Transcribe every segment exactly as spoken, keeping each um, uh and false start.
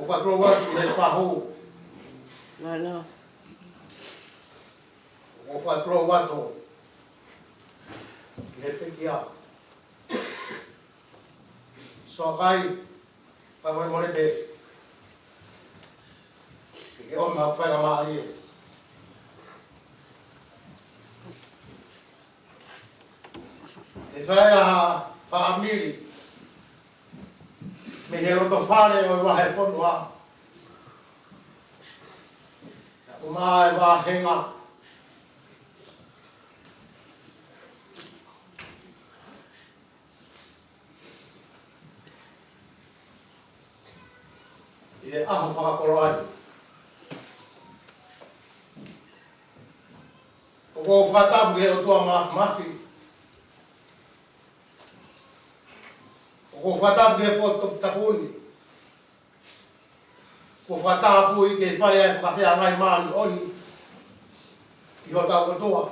ʻOku ou fakatulou atu ki he fahu. Mālō. ʻOku ou fakatulou atu ki he pekia. Soakai, fakamolemole pē. Ke ʻomi haʻaku faingamālie ke fai ha fāmili mei he loto fale ʻo e vahefonua. Naʻa ku maʻu e vāhenga ʻi he ʻaho fakakoloa ni. ʻOku ou fakatapu ki he ʻOtua Māfimafi. ʻOku ou fakatapu ki he potu tapu ni. ʻOku ou fakatapu ʻi he fai ʻa e fakafeangai māʻoniʻoni ki hotau ʻOtua.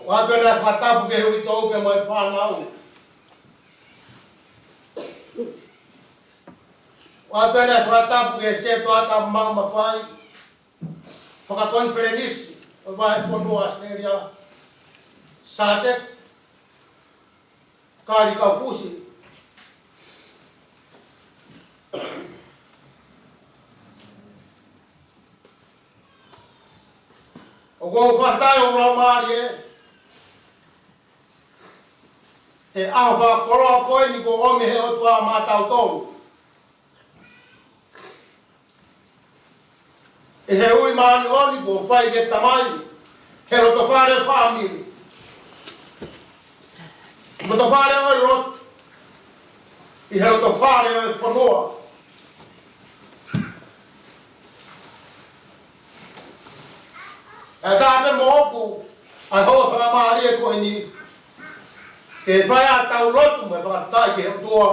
ʻOatu ʻa e fakatapu ki he uitou pea mo e fānau. ʻOatu ʻa e fakatapu ki he sētuata maʻu mafai fakakonifelenisi ʻo e vahefonua ʻAositelēlia, SADC, Kali Kaufusi. ʻOku ou fakatauange ʻoku laumālie ʻa e ʻaho fakakoloa ko eni kuo ʻomi ʻe he ʻOtua maʻatautolu. ʻI he ui māʻoniʻoni kuo fai ki he Tamai, he loto fale fāmili, loto fale ʻo e lotu, ʻi he loto fale ʻo e fonua. ʻE tāpē mo ʻoku ʻa e houa fakamālie ko eni, ke fai ʻa e tau lotu mo e fakafetaʻi ki he ʻOtua.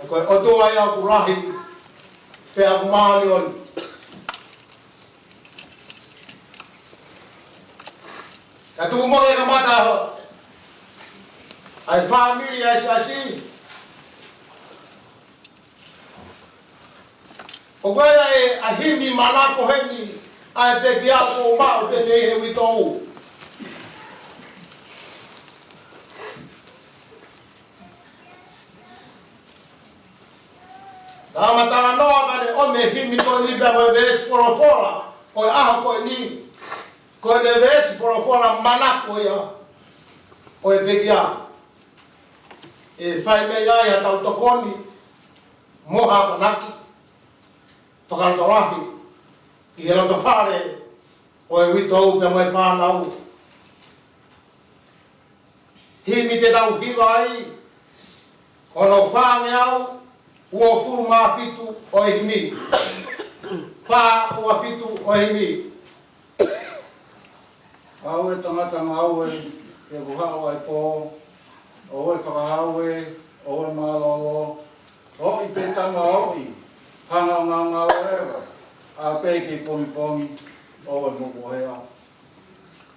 He ko e ʻOtua ia ʻoku lahi pea ʻoku māʻoniʻoni. Ka tuku mo ke kamata ʻa e fāmili ʻa e siasi. ʻOku ʻi ai ʻa e himi manako heni ʻa e pekia ʻoku ou maʻu pē mei he uitou. Tau talanoa pea ne ʻomi e himi ko eni pea mo e veesi folofola ʻo e ʻaho ko eni. Ko e veesi folofola manako ia ʻo e pekia. ʻE fai mei ai haʻatau tokoni mo ha akonaki fakalotolahi ki he loto fale ʻo e uitou pea mo e fānau. Himi te tau hiva ai, hono fāngeau uofulu mā fitu ʻo e himi. Fā ua fitu ʻo e himi. Ngāue tangata ngāue, ke kuo haʻu ʻa e pō, ʻoua ʻe fakahau ē, ʻoua ʻe mālōlō, ʻoʻi pē tama ʻoʻi, hanga ʻo ngāue ʻa pē ki he pongipongi, ʻoua ʻe mokuʻohea.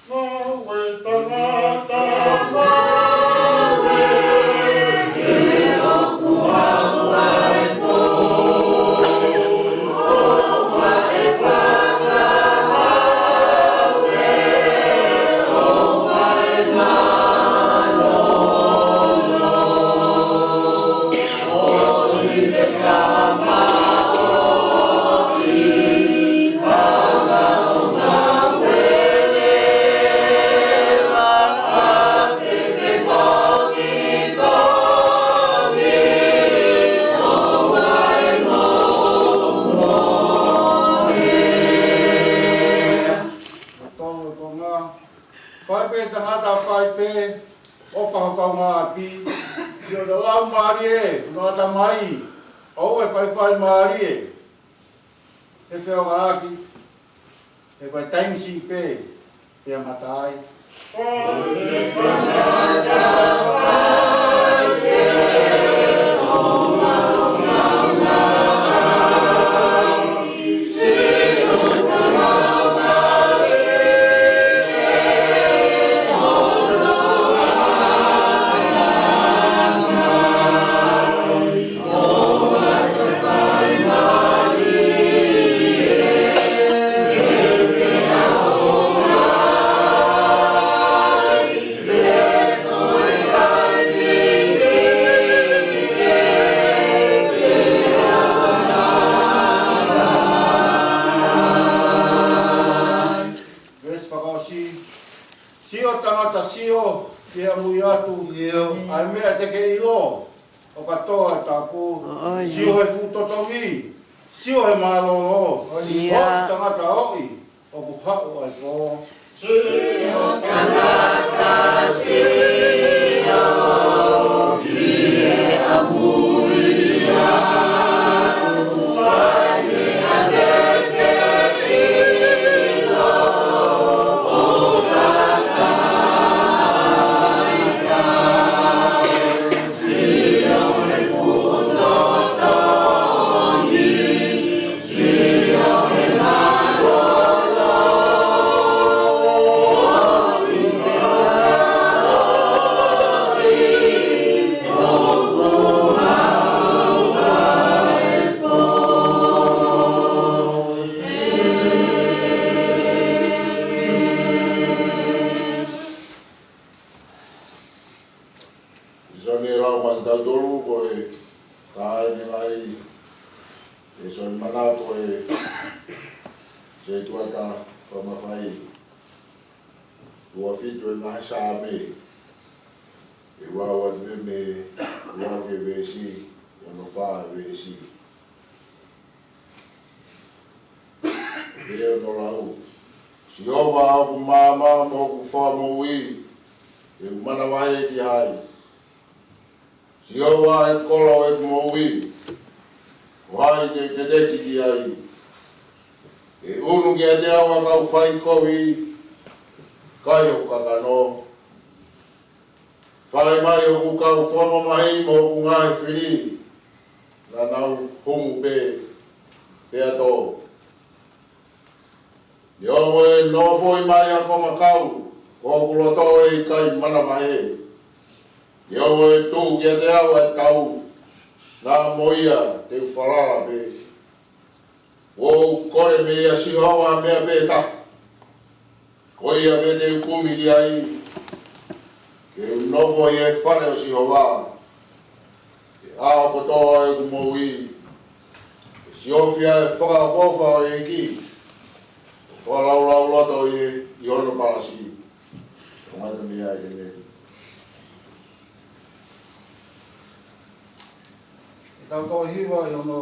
Ngāue tangata ngāue, ke ʻoku haʻu ʻa e pō, ʻoua ʻe fakahau ē, ʻoua ʻe mālōlō, ʻoʻi pē tama ʻoʻi, hanga ʻo ngāue leva ʻa pē ki he pongipongi, ʻoua ʻe mokuʻohea. Tolu konga. Fai pē tangata fai pē, ʻofa ho kaungāʻapi, siʻoto laumālie, ʻo e ʻatamai, ʻoua ʻe faifai mālie, he feʻauaki, he ko e taimi siʻi pē, pea mata ai. Sio tangata sio, ki he ʻamui atu. ʻIo. ʻA e meʻa te ke ʻilo, ʻo kātoa e tapu. ʻOi. Sio he fuʻu totongi, sio he mālōlō. ʻIo. Hoʻo tangata ʻoʻi, ʻoku haʻu ai pō. Sio tangata sio, ki he ʻamui atu. ʻA e meʻa te ke ʻilo, ʻo kātoa e tapu. Sione lau mai tautolu ko e taha ʻi he ngaahi ʻe Sione Mana ko e setuata fakamafai. Ua fitu e ngaahi Saame. ʻE ua ua te me ua ke veesi, ono fā veesi. Pea ʻoku lau. Sihova ʻoku maama mo ʻoku fakamoʻui, ʻe manavahē ki hai? Sihova ʻe kolo ʻeku moʻui, ko hai te u teteki ki ai? ʻE ʻunu kiate au ʻa e kau faikovi, kai hoku kakano. Fai mai hoku kau fakamamahi mo hoku ngaahi fili, naʻa nau humu pē, pea tō. Neongo ʻe nofoʻi mai ha konga kau, ko hoku loto ʻe ʻikai manavahē. Neongo ʻe tuʻu kiate au ʻa e tau, naʻa mo ia te u falala pē. ʻOku ou kole meia Sihova ha meʻa pē taha, ko ia pē te u kumi ki ai, ke u nofo ʻi he fale ʻo Sihova he ʻaho kotoa ʻo ʻeku moʻui, ke siofi ʻa e fakaʻofoʻofa ʻo e ʻEiki, ʻo fakalaulauloto ʻi he, ʻi hono palasi. Ko e ngata mei ai ʻeni. ʻE tau toe hiva ʻi hono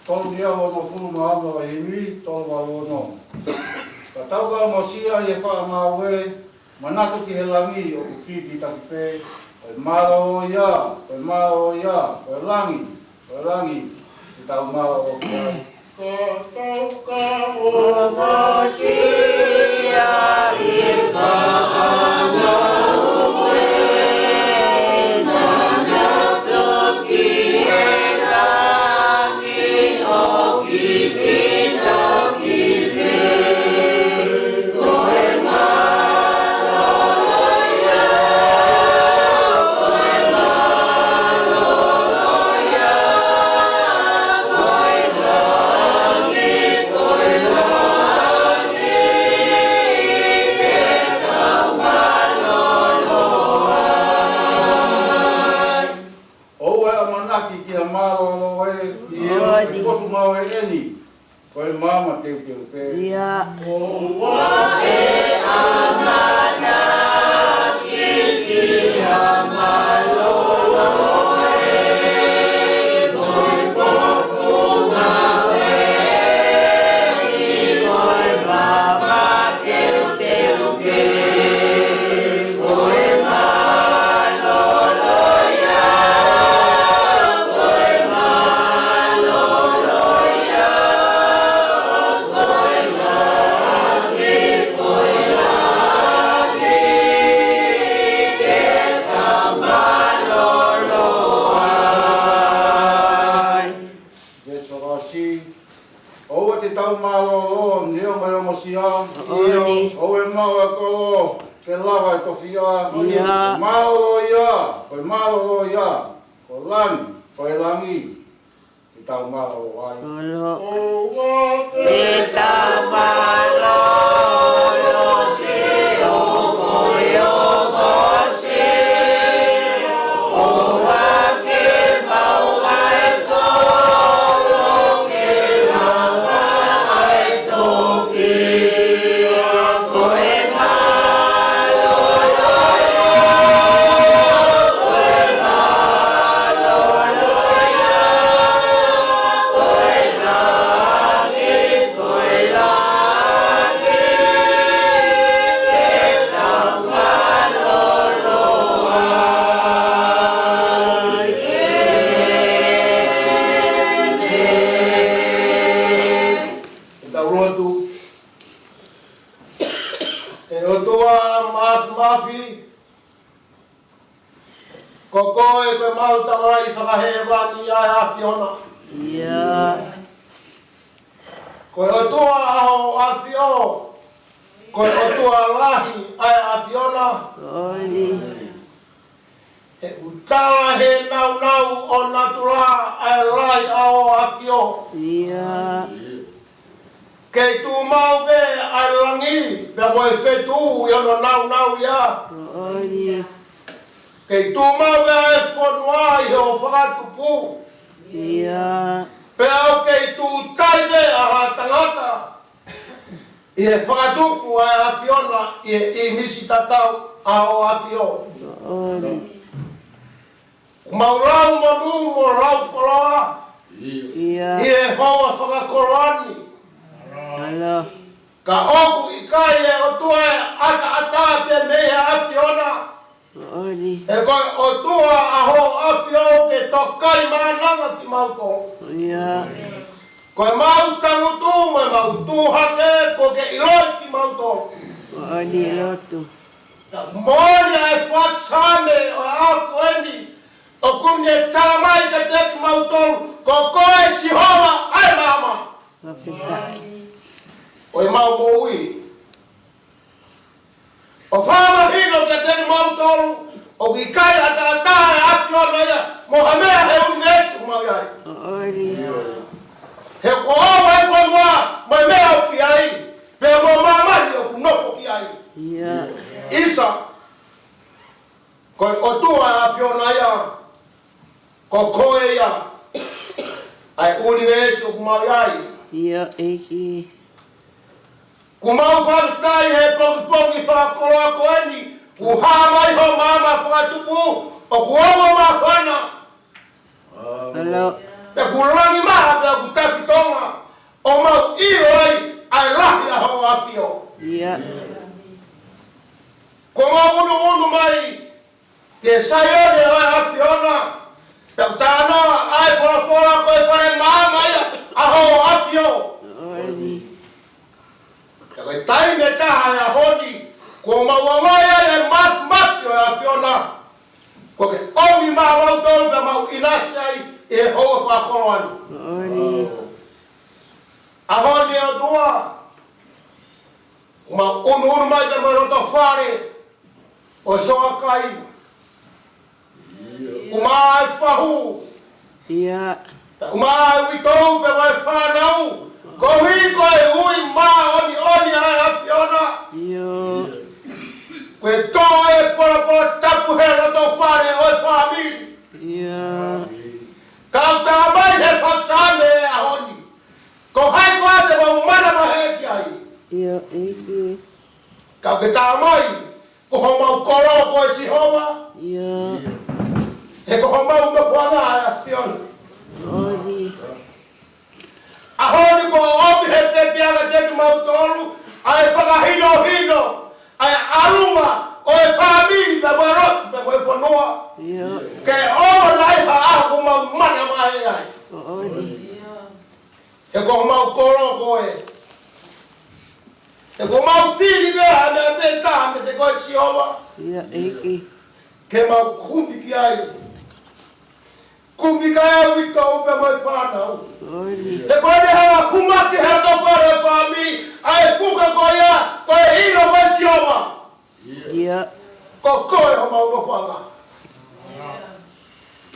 tolungeau onongofulu mā ono ʻo e himi, tolu valu ono. Ka tau ka mo sia ʻi he faʻa ngāue, manatu ki he langi ʻoku kikitaki pē, ko e mālōlō ia, ko e mālōlō ia, ko e langi, ko e langi, ke tau mālōlō ki ai. Ko tau ka mo ka sia ʻi he faʻa ngāue, manatu ki he langi ʻoku kikitaki pē. Ko e mālōlō ia, ko e mālōlō ia, ko e langi, ko e langi, ke tau mālōlō ai. ʻOua ʻe ʻamanaki ki ha mālōlō ē, ʻio, ʻi he potungāue ʻeni, ko e maama teuteu pē. ʻIo. ʻOua ʻe ʻamanaki ki ha mālōlō ē, ko e potungāue ʻeni, ko e maama teuteu pē. Ko e mālōlō ia, ko e mālōlō ia, ko e langi, ko e langi, ke tau mālōlō ai. Veesi fakaʻosi. ʻOua te tau mālōlō, neongo e ongosia. ʻOua ʻe maʻu ʻa e kolo, ke lava e tofiʻa. ʻIo. Mālōlō ia, ko e mālōlō ia, ko e langi, ko e langi, ke tau mālōlō ai. ʻOua te tau mālōlō, neongo e ongosia. ʻOua ke maʻu ʻa e kolo, ke lava ʻa e tofiʻa. Ko e mālōlō ʻAfio. Ko koe ko ʻemau Tamai fakahēvani ʻa e ʻAfiona. ʻIo. Ko e ʻOtua ʻa hoʻo ʻAfio. Ko e ʻOtua lahi ʻa e ʻAfiona. ʻOi. He ʻoku tala he nāunau ʻo natula ʻa e lahi ʻa hoʻo ʻAfio. ʻIo. Kei tuʻu maʻu pē ʻa e langi, pea mo e fetuʻu ʻi hono nāunau ia. ʻOi. Kei tuʻu maʻu pē ʻa e fonua ʻi hoʻo fakatupu. ʻIo. Pea ʻoku kei tuʻu tai pē ʻa e tangata ʻi he fakatupu ʻa e ʻAfiona ʻi he ʻīmisi tatau ʻa hoʻo ʻAfio. ʻOi. Mau lau monū mo lau koloa. ʻIo. ʻI he houa fakakoloa ni. ʻAlo. Ka ʻoku ʻikai e ʻOtua ʻe ʻataʻatā pē mei he ʻAfiona. ʻOi. He ko e ʻOtua ʻa hoʻo ʻAfio ke tokaimaʻananga kimautolu. ʻIo. Ko ʻemau tangutu mo ʻemau tuʻu hake kuo ke ʻiloʻi kimautolu. ʻOi, lotu. Moʻoni ʻa e fatu saame ʻo e ʻaho ko eni, ʻoku ne tala mai kiate kimautolu, ko koe Sihova ʻa e maama. Fakafetaʻi. ʻO ʻemau moʻui. ʻO fakamahino kiate kimautolu, ʻoku ʻikai ʻataʻatā ʻa e ʻAfiona ia mo ha meʻa he ʻunivēsi ʻoku mau ʻi ai. ʻOi. He kuo ʻoua ʻa e fonua mo e meʻa ʻoku ʻi ai, pea mo māmani ʻoku nofo ki ai. ʻIo. ʻIsa, ko e ʻOtua ʻa e ʻAfiona ia, ko koe ia ʻa e ʻunivēsi ʻoku mau ʻi ai. ʻIo, ʻEiki. ʻOku mau fakafetaʻi he pongipongi fakakoloa ko eni, kuo hā mai hoʻo maama fakatupu, ʻoku ongo māfana. ʻAlo. Pea kuo langi maʻa pea kuo taki tonga, ʻo mau ʻilo ai ʻa e lahi ʻa hoʻo ʻAfio. ʻIo. Kuo mau ʻunuʻunu mai ki he Saione ʻo e ʻAfiona, pea ʻoku talanoa ʻa e folofola ko e fale maama ia ʻa hoʻo ʻAfio. ʻOi. Pea ko e taimi ʻe taha he ʻaho ni, kuo mau ʻaonga ai ʻa e mafimafi ʻo e ʻAfiona. Kuo ke ʻomi maʻamautolu pea mau ʻinasi ai ʻi he houa fakakoloa ni. ʻOi. ʻAho ni ʻOtua, kuo mau ʻunuʻunu mai pea mo e loto fale ʻo Soakai. ʻOku maʻa e fahu. ʻIo. ʻOku maʻa e uitou pea mo e fānau. Koeʻuhi ko e ui māʻoniʻoni ʻa e ʻAfiona. ʻIo. Ko e tō e polopo tapu he loto fale ʻo e fāmili. ʻIo. Ka ʻoku tala mai he fatu saame he ʻaho ni, ko hai koā te mau manavahē ki ai? ʻIo, ʻEiki. Ka ʻoku ke tala mai, ko homau kolo koe Sihova. ʻIo. He ko homau nofoʻanga ʻa e ʻAfiona. ʻOi. ʻAho ni kuo ʻomi he pekia kiate kimautolu ʻa e fakahinohino ʻa e ʻalunga ʻo e fāmili pea mo e lotu pea mo e fonua. ʻIo. Ke ʻoua naʻa ʻi ai ha ʻaho ʻoku mau manavahē ai. ʻOi. He ko homau kolo koe. He kuo mau fili pē ha meʻa pē taha meiate koe Sihova. ʻIo, ʻEiki. Ke mau kumi ki ai. Kumi ki ai ʻa e uitou pea mo e fānau. ʻOi. He ko ʻene hanga ʻo hū mai ki he loto fale ʻo e fāmili ʻa e fuka ko ia, ko e ʻilo koe Sihova. ʻIo. Ko koe homau nofoʻanga.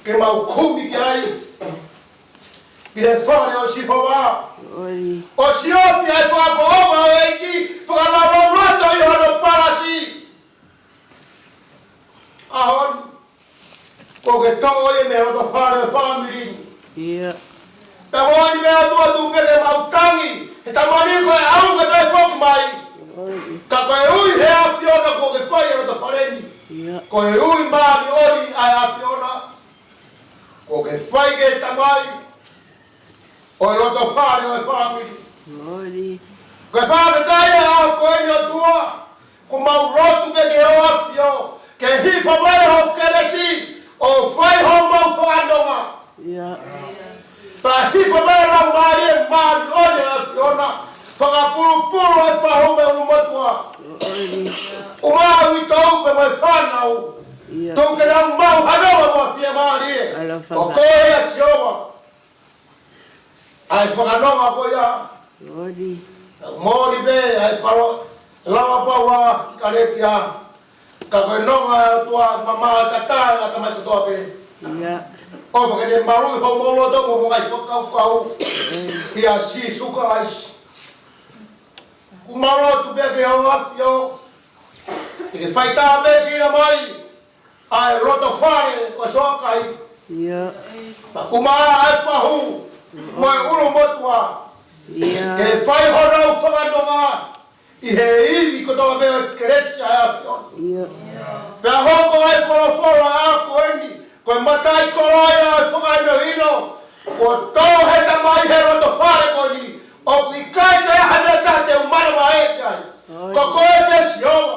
Ke mau kumi ki ai. Ki he fale ʻo Sihova. ʻOi. ʻO siofi ʻa e fakaʻofoʻofa ʻo e ʻEiki, fakalaulauloto ʻi hono palasi. ʻAho ni, kuo ke toʻo ia mei he loto fale ʻo e fāmili ni. ʻIo. Pea moʻoni meʻa ʻOtua, tuku pē ke mau tangi, he tama ni ko e ʻalu ka toe foki mai. ʻOi. Ka ko e ui he ʻAfiona kuo ke fai e loto fale ni. ʻIo. Ko e ui māʻoniʻoni ʻa e ʻAfiona. Kuo ke fai ki he tamai ʻo e loto fale ʻo e fāmili. ʻOi. Ko e fakafetaʻi he ʻaho ko eni ʻOtua, kuo mau lotu pē ki hoʻo ʻAfio, ke hifo mai hoʻo kelesi, ʻo fai homau fakanonga. ʻIo. Pea hifo mai e Laumālie Māʻoniʻoni ʻa e ʻAfiona, fakapulupulu e fahu mo e ʻulumotuʻa. ʻOi. ʻUmaʻā e uitou pē fānau. ʻIo. Tuku ke nau maʻu ha nonga mo e fiemālie. ʻAlo, ʻo faka- koe ʻa Sihova. ʻA e fakanonga ko ia. Moʻoni. Moʻoni pē ʻa e palo, lava Paula ʻi Kalētia. Ka ko e nonga ʻa e ʻOtua mamaʻo ʻa e tamaiki kotoa pē. ʻIo. ʻOfa ke ne maluʻi homou loto mo hoʻomou ngaahi fakakaukau. ʻIa Sīsū Kalaisi. ʻOku mau lotu pē ki he ʻAfio. Ke fai tāpuekina mai ʻa e loto fale ʻo Soakai. ʻIo. Pea ʻumaʻā ʻa e fahu mo e ʻulumotuʻa. ʻIo. Ke fai honau fakanonga ʻi he ivi kotoa pē ʻo e kelesi ʻa e ʻAfiona. ʻIo. Pea hoko ʻa e folofola ʻa ko eni ko e mataʻikoloa ia ʻo e fakahinohino. Kuo tō he Tamai he loto fale ko eni. ʻOku ʻikai toe ʻi ai ha meʻa te u manavahē ki ai. ʻOi. Ko koe pē Sihova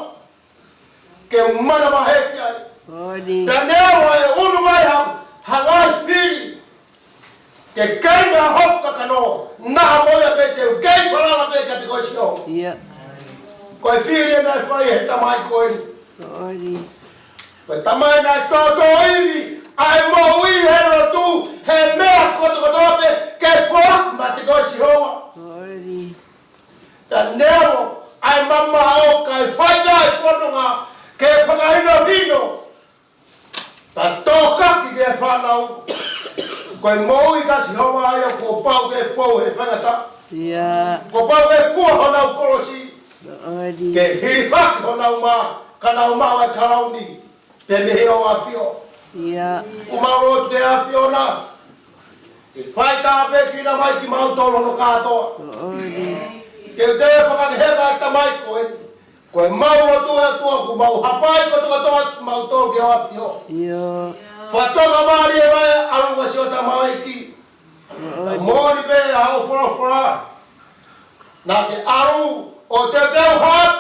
ke u manavahē ki ai. ʻOi. Pea neongo ʻe ʻunu mai ha, ha ngaahi fili ke kei na hoka kano, naʻa mo ia pē te u kei falala pē kiate koe Sihova. ʻIo. Ko e fili ʻena ʻe fai he tamai ko eni. ʻOi. Ko e tamai naʻe tōtōivi ʻa e moʻui he lotu, he meʻa kotokotoa pē ke foaki maʻa koe Sihova. ʻOi. Pea neongo ʻa e mamaʻo kae fai ʻa e fononga ke fakahinohino. Pea tokaki ki he fānau. Ko e moʻui kia Sihova ia kuo pau ke fou he faingataʻa. ʻIo. Kuo pau ke fua honau kolosi. ʻOi. Ke hilifaki honau mā, ka nau maʻu ʻa e kalauni pē mei he ʻAfio. ʻIo. ʻOku mau lotu ki he ʻAfiona ke fai tāpuekina mai kimautolu hono kātoa. ʻOi. Ke te fakakehe ʻa e tamai ko eni. Ko e mau lotu ʻe ʻOtua ʻoku mau hapai kotokotoa kimautolu ki he ʻAfio. ʻIo. Fakatonga mālie mai ʻa e ʻalunga siʻo tamaiki. ʻOi. Moʻoni pē ʻa hoʻo folofola. Naʻa ke ʻalu ʻo teuteu ha ʻapi.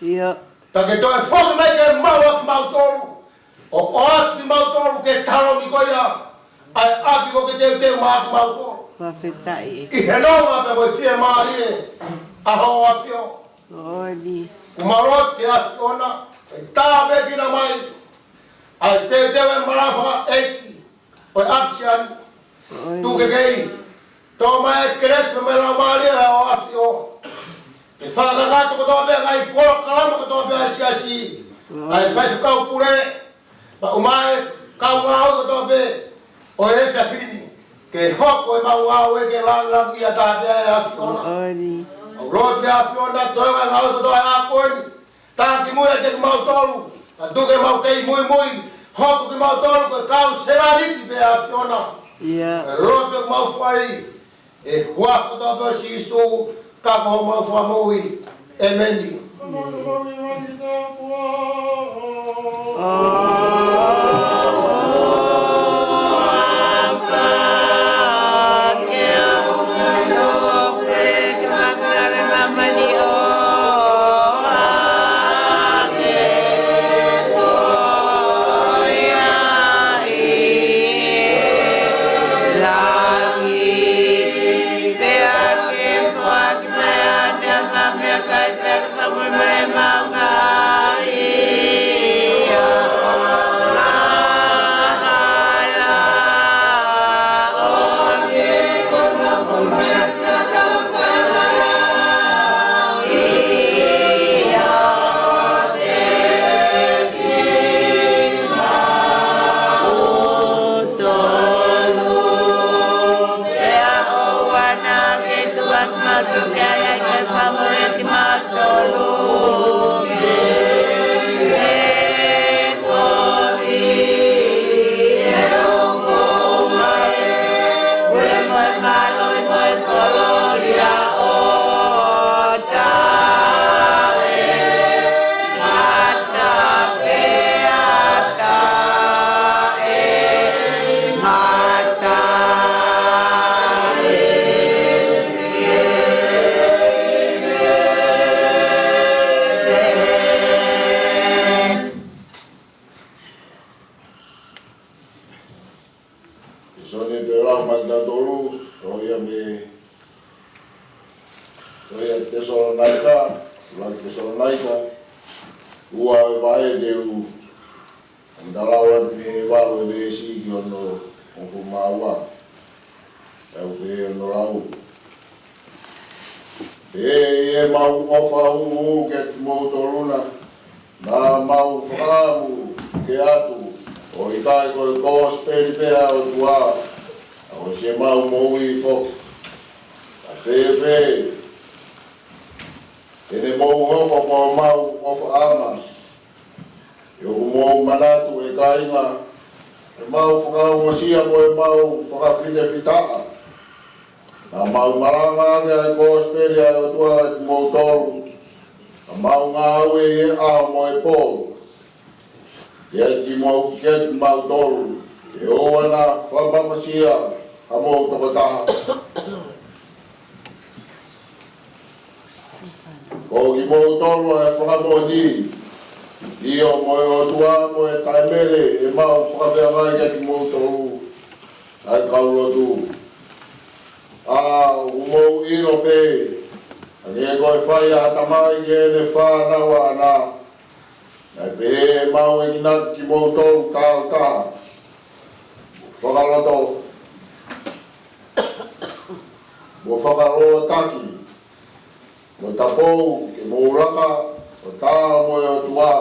ʻIo. Pea ke toe foki mai ke maʻu ʻa kimautolu. ʻO ʻoatu kimautolu ke taloni ko ia ʻa e ʻapi kuo ke teuteu maʻa kimautolu. Fakafetaʻi. ʻI he nonga pea mo e fiemālie ʻa hoʻo ʻAfio. ʻOi. ʻOku mau lotu ki he ʻAfiona, ke tāpuekina mai ʻa e teuteu ʻa e malaʻe fakaʻeiki ʻo e ʻAfisiani. ʻOi. Tuku ke kei tō mai e kelesi mo e laumālie ʻa hoʻo ʻAfio ke fakakakato kotoa pē ʻa e ngaahi polokalama kotoa pē ʻa e siasi, ʻa e faifekau pule, pea ʻumaʻā e kau ngāue kotoa pē ʻo e efiafi ni, ke hoko ʻemau ngāue ke langilangiʻia taha pē ʻa e ʻAfiona. ʻOi. ʻOku lotu ki he ʻAfiona, toe ngāue kotoa ʻa e ʻaho ko eni. Taki muiate kimautolu, ka tuku ke mau kei muimui, hoko kimautolu ko e kau sevāniti pē ʻa e ʻAfiona. ʻIo. Ko e lotu ʻoku mau fai ʻi he huafa kotoa pē ʻo Sīsū, ka ko homau Fakamoʻui. ʻĒmeni. Lau atu mei he valu ʻo e veesi ki hono hongofulu mā ua. ʻOku pehē hono lau: Pea ʻi heʻemau ʻofa huʻuhuʻu kiate kimoutolu na, naʻa mau fakaʻamu ke ʻatu, ʻo ʻikai ko e kosipeli pē ʻa e ʻOtua, ka ko siʻemau moʻui foki. Ka fēfē te ne mou hoko ko homau ʻofaʻanga, he ʻoku mou manatu, ʻe kāinga, ʻemau fakaongosia mo ʻemau fakafitefitaʻa, naʻa mau malanga ʻaki ʻa e kosipeli ʻa e ʻOtua kiate kimoutolu, naʻa mau ngāue ʻi he ʻaho mo e pō kiate kimou-, kiate kimautolu, ke ʻoua naʻa fakamafasia hamou tokotaha. Ko kimoutolu ʻa e fakamoʻoni, ʻio, mo e ʻOtua mo e taʻemele ʻemau fakafeangai kiate kimoutolu, ʻa e kau lotu. ʻA, ʻoku mou ʻilo pē, ʻa e ngaahi fai ʻa e Tamai ki heʻene fānau ʻaʻana, naʻe pehē ʻemau enginaki kimoutolu tāutaha, mo fakaloto, mo fakalotolahi, mo tapou, ke mou laka ʻo tā mo e ʻOtua,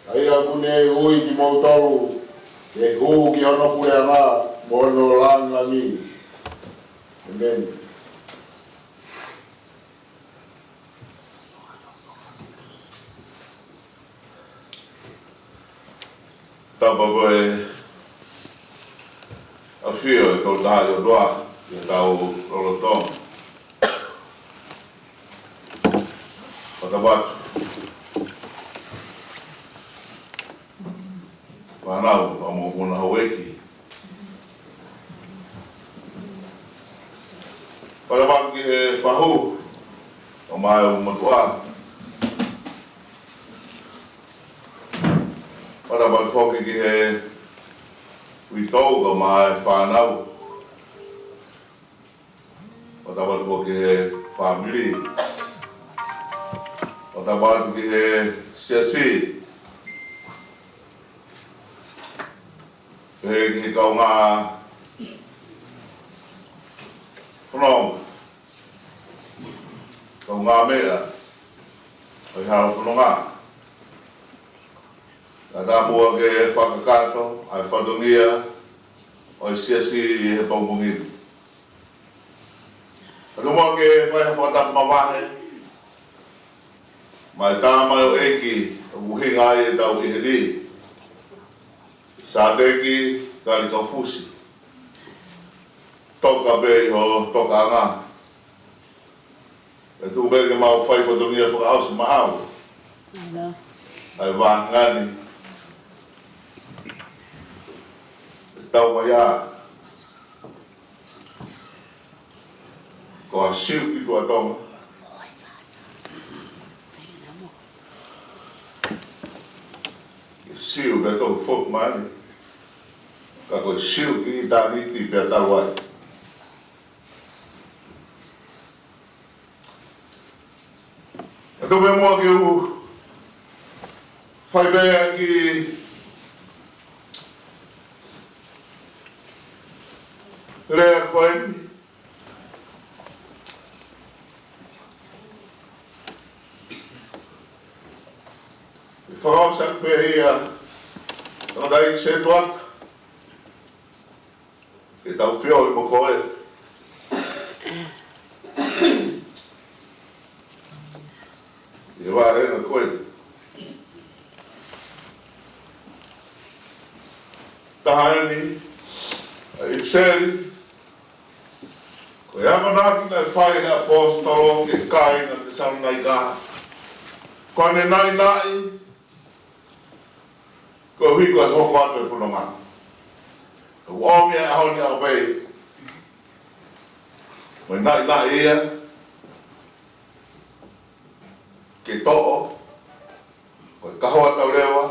ʻa ia ʻoku ne ui kimoutolu ke hū ki hono puleʻanga mo hono lāngilangi. ʻĒmeni. Tau pau ko e ʻafio ʻa e Tolu Tahaʻi ʻOtua ʻi hotau lotolotonga. Fakatapu atu. Fānau, fānau mo e houʻeiki. Fakatapu atu ki he fahu ʻo e ongo motuʻa. Fakatapu atu foki ki he uitou kae ʻumaʻā e fānau. Fakatapu atu foki ki he fāmili. Fakatapu atu ki he siasi. Pehē ki he kaungā fononga, kaungāmeʻa ʻo e hala fononga. Kae ʻatā muʻa ke fakakakato ʻa e fatongia ʻo e siasi ʻi he pongipongi ni. Kae ʻatā muʻa ke fai ha fakatapu mavahe maʻa e tamaioʻeiki ʻoku ʻuhinga ai ʻetau ʻi heni, Sāteki Kalikaufusi. Toka pē ʻi ho tokaʻanga. ʻE tuku pē ke mau fai fatongia fakaʻosi maʻau. ʻAi vāhenga ni. Tau mai ā. Ko e siu ki tuʻa Tonga. Siu pē tau foki mai. Ka ko e siu ki ʻitāniti pē talu ai. ʻE tau pē muʻa ke u fai pē ʻa e kiʻi lea ko eni. ʻE fakaʻosi atu pē ia, tangataʻeiki Setuata, ke tau feohi mo koe ʻi he vāhenga ko eni. Taha eni ʻa e ʻipiseli, ko e akonaki naʻe fai ʻe he ʻaposetolo ki he kāinga Tesalonaika. Ko ʻene naʻinaʻi koeʻuhi ko e hoko atu e fononga. ʻOku ʻomi ʻa e ʻaho ni ʻo pehē, ko e naʻinaʻi ia ke toʻo, ko e kahoa tau leva,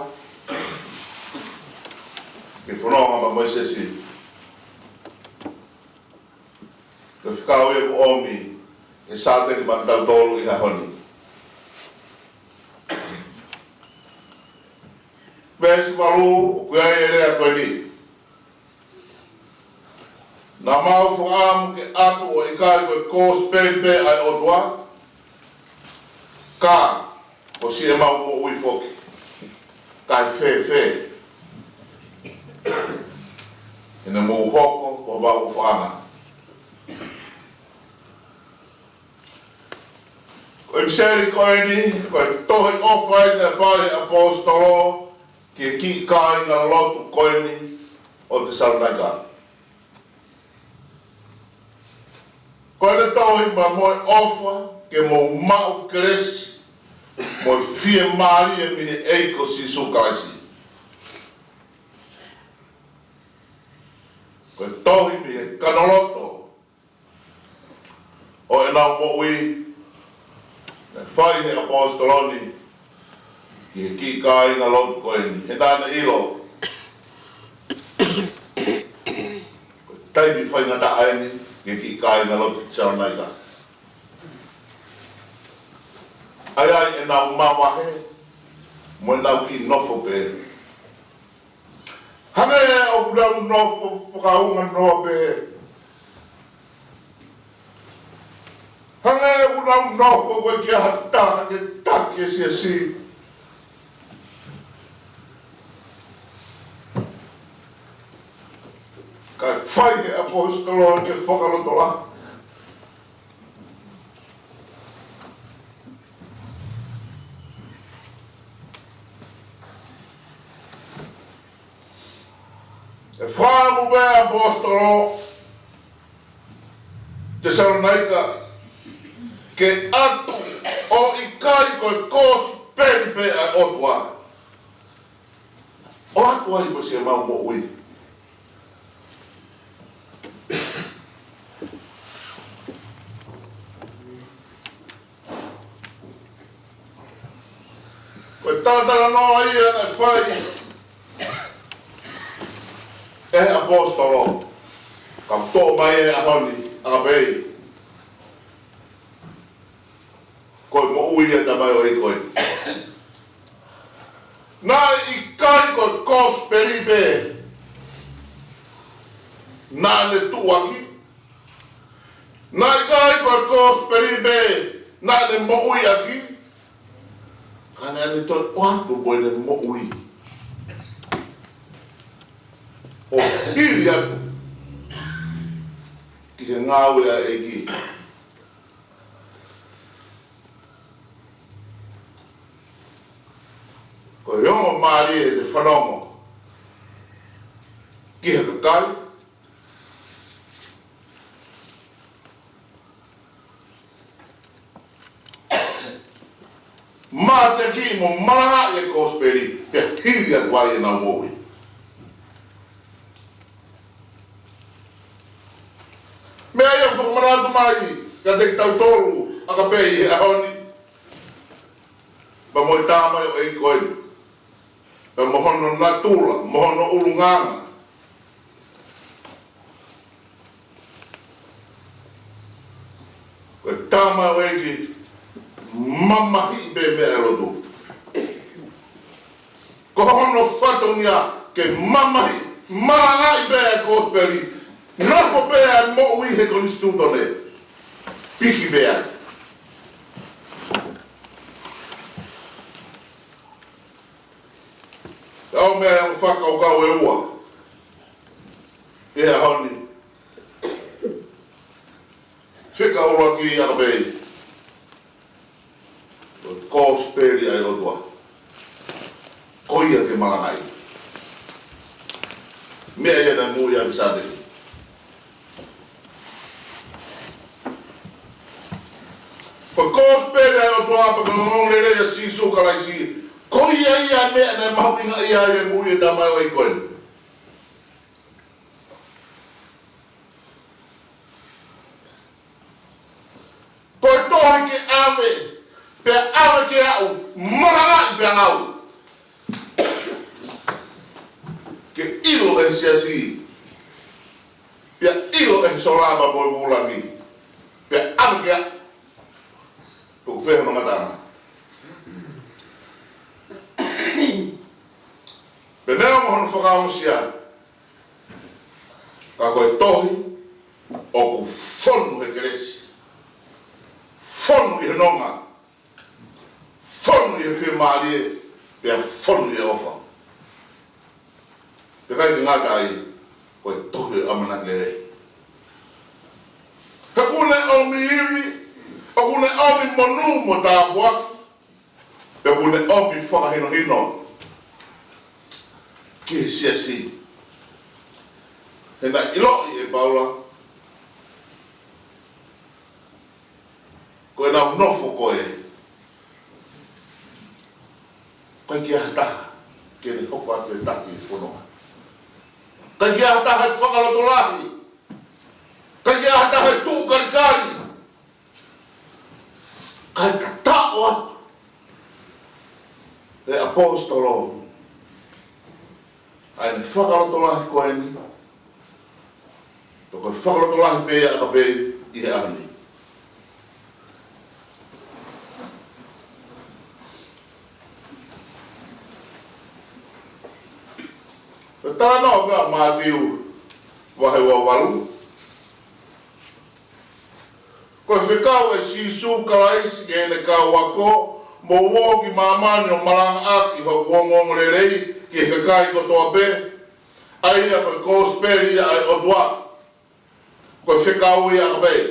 ke fononga maʻa Mōsese. Ko e fekau ia ʻoku ʻomi ʻe Sāteki maʻatautolu ʻi he ʻaho ni. Veesi valu, ʻoku ʻi ai e lea ko eni: Naʻa mau fakaʻamu ke ʻatu ʻo ʻikai ko e kosipeli pē ʻa e ʻOtua, ka ko siʻemau moʻui foki. Kae fēfē ʻi heʻene mou hoko ko homau ʻofaʻanga? Ko e ʻipiseli ko eni, ko e tohi ʻofa eni naʻe fai ʻe he ʻaposetolo ki he kiʻi kāingalotu ko eni ʻo Tesalonaika. Ko ʻene tohi pea mo e ʻofa ke mou maʻu kelesi mo e fiemālie mei he ʻEiki ko Sīsū Kalaisi. Ko e tohi mei he kanoloto ʻo ʻenau moʻui naʻe fai ʻe he ʻaposetolo ni ki he kiʻi kāingalotu ko eni, he naʻa ne ʻilo ko e taimi faingataʻa eni ki he kiʻi kāingalotu Tesalonaika. ʻA ia ʻenau mavahe mo ʻenau kiʻi nofo pē. Hangē ʻoku nau nofo fakaunga noa pē. Hangē ʻoku nau nofo ko e ʻikai ha taha ke taki e siasi. Kae fai ʻe he ʻaposetolo ʻene fakalotolahi. ʻE fakaʻamu pē ʻaposetolo Tesalonaika ke ʻatu ʻo ʻikai ko e kosipeli pē ʻa e ʻOtua. ʻO ʻatu ai mo siʻemau moʻui. Ko e talatalanoa ia naʻe fai ʻe he ʻaposetolo, ka toʻo mai ʻe he ʻaho ni, ʻakapei. Ko e moʻui ʻa e tamaioʻeiki ko ē. Naʻe ʻikai ko e kosipeli pē naʻa ne tuʻuaki. Naʻe ʻikai ko e kosipeli pē naʻa ne moʻui ʻaki. Ka naʻa ne toe ʻoatu mo ʻene moʻui ʻo hili atu ki he ngāue ʻa e ʻEiki. Ko e ongo mālie ʻete fanongo ki he kakai, mateaki mo malangaʻi e kosipeli, pea hili atu ai ʻenau moʻui. Meʻa ia ʻoku fakamanatu mai kiate kitautolu ʻakapei he ʻaho ni, pea mo e tamaioʻeiki ko ē, pea mo hono natula, mo hono ʻulungaanga. Ko e tamaioʻeiki mamahiʻi pē meʻa ʻa e lotu. Ko hono fatongia ke mamahiʻi, malangaʻi pē ʻa e kosipeli, nofo pē ʻa e moʻui he konisitūtone. Piki pē ai. ʻA e meʻa ʻoku fakakaukau ʻe ua he ʻaho ni. Fika ʻuluaki ʻakapei. Ko e kosipeli ʻa e ʻOtua. Ko ia ke malangaʻi. Meʻa ia naʻe moʻui ʻaki ʻa Sātane. Ko e kosipeli ʻa e ʻOtua pea mo e ongoongolelei ʻa Sīsū Kalaisi. Ko ia ia meʻa naʻe mahuʻinga ia ʻi he moʻui ʻa e tamaioʻeiki ko ē. Ko e tohi ke ʻave, pea ʻave ke aʻu, malangaʻi pea ngāue. Ke ʻilo ʻe he siasi, pea ʻilo ʻe he sola pea mo e vūlangi, pea ʻave ke aʻu. Ko e fē hono ngataʻanga? Pea neongo hono fakaongosia, ka ko e tohi ʻoku fonu he kelesi, fonu ʻi he nonga, fonu ʻi he fiemālie, pea fonu ʻi he ʻofa. Pea ʻikai ke ngata ai, ko e tohi ʻo e ʻamanaki lelei. He ʻoku ne ʻomi ivi, ʻoku ne ʻomi monū mo tāpuaki, pea ʻoku ne ʻomi fakahinohino ki he siasi. He naʻe ʻiloʻi ʻe Paula, ko ʻenau nofo ko ē, ʻikai ke ʻi ai ha taha ke ne hoko atu e taki ʻi he fononga. ʻIkai ke ʻi ai ha taha ʻe fakalotolahi. ʻIkai ke ʻi ai ha taha ʻe tuʻu kalikali. Kae tatau atu e ʻaposetolo ʻa ʻene fakalotolahi ko eni, pea ko e fakalotolahi pē ia ʻa ʻAkapei ʻi he ʻaho ni. Pea talanoa ʻa Mātiu vahe ua valu. Ko e fekau ʻa Sīsū Kalaisi ki heʻene kau ako, mou ō ki māmani ʻo malangaʻaki hoku ongoongolelei ki he kakai kotoa pē, ʻa ia ko e kosipeli ia ʻa e ʻOtua. Ko e fekau ia ʻa ʻAkapei.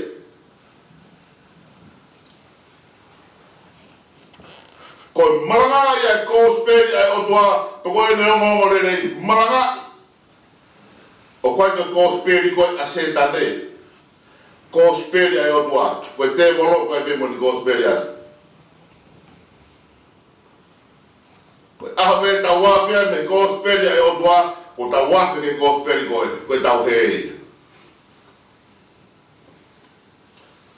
Ko e malangaʻi ʻa e kosipeli ʻa e ʻOtua, pe ko ʻene ongoongolelei, malangaʻi. ʻOku ʻikai ko e kosipeli ko ē ʻa Sētane. Kosipeli ʻa e ʻOtua. Ko e tēvolo ko ē pē mo ʻene kosipeli ʻana. Ko e ʻaho pē tau afe ai mei he kosipeli ʻa e ʻOtua, ʻoku tau afe ki he kosipeli ko ē, ko e tauhē ia.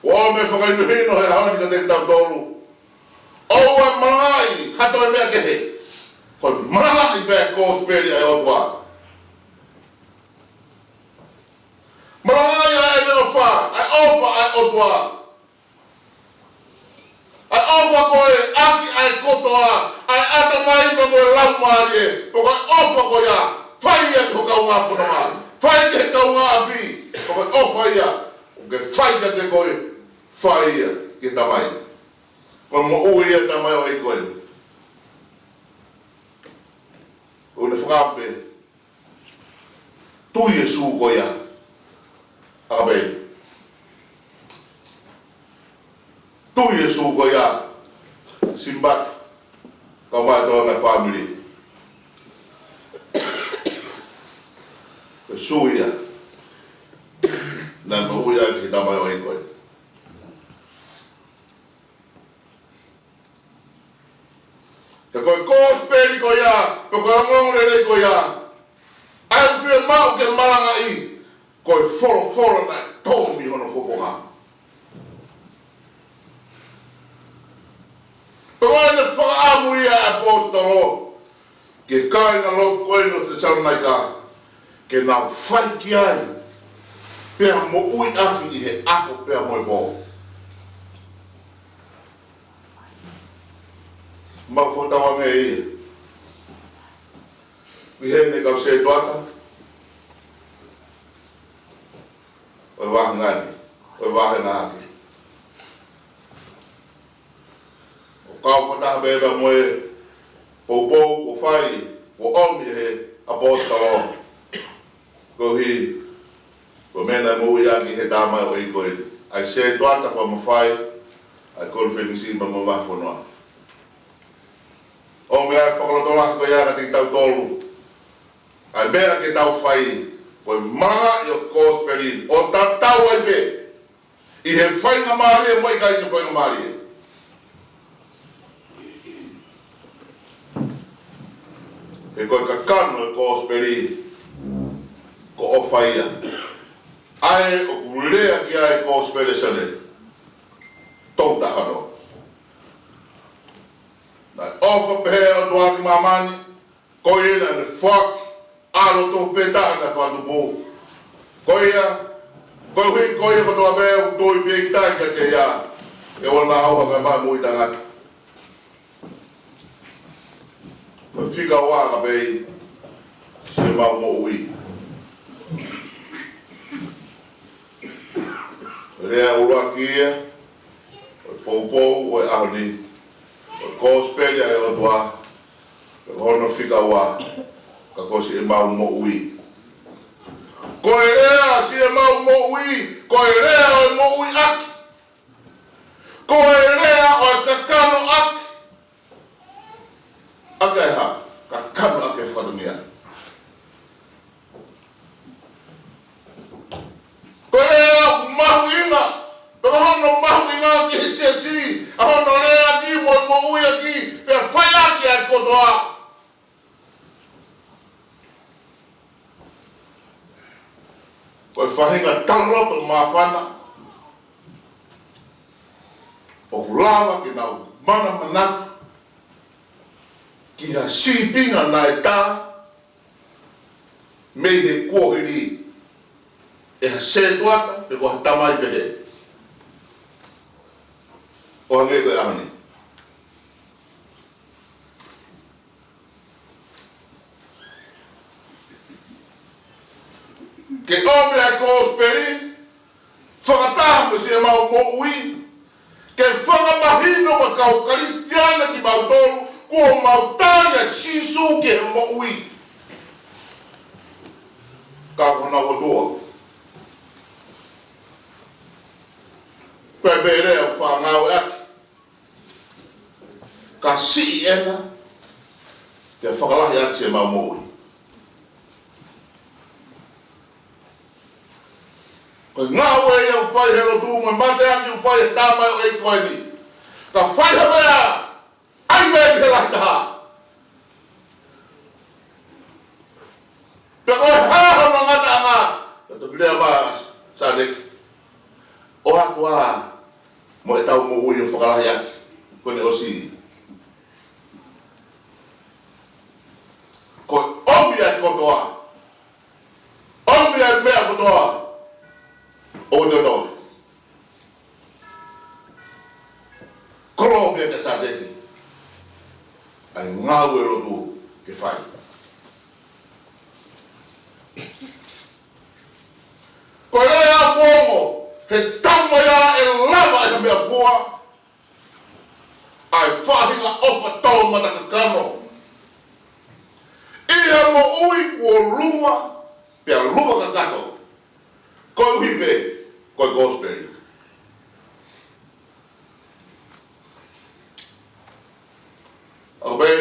Ko e meʻa fakahinohino he ʻaho ni kiate kitautolu. ʻOua ʻe malangaʻi ha toe meʻa kehe. Ko e malangaʻi pē kosipeli ʻa e ʻOtua. Malangaʻi ʻa ʻene ʻofa, ʻa e ʻofa ʻa e ʻOtua. ʻA e ʻofa ko ē ʻaki ʻa e kotoa, ʻa e ʻatamai pea mo e laumālie, pea ko e ʻofa ko ia, fai ia ki ho kaungāfononga, fai ki he kaungāʻapi, pea ko e ʻofa ia, ʻoku ke fai kiate koe, fai ia ki he Tamai. Ko e moʻui ia ʻa e tamaioʻeiki ko ē. ʻOku ne fakaʻamu pē. Tui e sū ko ia. ʻAkapei. Tui e sū ko ia. Simbatu. Kau mai tō ngaahi fāmili. Ko e sū ia. Naʻe moʻui ʻaki ʻe he tamaioʻeiki ko ē. He ko e kosipeli ko ia, pe ko e ongoongolelei ko ia, ʻa ia ʻoku fiemaʻu ke malangaʻi, ko e folofola naʻe tō mei hono fofonga. Pea ko ʻene fakaʻamu ia ʻa e ʻaposetolo ki he kāingalotu ko eni ʻo Tesalonaika, ke nau fai ki ai, pea moʻui ʻaki ʻi he ʻaho pea mo e pō. Mau fotau ange ia. ʻI heʻene kau sētuata ʻo e vahenga ni, ʻo e vahenga hake. ʻO kau fakataha pē pea mo e poupou kuo fai, kuo ʻomi ʻe he ʻaposetolo. Koeʻuhi, ko e meʻa naʻe moʻui ʻaki ʻe he tamaioʻeiki ko ē. ʻA e sētuata pea mo fai, ʻa e konifelenisi pea mo vahefonua. ʻO meʻa fakalotolahi ko ia kiate kitautolu. ʻA e meʻa ke tau fai, ko e malangaʻi ʻo e kosipeli, ʻo tatau ai pē ʻi he faingamālie mo e ʻikai ke faingamālie. He ko e kakano ʻo e kosipeli, ko e ʻofa ia. ʻA ē ʻoku lea ki ai e kosipeli ʻa Sione. Tolu taha ono. Naʻe ʻofa pehē ʻa e ʻOtua ki māmani, ko ia naʻa ne foaki ʻa e ʻAlo tofu pē taha naʻe fakatupu. Ko ia, koeʻuhi ko ia kotoa pē ʻoku tui pē kiate ia, ʻe ʻoua naʻa ʻauha kae maʻu e moʻui taʻengata. Ko e fika ua ʻa ʻAkapei, Siʻemau moʻui. Lea ʻuluaki ia ʻo e poupou ʻo e ʻaho ni, ʻo e Kosipeli ʻa e ʻOtua, ʻo hono fika ua, ka ko siʻemau moʻui. Ko e lea siʻemau moʻui, ko e lea ʻo e moʻui ʻaki. Ko e lea ʻo e kakano ʻaki. ʻAki ʻa e hā? Kakano ʻaki e fatongia. Ko e lea ʻoku mahuʻinga, pea ko hono mahuʻinga ki he siasi, ʻa hono lea ki mo e moʻui ʻaki, pea fai ʻaki ʻa e kotoa. Ko e faʻahinga talaloto māfana ʻoku lava ke nau manamanatu ki ha sīpinga naʻe tā mei he kuohili ʻe ha sētuata pe ko ha tamai pehē. ʻO hangē ko e ʻaho ni. Ke ʻomi ʻa e Kosipeli, fakataha mo siʻemau moʻui, ke fakamahino ko e kau Kalisitiane kimautolu, kuo mau tali ʻa Sīsū ki he moʻui. Ka ko honau ʻOtua. Pea pehē lea ʻoku faʻa ngāueʻaki. Ka siʻi ena, ke fakalahi ʻaki siʻemau moʻui. Ko e ngāue ia ʻoku fai he lotu mo e mateaki ʻoku fai he tamaioʻeiki ko eni. Ka fai ha meʻa, ʻai pē ki he lahi taha. Pea ko e hā hono ngataʻanga, ka toki lea mai ʻa Sādeki. ʻOatu ā mo ʻetau moʻui ʻo fakalahi ʻaki, ko ʻene ʻosi. Ko e ʻomi ʻa e kotoa. ʻOmi ʻa e meʻa kotoa. ʻO te toe. Kolo pē kia Sādeki ʻa e ngāue lotu ke fai. Ko e lea ʻoku ongo, he tau mai ā ʻe lava ʻe ha meʻafua ʻa e faʻahinga ʻofa toʻomataʻu kakano. ʻI he moʻui kuo luma, pea luma kakato. Koeʻuhi pē ko e Kosipeli. ʻOku pehē,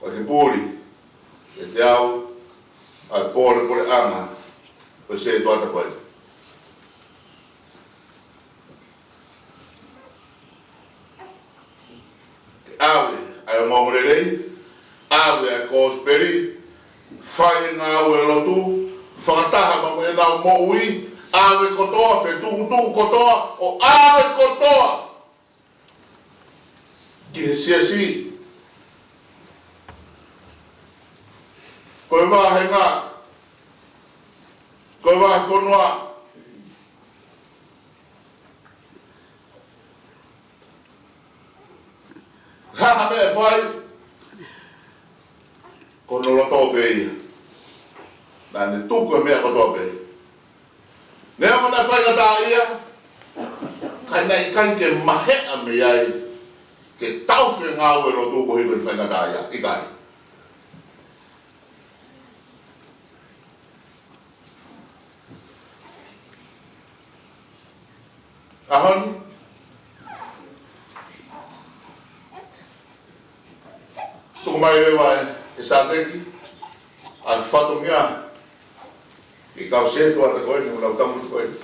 ko e puli ʻe teau ʻa e polepoleʻanga ʻo e sētuata ko ē. Ke ʻave ʻa e ongoongolelei, ʻave ʻa e Kosipeli, fai e ngāue lotu, fakataha mo ʻenau moʻui, ʻave kotoa, fetukutuku kotoa, ʻo ʻave kotoa ki he siasi. Ko e vāhenga, ko e vahefonua. Hā ha meʻa ʻe fai, ko hono loto pē ia. Naʻa ne tuku e meʻa kotoa pē. Neongo naʻe faingataʻaʻia, ka naʻe ʻikai ke maheʻa mei ai ke taʻofi e ngāue lotu koeʻuhi ko e faingataʻaʻia, ʻikai. ʻAho ni, tuku mai leva ʻe, ʻe Sādeki ʻa e fatongia ʻi he kau sētuata ko eni, ʻenau tangata ko eni.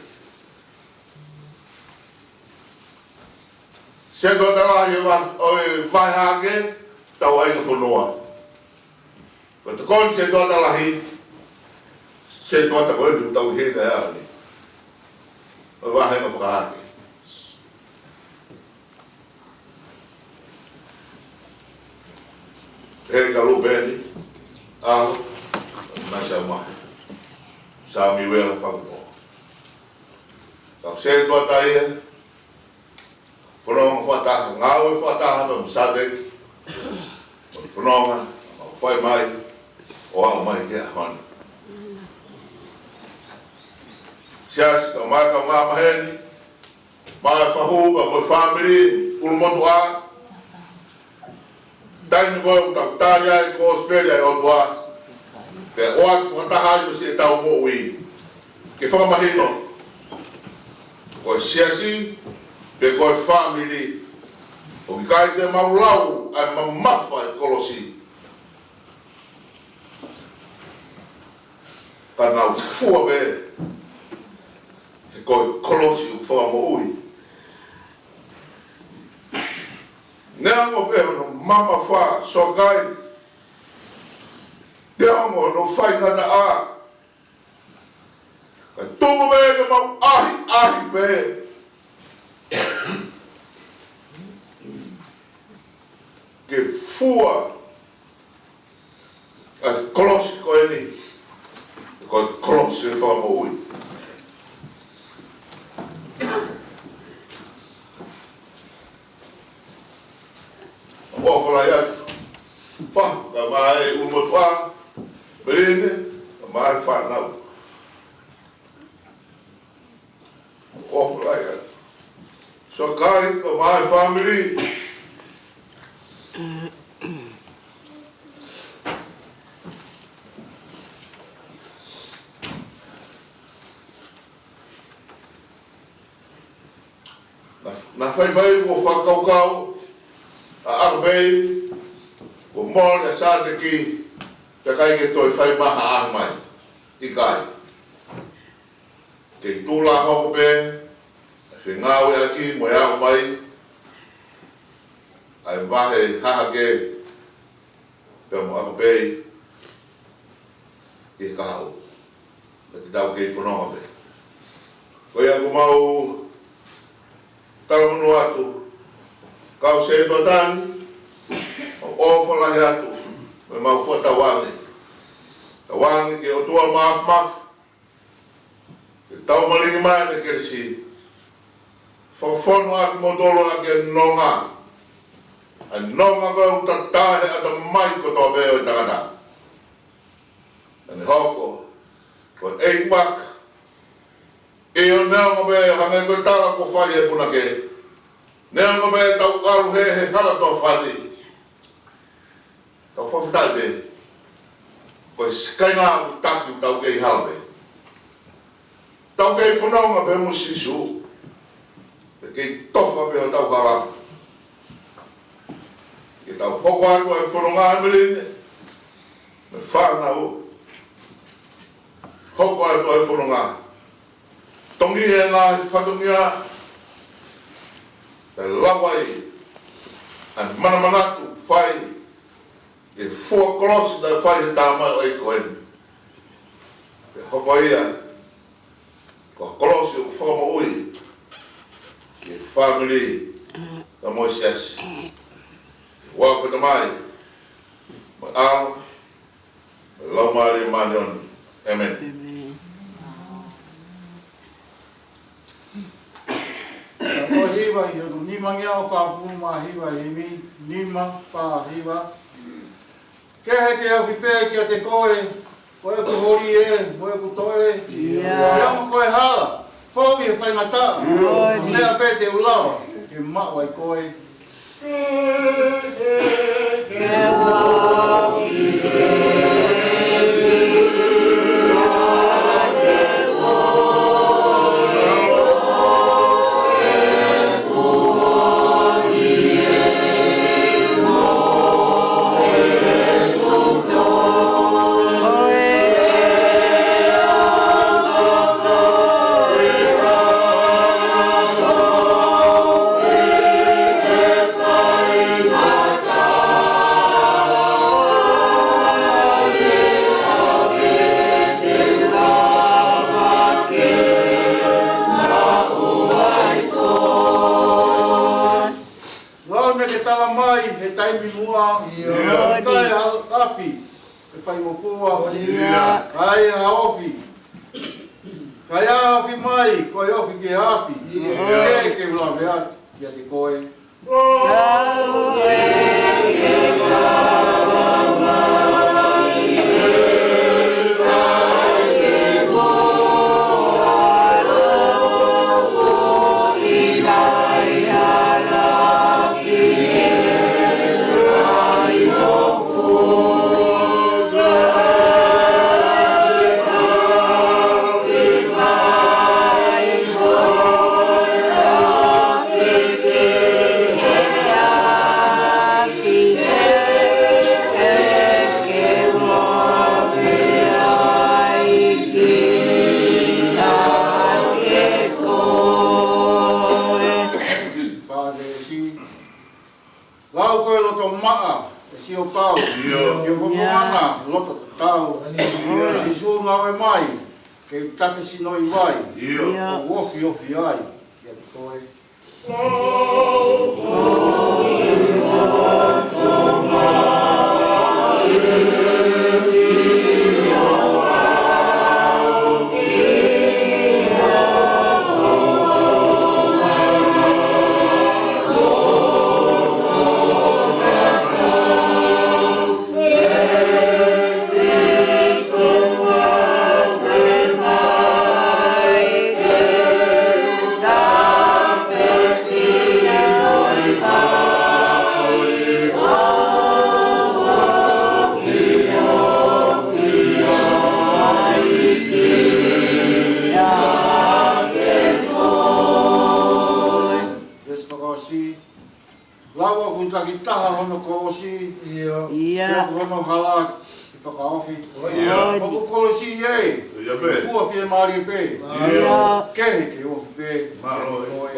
Sētuata lahi ʻo e va-, ʻo e vahe hahake, tau ai ka fonua. Ko e tokoni sētuata lahi, sētuata ko eni ʻoku tau ʻi heni he ʻaho ni. ʻO e vahenga fakahahake. He ka lupeni, ʻaho, mai sa mai. Sa mi wela fakupo. Kau sētuata ia, fakataha, ngāue fakataha mo Sateki, mo e fononga, mo e fai mai, ʻo aʻu mai ki he ʻaho ni. Siasi, kae ʻumaʻā e kau angamaheni, mo e fahu, mo e fāmili, ʻulumotuʻa, taimi ko ē ʻoku tau tali ai e kosipeli ʻa e ʻOtua, pea ʻoatu fakataha ai mo siʻetau moʻui. Ke fakamahino, ko e siasi, pe ko e fāmili, ʻoku ʻikai te mau lau ʻa e mamafa ʻo e kolosi. Ka nau fua pē, he ko e kolosi ʻoku fakamoʻui. Neongo pē hono mamafa, Soakai. Neongo hono faingataʻa. Ka tuku pē ke mau ʻahiʻahi pē ke fua ʻa e kolosi ko eni, ko e kolosi ʻo e fakamoʻui. ʻOfa lahi atu. Fahu, kae ʻumaʻā e ʻulumotuʻa, Meline, kae ʻumaʻā e fānau. ʻOfa lahi atu. Soakai, kae ʻumaʻā e fāmili. Naʻa, naʻa faifai kuo fakakaukau ʻa ʻAkapei, kuo mole ʻa Sateki, pea ʻikai ke toe fai mai ha ʻaho mai. ʻIkai. Kei tuʻu hoko pē, ʻa e fengāueʻaki mo e aʻu mai ʻa e vahe Hahake pea mo ʻAkapei ʻi he kahaʻu. Ka te tau kei fononga pē. Ko ia ʻoku mau talamonū atu, kau Setuata ni, ʻoku ʻofa lahi atu, mo ʻemau fakatauange. Tauange ki he ʻOtua Māfimafi, ke tau malingi mai ʻene kelesi. Fakafonu ʻa kimoutolu ʻaki e nonga. ʻA e nonga ko ē ʻoku tatā he ʻatamai kotoa pē ʻo e tangata. Naʻa ne hoko ko e ʻeikivaka. ʻIo, neongo pē hangē ko e tala kuo fai ʻe he punake, neongo pē ʻetau ʻalu he, he hala tōfani, tau fakafetaʻi pē. Ko e sikaina ʻoku taki ʻoku tau kei hala pē. Tau kei fononga pē mo Sīsū. Pea kei tofa pē hotau hala. Ke tau hoko atu ʻa e fononga, Meline, mo e fānau. Hoko atu ʻa e fononga. Tongi e ngaahi fatongia, pea lau ai ʻa e manamanatu fai, ʻa e fua kolosi naʻe fai ʻe he tamaioʻeiki ko eni. Pea hoko ia ko e kolosi ʻoku fakamoʻui ʻa e fāmili, kae ʻumaʻā e siasi. ʻI he huafa ʻo e Tamai, mo e ʻAlo, mo e Laumālie Māʻoniʻoni. ʻĒmeni. ʻĒmeni. Ko e hiva ʻi hono nimangeau fāfulu mā hiva, himi nima fā hiva. Kehe ke ofi pē kiate koe, ko ʻeku holi ē, mo ʻeku toe. ʻIa. Neongo ko e hala, fou ʻi he faingataʻa. ʻIa. Meʻa pē te u lava ke maʻu ai koe. Lau ne ke tala mai he taimi muʻa. ʻIa. Kae ha afi, ke fai mo fua. ʻIa. Kae ha ofi, kae ha ofi mai, ko e ofi ke afi. ʻIa. Ke, ke lave atu kiate koe. Fānesi, lau ko e loto maʻa, ʻe Siopau. ʻIo. Ke fofongana, loto tatau. ʻIo. Sīsū ngāue mai, ke u tafe sino ʻi vai. ʻIo. ʻIo. ʻOku ofiofi ai, kiate koe. Veesi fakaʻosi. Lau ʻoku takitaha hono kolosi. ʻIo. ʻIo. Pea ko hono hala ke fakaofi. ʻIo. ʻOku kolosi ē. ʻIo pē. Fua fiemālie pē. ʻIo. Kehe ke ofi pē. Mālō ē.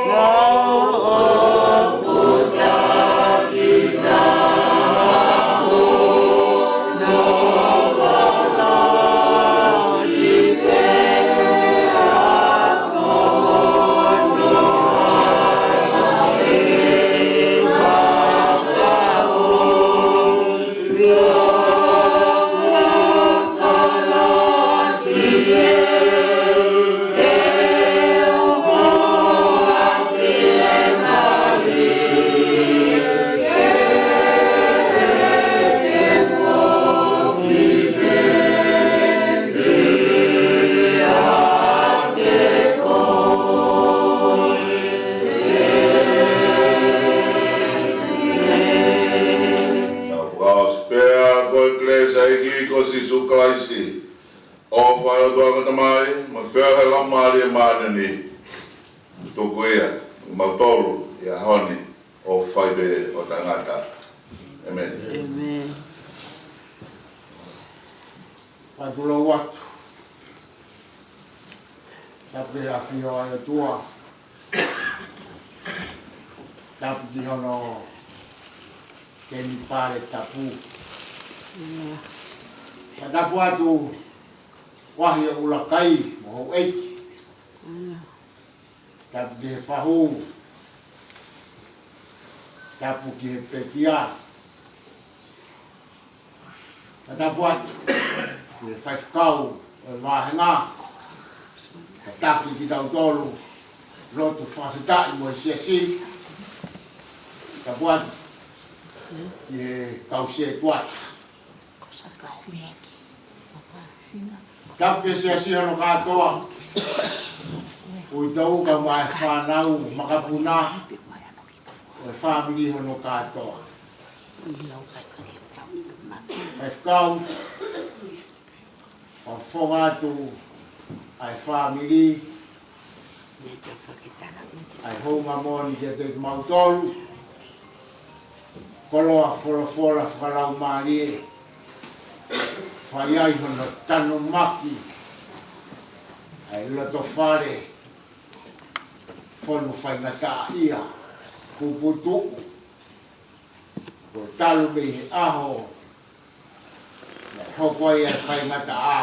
Lau ʻoku takitaha hono kolosi. Tau fakaʻosi pea ko e kelesi ʻa e ʻEiki ko Sīsū Kalaisi, ʻofa ʻa e ʻOtua ko e Tamai, mo e feohi ʻa e Laumālie Māʻoniʻoni, tuku ia maʻa kimautolu ʻi he ʻaho ni, ʻo fai pē ʻo taʻengata. ʻĒmeni. ʻĒmeni. Fakatulou atu. Tapu ki he ʻafio ʻa e ʻOtua. Tapu ki hono temipale tapu. Fakatapu atu, ʻUluakai mo houʻeiki. Tapu ki he fahu. Tapu ki he pekia. Fakatapu atu ki he faifekau ʻo e vāhenga. Kātaki kitautolu, lotu fakafetaʻi mo e siasi. Tapu atu ki he kau sētuata. Tapu ki he siasi hono kātoa. Uitou kae ʻumaʻā e fānau, makapuna, ʻo e fāmili hono kātoa. Faifekau, fakafofonga atu ʻa e fāmili, ʻa e houngaʻia moʻoni kiate kimautolu. Koloa folofola fakalaumālie, fai ai hono tanumaki ʻa e loto fale, fonu faingataʻaʻia, puputuʻu, ko e talu mei he ʻaho naʻe hoko ai ʻa e faingataʻa,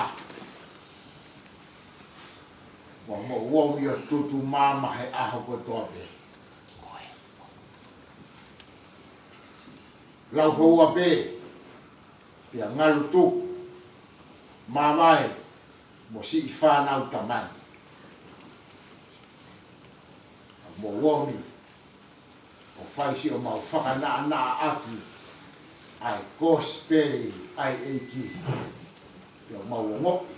mo hoʻomou ʻomi ʻo tutu maama he ʻaho kotoa pē. Lau houa pē, pea ngalu tuku, mamae, mo siʻi fānau tamai. Hoʻomou ʻomi ʻo fai siʻomau fakanaʻanaʻaʻaki ʻa e kosipeli ʻa e ʻEiki. Pea mau ongoʻi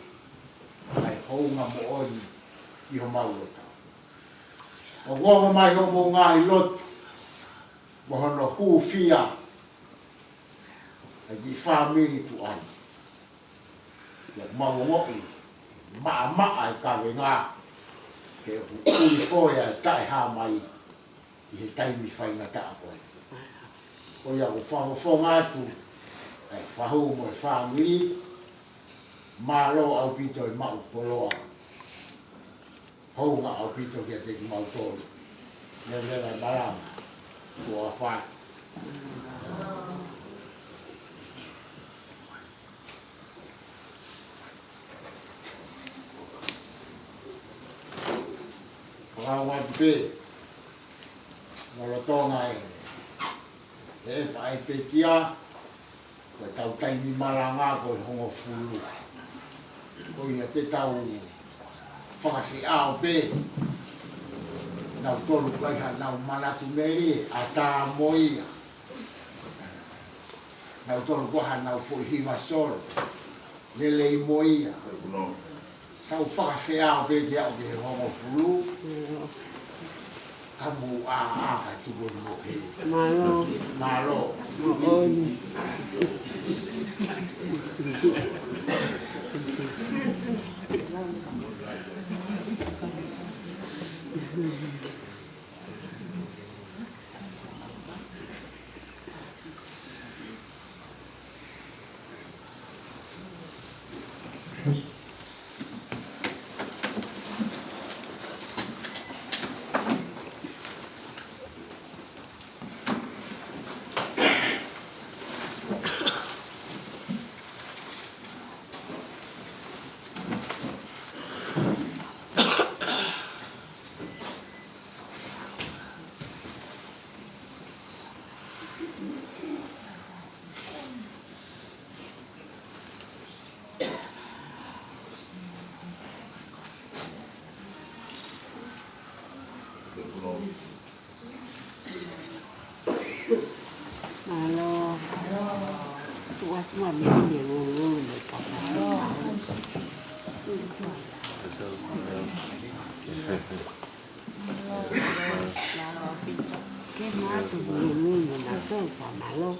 ʻa e hounga moʻoni ʻi homau loto. ʻOku ongo mai hoʻomou ngaahi lotu mo hono hūfia ʻa e kiʻi fāmili tuʻa ni. Pea mau ongoʻi maʻamaʻa e kavenga, he ʻoku ʻulifoe ʻa e taʻehāmai ʻi he taimi faingataʻa ko ē. Ko ia ʻoku fakafofonga atu ʻa e fahu mo e fāmili, mālō ʻaupito e maʻu koloa. Hounga ʻaupito kiate kimautolu. Leveleva e malanga. Kuo fai. Fakahā atu pē lolotonga e, e ʻepa ʻa e pekia, ko e tau taimi malanga ko e hongofulu. Ko ia te tau fakafeʻao pē, nautolu ko ia ʻoku nau manatu meli, ʻatā mo ia. Nautolu ko ia ʻoku nau foʻi hiva solo, lelei mo ia. Tau fakafeʻao pē ke aʻu ki he hongofulu. Ka mou ʻā ʻā ka tuku mo ke. Mālō. Mālō. Moʻoni. Mālō. Tuʻa, tuʻa, mimi, ngulu, ngulu, me papa. Mālō. Ke mātuʻa ngulu, ngulu, mo mātuʻa mālō.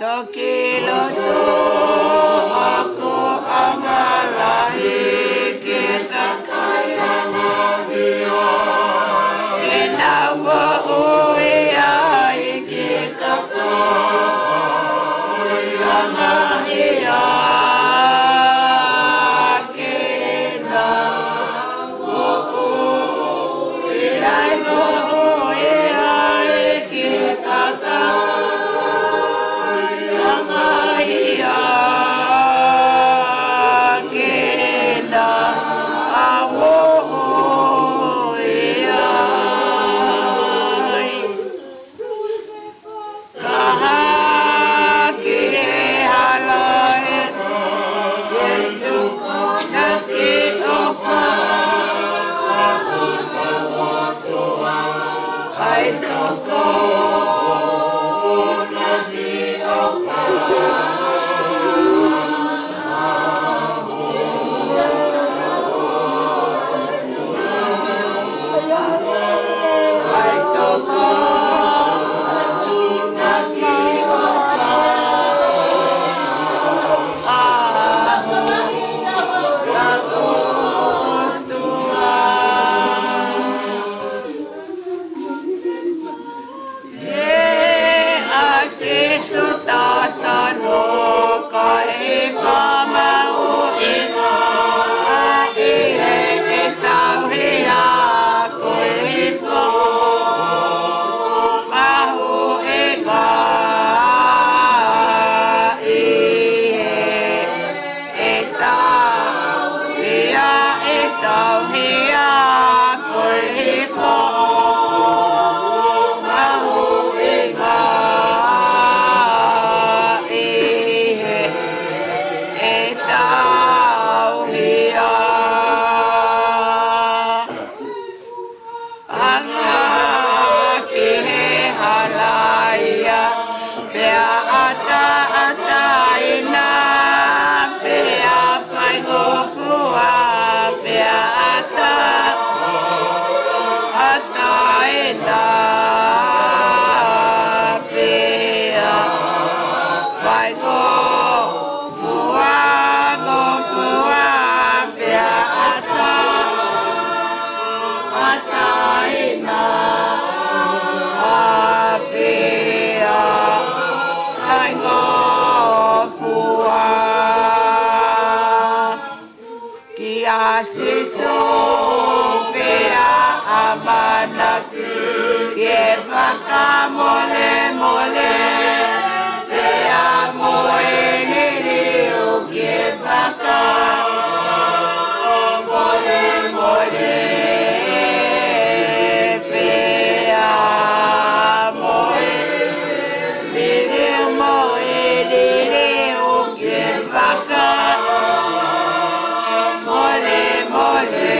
Toki lotu ʻoku ʻamanaki ki he kakai ʻa e ʻEiki ke nau moʻui ai, ki he kakai ʻa e ʻEiki ke nau moʻui ai, moʻui ai ki he kakai ʻa e ʻEiki. Fakamolemole, pea mo e liliu ke fakamolemole, pea mo e liliu, mo e liliu ke fakamolemole,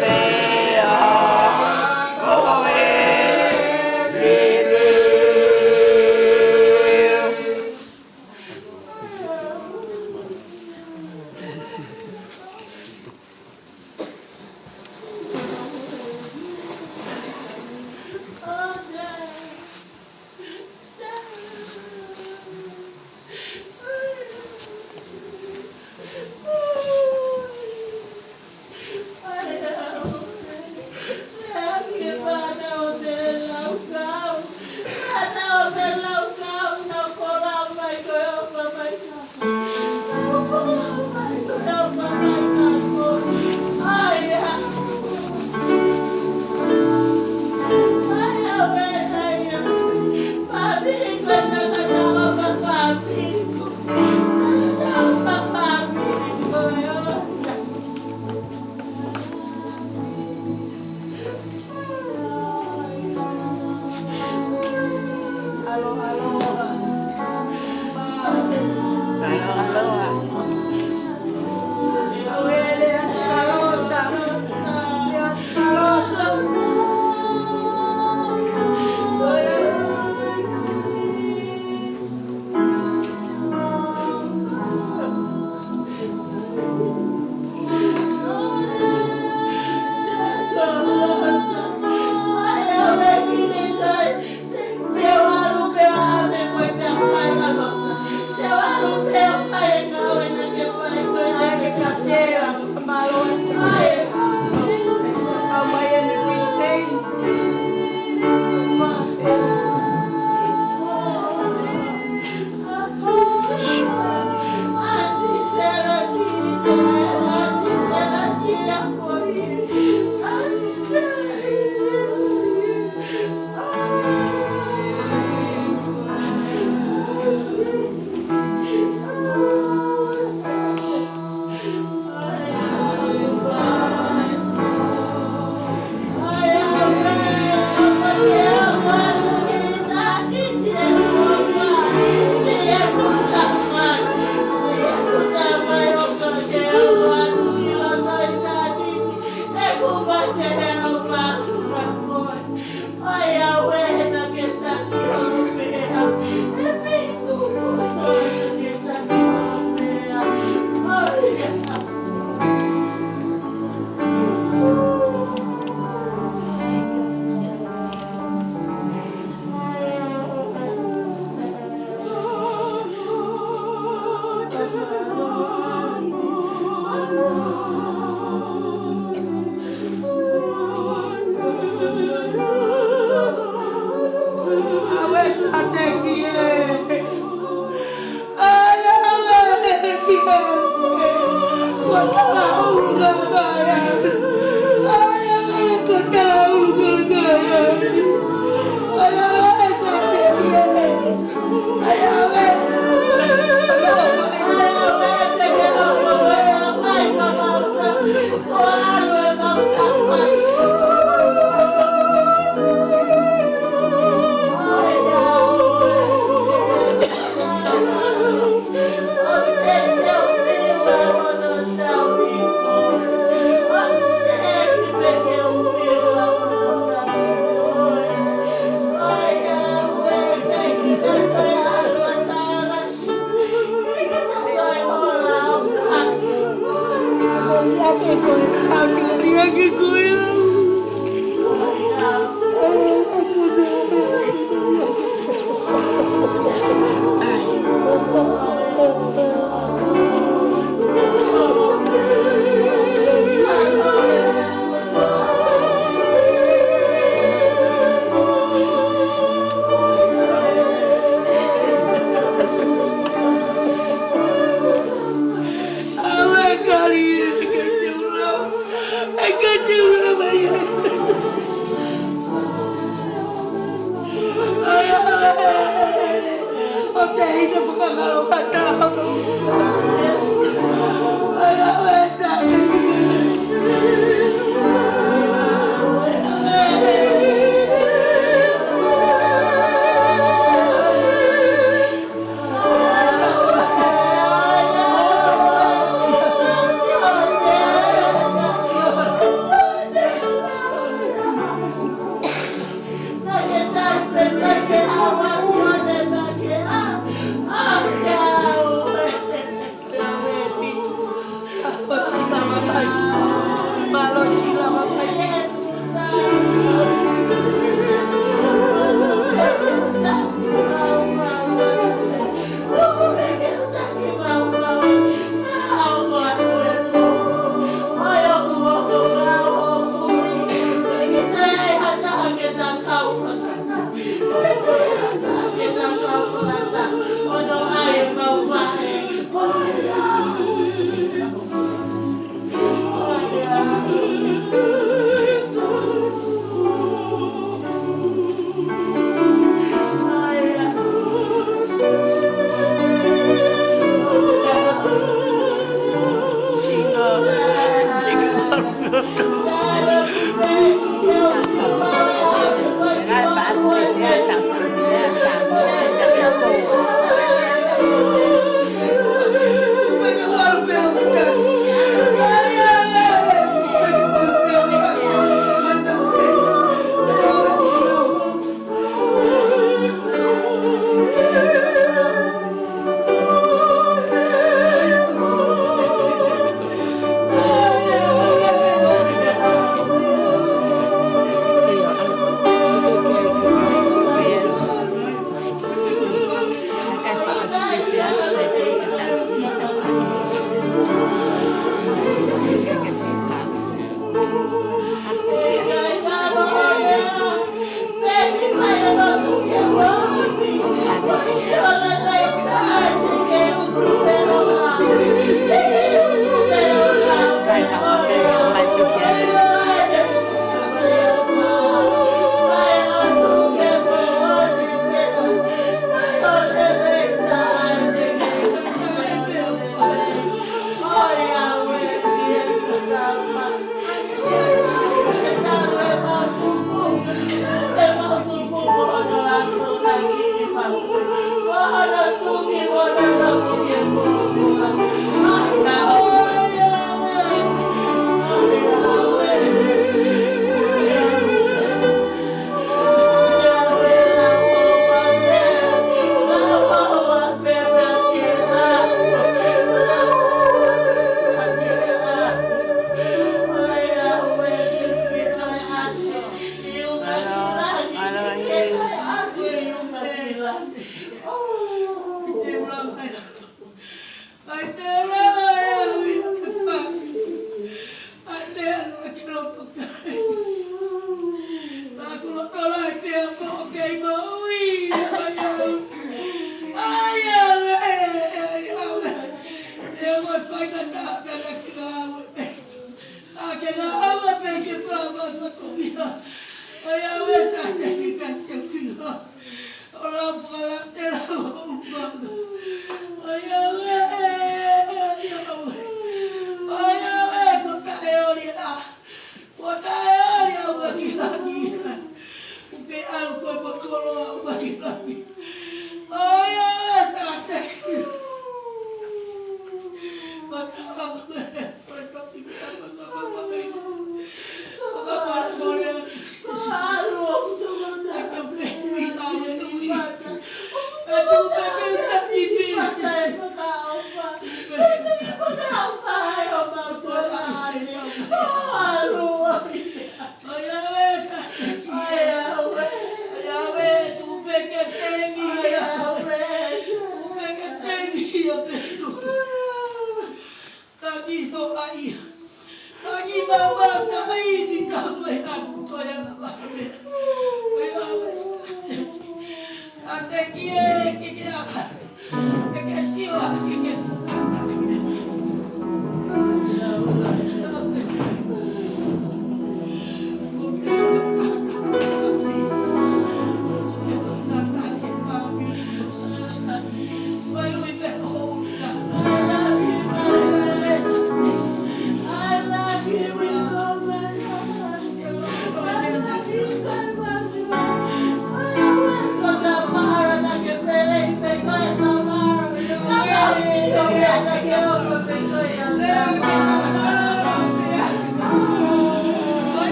pea mo e liliu.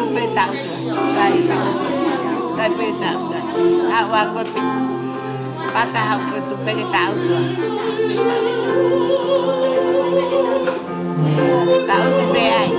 Tupe taʻu tua. Sai, sai. Sai pē taʻu tua. Haʻu ā koe pē. Pata haʻu koe tupe ke taʻu tua. Taʻu tupe ai.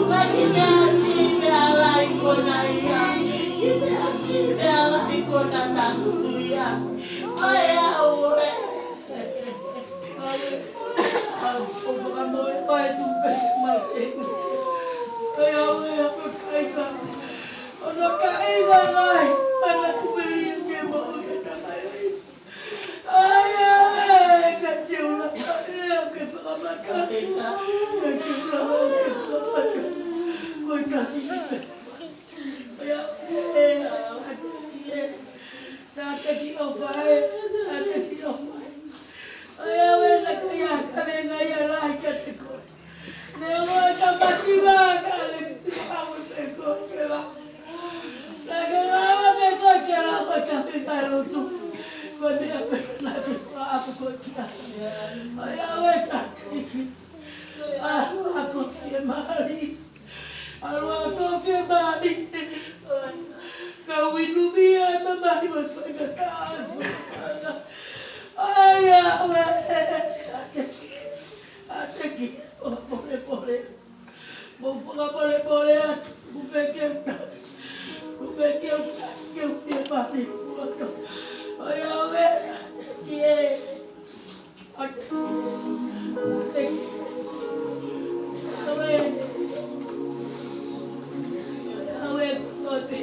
Maki mea si mea lai kona ia. Ki mea si mea lai kona tangutu ia. Ai au e. Ai au e. Ai au e. Ai au e. Ono ka e ngai ngai. Ana kumeli ke mo ia tamai. Ai, ai, ka te ula, ai, ai, ke fakamata. Ka te ula, ai, ke fakamata. Ko e tahi. Ai, ai, ai, ai, ai, Sāteki ʻofa ē, Sāteki ʻofa ē, Sāteki ʻofa ē. Ai, ai, ai, na ka ia, ka venga ia lahi kiate koe. Neongo e ka masiva ka le ki au te ko ke la. Na ke la me ko ke la ko ka me ka lotu. Ko te a pe na ke fa a ko kia. Ai au e Sāteki. A ko fie mali. A ko fie mali. Ka winu mi ai mamahi mai fai ka ta ai fai ka. Ai au e Sāteki. Sāteki, ʻo pole pole. Mo fakapolepole atu, kupe ke uta. Kupe ke uta, ke uta e pāti kuata. Ai au e Sāteki e. Sāteki. Sāteki. Au e. Au e, kote.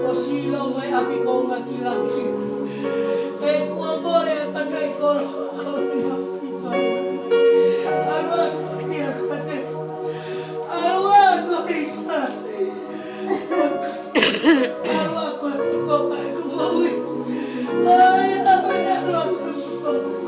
ʻO sio mai ʻapi konga ki langi. ʻE kuo mole e pakai kolo. ʻAlu ā ko ia Sāteki. ʻAlu ā ko ia. ʻAlu ā ko ia ko ia ko ia. Ai, ai, ʻalu ā ko ia ko ia.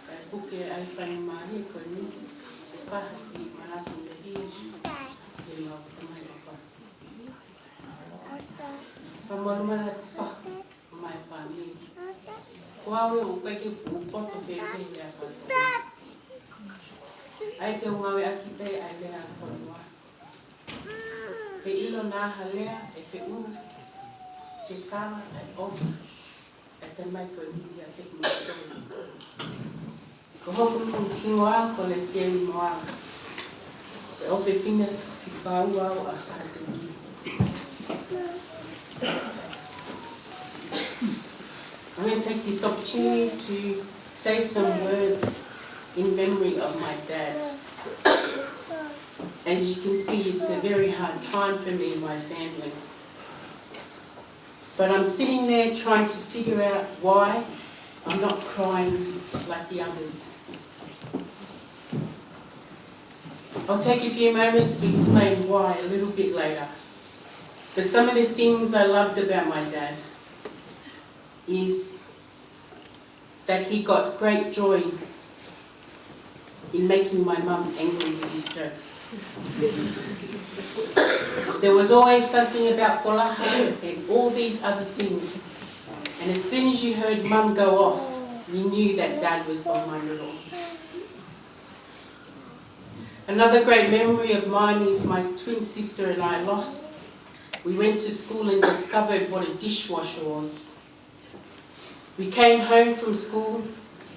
Kae puke ai fai mahi ko ni, ʻe faha ki manatu mehi, ke mau tamai ʻofa. Ka mau mana te faha, mai fāmili. Ko au ʻoku ʻikai ke fuʻu poto fēfē lea fānau. ʻAi ke u ngāueʻaki pē ʻa e lea fonua. He ʻilo naʻa ha lea ʻe feʻunga ke tala ʻa e ʻofa ʻa e tamai ko eni kiate kimoutolu. Ko hoku hingoa ko Lesieli Moala. Ko e ʻofefine fika ua au ʻa Sāteki. I'm going to take this opportunity to say some words in memory of my dad. As you can see, it's a very hard time for me and my family. But I'm sitting there trying to figure out why I'm not crying like the others. I'll take a few moments to explain why a little bit later. But some of the things I loved about my dad is that he got great joy in making my mum angry with his jokes. There was always something about folaha and all these other things. And as soon as you heard mum go off, you knew that dad was on my little. Another great memory of mine is my twin sister and I lost. We went to school and discovered what a dishwasher was. We came home from school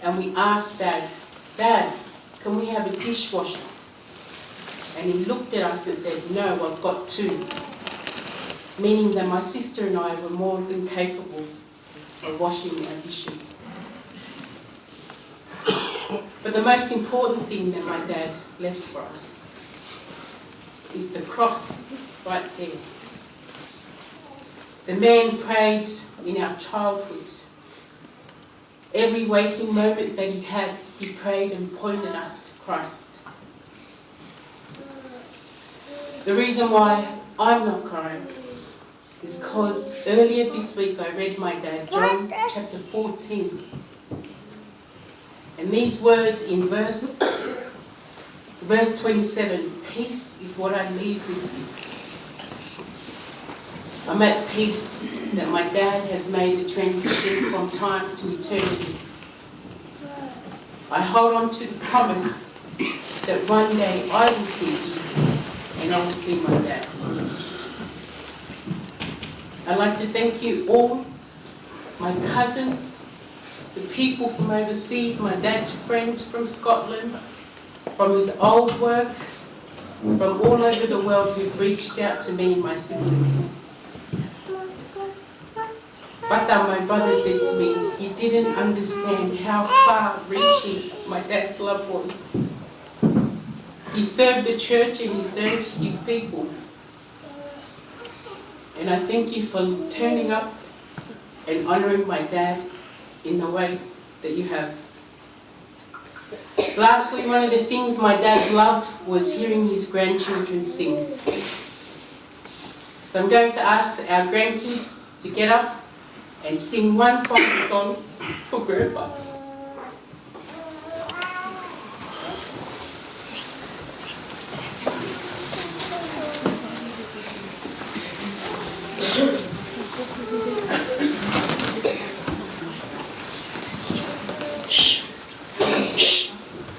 and we asked Dad, "Dad, can we have a dishwasher?" And he looked at us and said, "No, I've got two." Meaning that my sister and I were more than capable of washing our dishes. But the most important thing that my dad left for us is the cross right there. The man prayed in our childhood. Every waking moment that he had, he prayed and pointed us to Christ. The reason why I'm not crying is because earlier this week I read my dad John chapter fourteen. And these words in verse, verse twenty-seven, "Peace is what I leave with you." I'm at peace that my dad has made the transition from time to eternity. I hold on to the promise that one day I will see Jesus and I will see my dad. I'd like to thank you all, my cousins, the people from overseas, my dad's friends from Scotland, from his old work, from all over the world who've reached out to me and my siblings. But uh, my brother said to me he didn't understand how far-reaching my dad's love was. He served the church and he served his people. And I thank you for turning up and honoring my dad in the way that you have. Lastly, one of the things my dad loved was hearing his grandchildren sing. So I'm going to ask our grandkids to get up and sing one final song for Grandpa.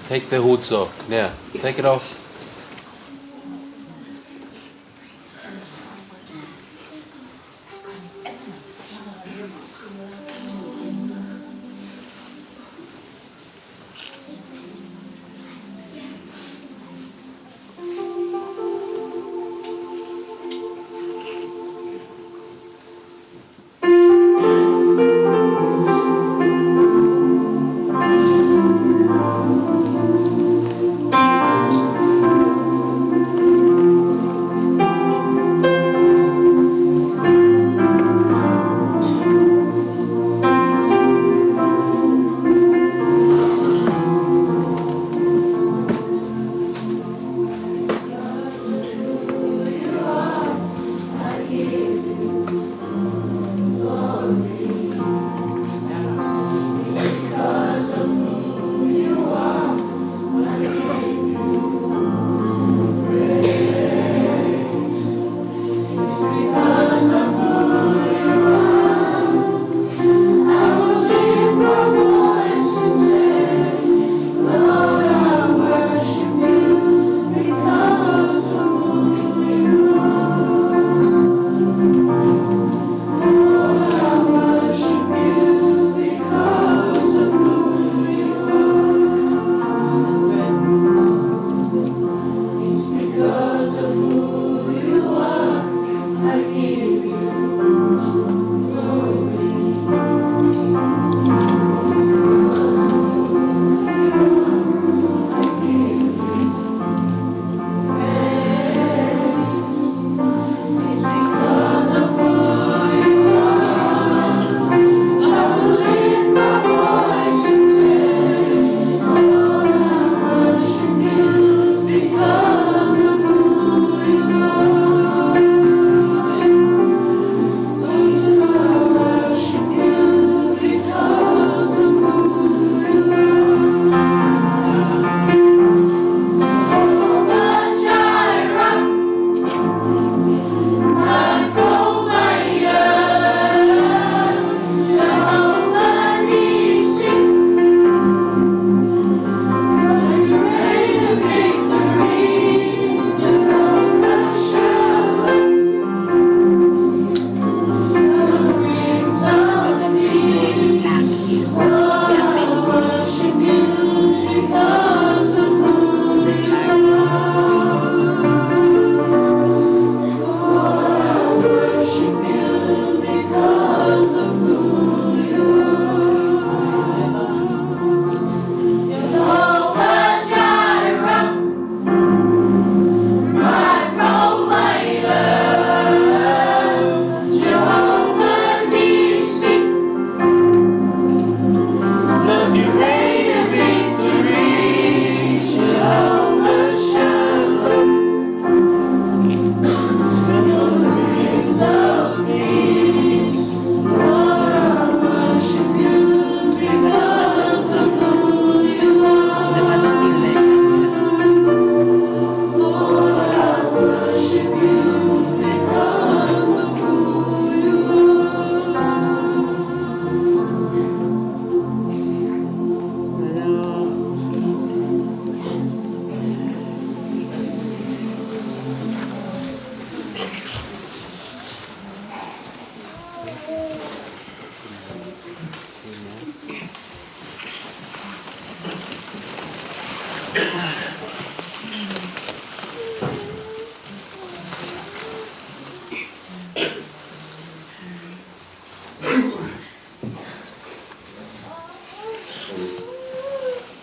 Take the hoods off. Yeah, take it off.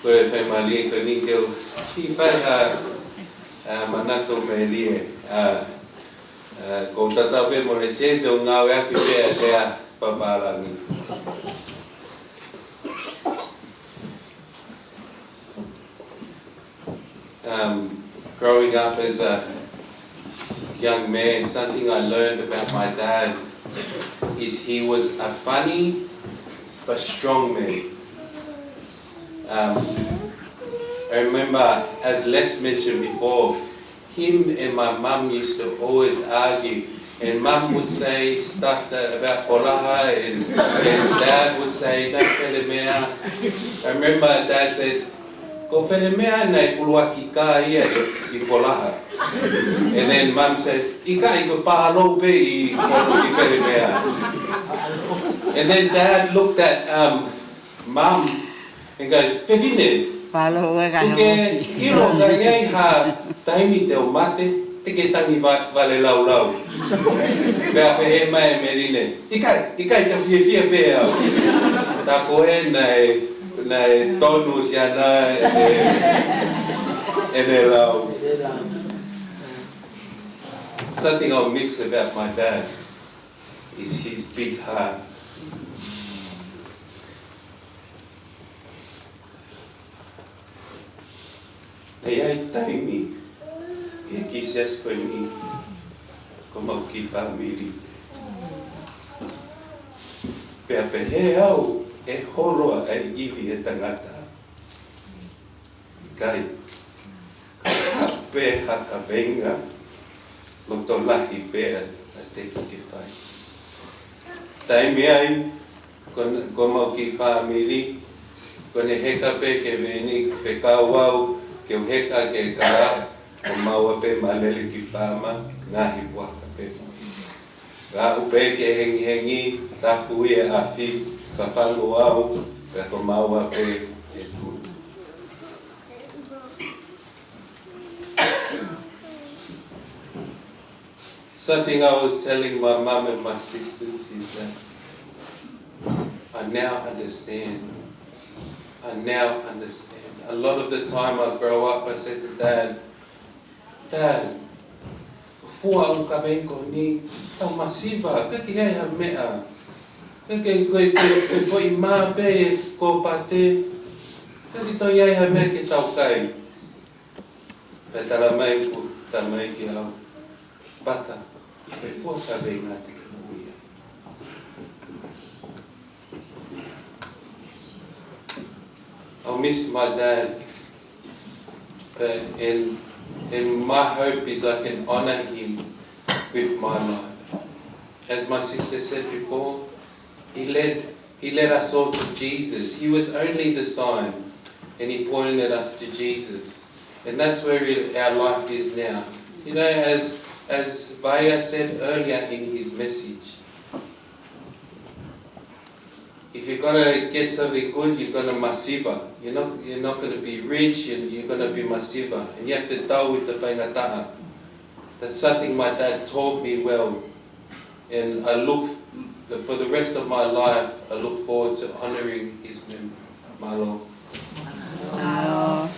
Ko e faingamālie ko eni ke u kiʻi fai ha, ā, manatu melie, ā, ā, ko e tatau pē mo e sente ʻo ngāueʻaki pē ʻa e lea papālangi. Um, growing up as a young man, something I learned about my dad is he was a funny but strong man. Um, I remember, as Les mentioned before, him and my mum used to always argue, and mum would say stuff that, about Folaha, and, and dad would say, "Naʻe Felemea." I remember dad said, "Ko Felemea naʻe ʻuluaki kā ia ʻi, ʻi Folaha." And then mum said, "ʻIkai, ko Pālou pē ʻi, ʻi Felemea." And then dad looked at, um, mum and goes, "Fefine, Pālou ē ka he ʻoku ke ʻosi. ʻIlo ka ʻi ai ha taimi te u mate, te ke tangi va-, vale laulau." Pea pehē mai ʻe Meline, "ʻIkai, ʻikai, tau fiefia pē au." Tā ko ē naʻe, naʻe tonu siʻana ʻene, ʻene lau. Something I'll miss about my dad is his big heart. ʻE ʻi ai taimi ʻi he kiʻi siasi ko eni, ko ʻemau kiʻi fāmili. Pea pehē au ʻe holo ʻa e ivi ʻa e tangata. ʻIkai. Ka pē ha kaveinga, loto lahi pē ʻa e teki ke fai. Taimi ai, ko, ko ʻemau kiʻi fāmili, ko ʻene heka pē ki he veeni, fekau au ke u heka ki he kala, ko maua pē ma lele ki fāma, ngaahi puaka pē mo ia. Ka u pē ke hengihengi, tafu ia ʻa e afi, ka fangu au, ka ko maua pē ʻe tuli. Something I was telling my mum and my sisters is that I now understand. I now understand. A lot of the time I grow up, I said to Dad, "Dad, ko e fua ʻoku kaveinga ko eni, tau masiva, ʻikai ke ʻi ai ha meʻa. ʻIkai ke, ko e, ko e, ko e foʻi mā pē ko pate, ʻikai ke toe ʻi ai ha meʻa ke tau kai." Pea tala mai ʻeku tamaiki au, "Pata, ko e fua kaveinga te ke moʻui ai." I'll miss my dad, but, and, and my hope is I can honor him with my life. As my sister said before, he led, he led us all to Jesus. He was only the sign, and he pointed us to Jesus. And that's where it, our life is now. You know, as, as Baya said earlier in his message, if you're gonna get something good, you're gonna masiva. You're not, you're not gonna be rich, and you're gonna be masiva. And you have to deal with the faingataʻa. That's something my dad taught me well. And I look, for the rest of my life, I look forward to honoring his memory. Mālō. Mālō.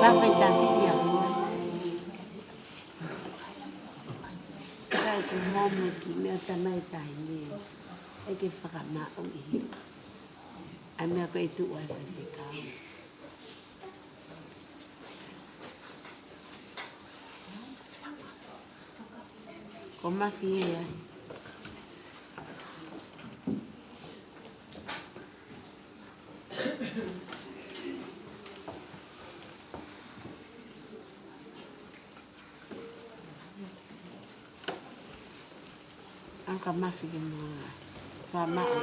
Ka fai taki sia mo. Ka ke momo ki mea tamai tahi ni. ʻE ke fakamaʻoʻi. ʻA e meʻa ko e tuʻu ai faifekau. Ko Mafi ia. ʻAka Mafi ke mua. Fa maʻa.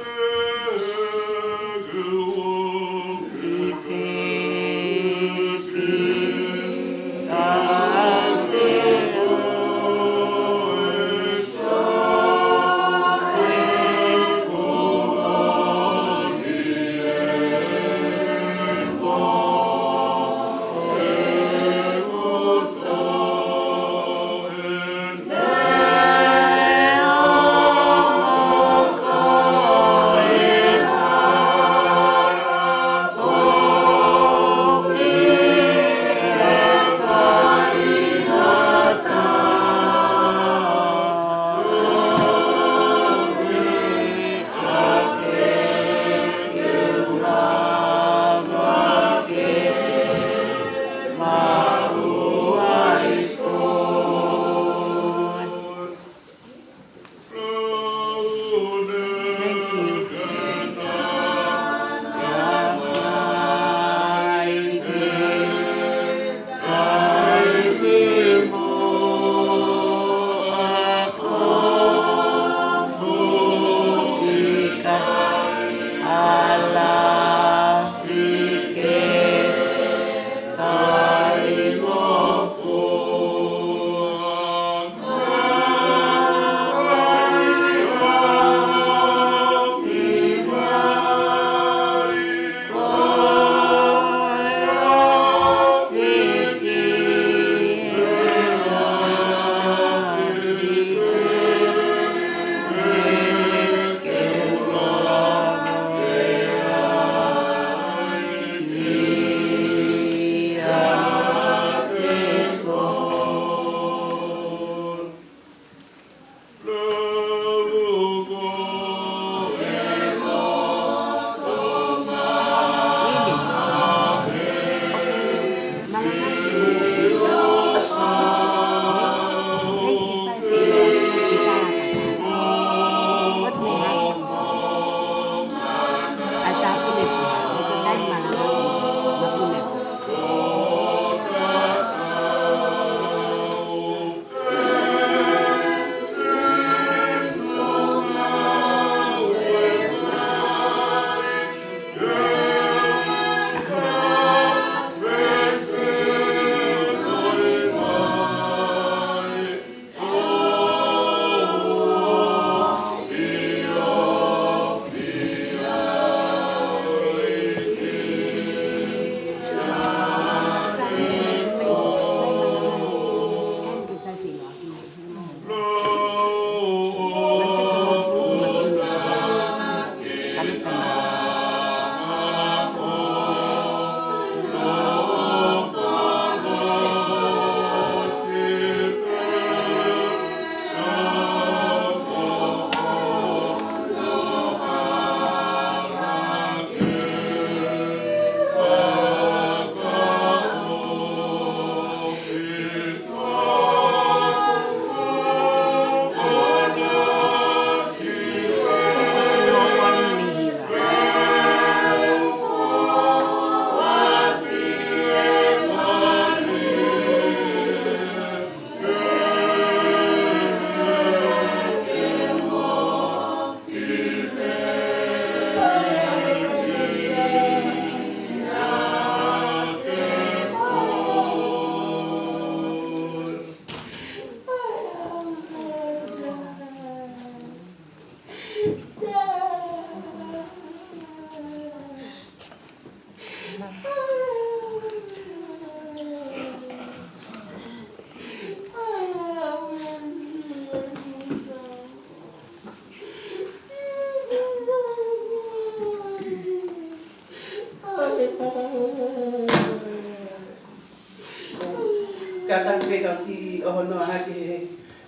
Ka u kiʻi ʻohonoa hake he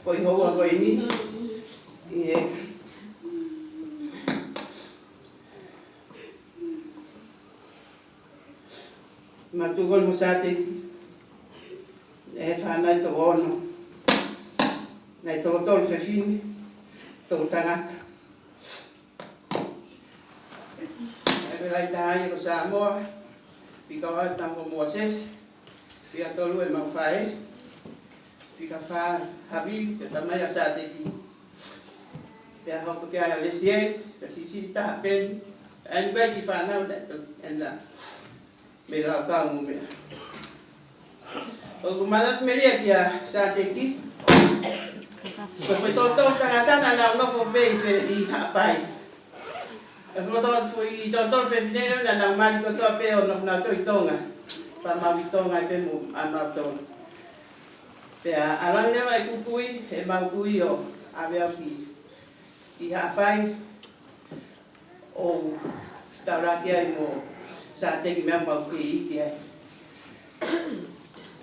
ko e houa ko eni. ʻI he mātuʻa ko eni mo Sāteki, ʻe he fānau ʻe toko ono. Naʻe toko tolu fefine, tolu tangata. ʻE pē lahi taha ia ko Samoa, fika ua tama ko Mōsese, fika tolu ʻemau faʻē, fika fā Havili, ko e tamai ʻa Sāteki. Pea hoko ki ai ʻa Lesieli, pea siʻisiʻi taha Peni, ʻa eni pē kiʻi fānau naʻe toki ʻena. Mei Laukau mo meʻa. ʻOku ou manatu melie kia Sāteki. Ko e foʻi toko tolu tangata naʻa nau nofo pē ʻi Fe-, ʻi Haʻapai. Ko e foʻi toko tolu, foʻi toko tolu fefine naʻa nau mali kotoa pē ʻo nofo nautolu ʻi Tonga. Pea mau ʻi Tonga ai pē mo ʻemau Tonga. Pea ʻalu ange leva ʻeku kui, ʻemau kui ʻo ʻave au ki, ki Haʻapai. ʻO taulaki ai mo Sāteki meʻa mau kei iiki ai.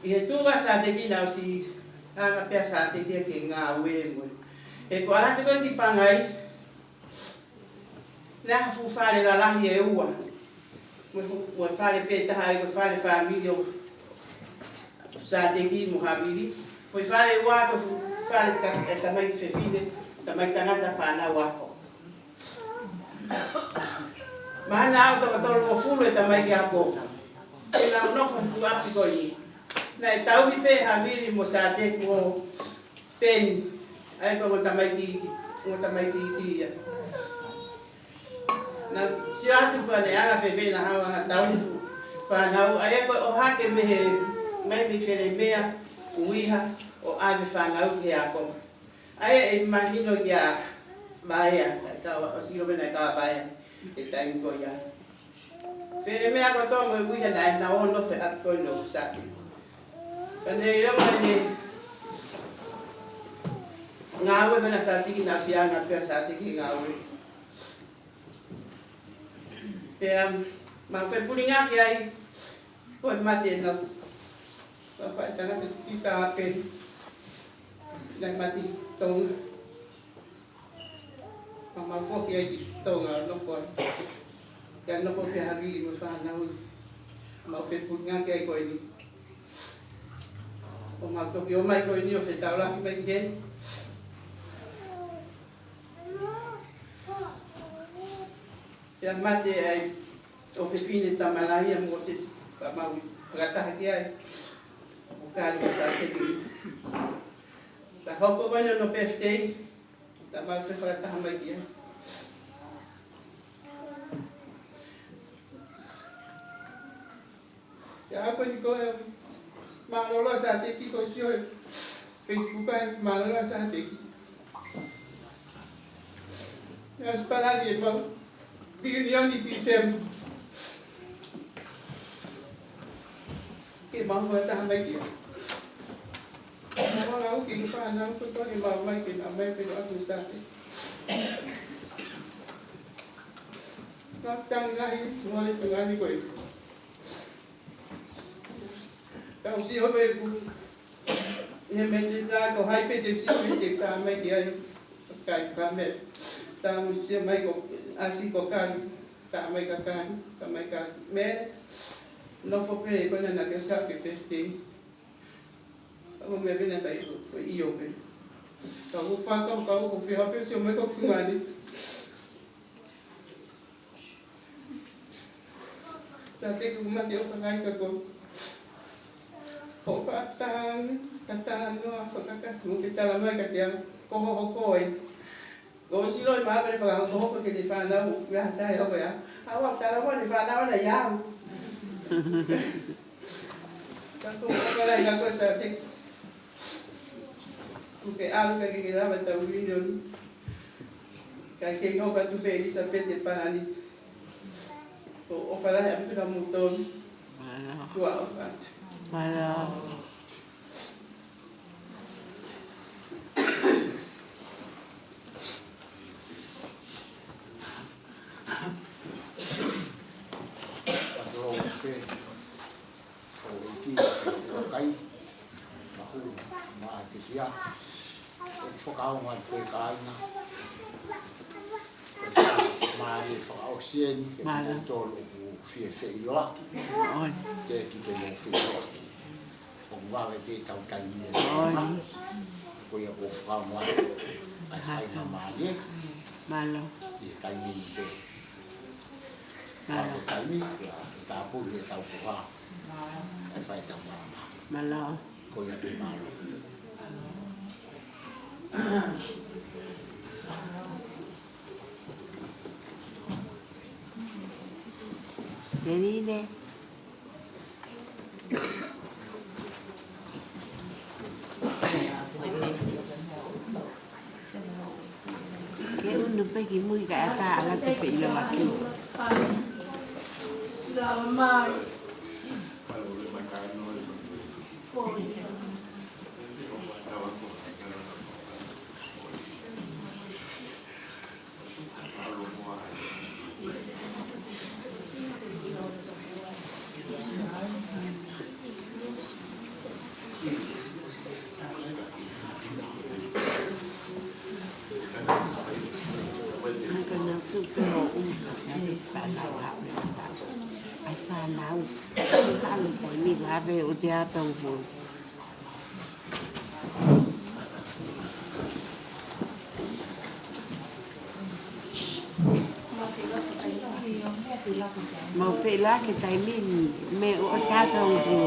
ʻI he tuʻu ʻa Sāteki naʻe ʻosi hanga pē ʻa Sāteki ia ke ngāue mo. He ko e ʻalu atu ko ē ki Pangai, naʻe ha fuʻu fale lalahi ʻe ua. Mo e fu-, mo e fale pē taha ai ko e fale fāmili ʻo Sāteki mo Havili. Ko e fale ua ko e fuʻu fale ka-, ʻe tamaiki fefine, tamaiki tangata fānau ako. Mahalo ʻe toko tolungofulu e tamaiki ako. Pea nau nofo he fuʻu ʻapi ko eni. Naʻe tauhi pē Havili mo Sāteki mo Peni. ʻA ia ko e ongo tamaiki, ongo tamaiki ia. Naʻa ku sio atu pea naʻe anga fēfē ʻena haʻu ʻo tauhi e fuʻu fānau. ʻA ia ko e ʻohake mei he, mai mei Felemea, ʻUiha, ʻo ʻave fānau ki he ako. ʻA ia ʻe mahino kia Vaea, ʻa e kau, ʻosi ʻilo pē naʻe kau ʻa Vaea he taimi ko ia. Felemea kotoa mo e ʻUiha naʻa nau ō ʻo nofo he ʻapi ko eni ʻo Sāteki. Pea ne ʻilo mai ne ngāue pē ʻa Sāteki, naʻe ʻosi anga pē ʻa Sāteki he ngāue. Pea mau fepulingaki ai, ko e mate ʻena, ko e faʻē tangata siʻi taha pē, naʻe mate ʻi Tonga. Pea mau foki ai ki Tonga, nofo ai. Pea nofo pē ʻa Havili mo e fānau. Mau fepulingaki ai ko eni. ʻO mau toki ō mai ko eni ʻo fetaulaki mai ki heni. Pea mate ai ʻofefine tamalahi ʻa Mōsese, pea mau fakataha ki ai. ʻO kali mo Sāteki. Ka hoko ko eni hono birthday, pea mau toe fakataha mai ki ai. Pea ko eni ko e mālōlō ʻa Sāteki, ko e sio he Facebook ai, mālōlō ʻa Sāteki. Naʻe ʻosi palani ʻemau reunion ʻi Tīsema. Ke mau fakataha mai ki ai. Mau ʻalu ki he fānau kotoa ke mau mai ke nau mai fenoʻaki mo Sāteki. Naʻe tangi lahi mo le tungani ko ē. Ka u sio pē ʻeku, ʻi he message ko hai pē te u sio pē te u tā mai ki ai. Kai ka me tā mo sio mai ko, ʻasi ko kai, tā mai ka kai, tā mai ka me. Nofo pē ko ena naʻa ke sa ke pēsitei. Ka mo me pē naʻe kai ko, ko ʻio pē. Ka u faka, ka u ko fia pē sio mai ko kumani. Sāteki, ʻoku mate ʻofa lahi ka ko hoʻo faʻa tala, ka talanoa fakakakato mo ke tala mai kiate au ko hoʻo hoko ē. Ko ʻosi ʻilo ʻe Maʻake ʻene fakahokohoko ki heʻene fānau, ʻi he taimi ʻoku ʻi ai. ʻA ua tala mai ʻene fānau ʻana ia au. Ka ko hoʻo ʻofa lahi ka ko Sāteki. ʻOku ke ʻalu ka ke ke lava tau reunion. Ka ke hoko atu pē ʻElisapeti ʻe palani. Ko e ʻofa lahi ʻaupito kia moutolu. Mālō. Tuʻa ʻofa atu. Mālō. Fakaongo atu ki he kāinga. Ko e faingamālie fakaʻosi eni kiate kimoutolu ʻoku fie feʻiloaki. ʻOi. Teʻeki ke mou feʻiloaki. ʻOku vave pē ʻetau taimi ʻi he ʻOi. Ko ia ʻoku ou fakaongo atu ʻa e faingamālie. Mālō. ʻI he taimi ni pē. Mālō. Ko e taimi, ia, ke tāpuni ʻetau koha. ʻE fai ʻetau malanga. Mālō. Ko ia pē, mālō. Meline. Ke unu pē ki mui kae ʻatā ʻa e ngaahi feʻiloaki. Mau feʻiloaki taimi ni, mou ʻosi ʻatā ʻoku.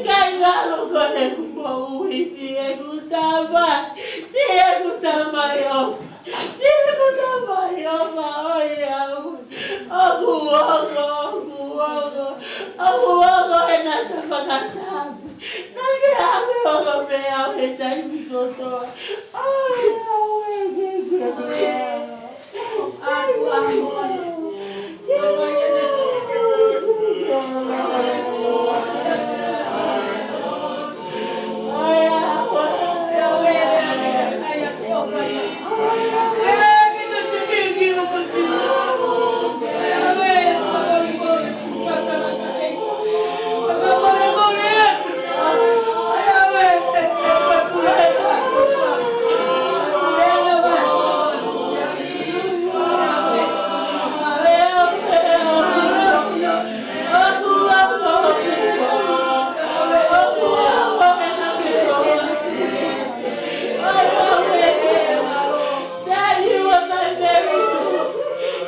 Kae ngalo ko ʻeku moʻui, siʻeku Tamai, siʻeku Tamai ʻofa, siʻeku Tamai ʻofa, ʻoiauē. ʻOku ongo, ʻoku ongo, ʻoku ongo ʻena fakatapu. Naʻá ke ʻave ʻo ʻomi au he taimi kotoa. ʻOiauē, ke ke. That you are my very best.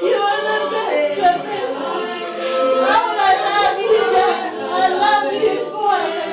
You are my best, the best. Oh, I love you, Dad. I love you, boy.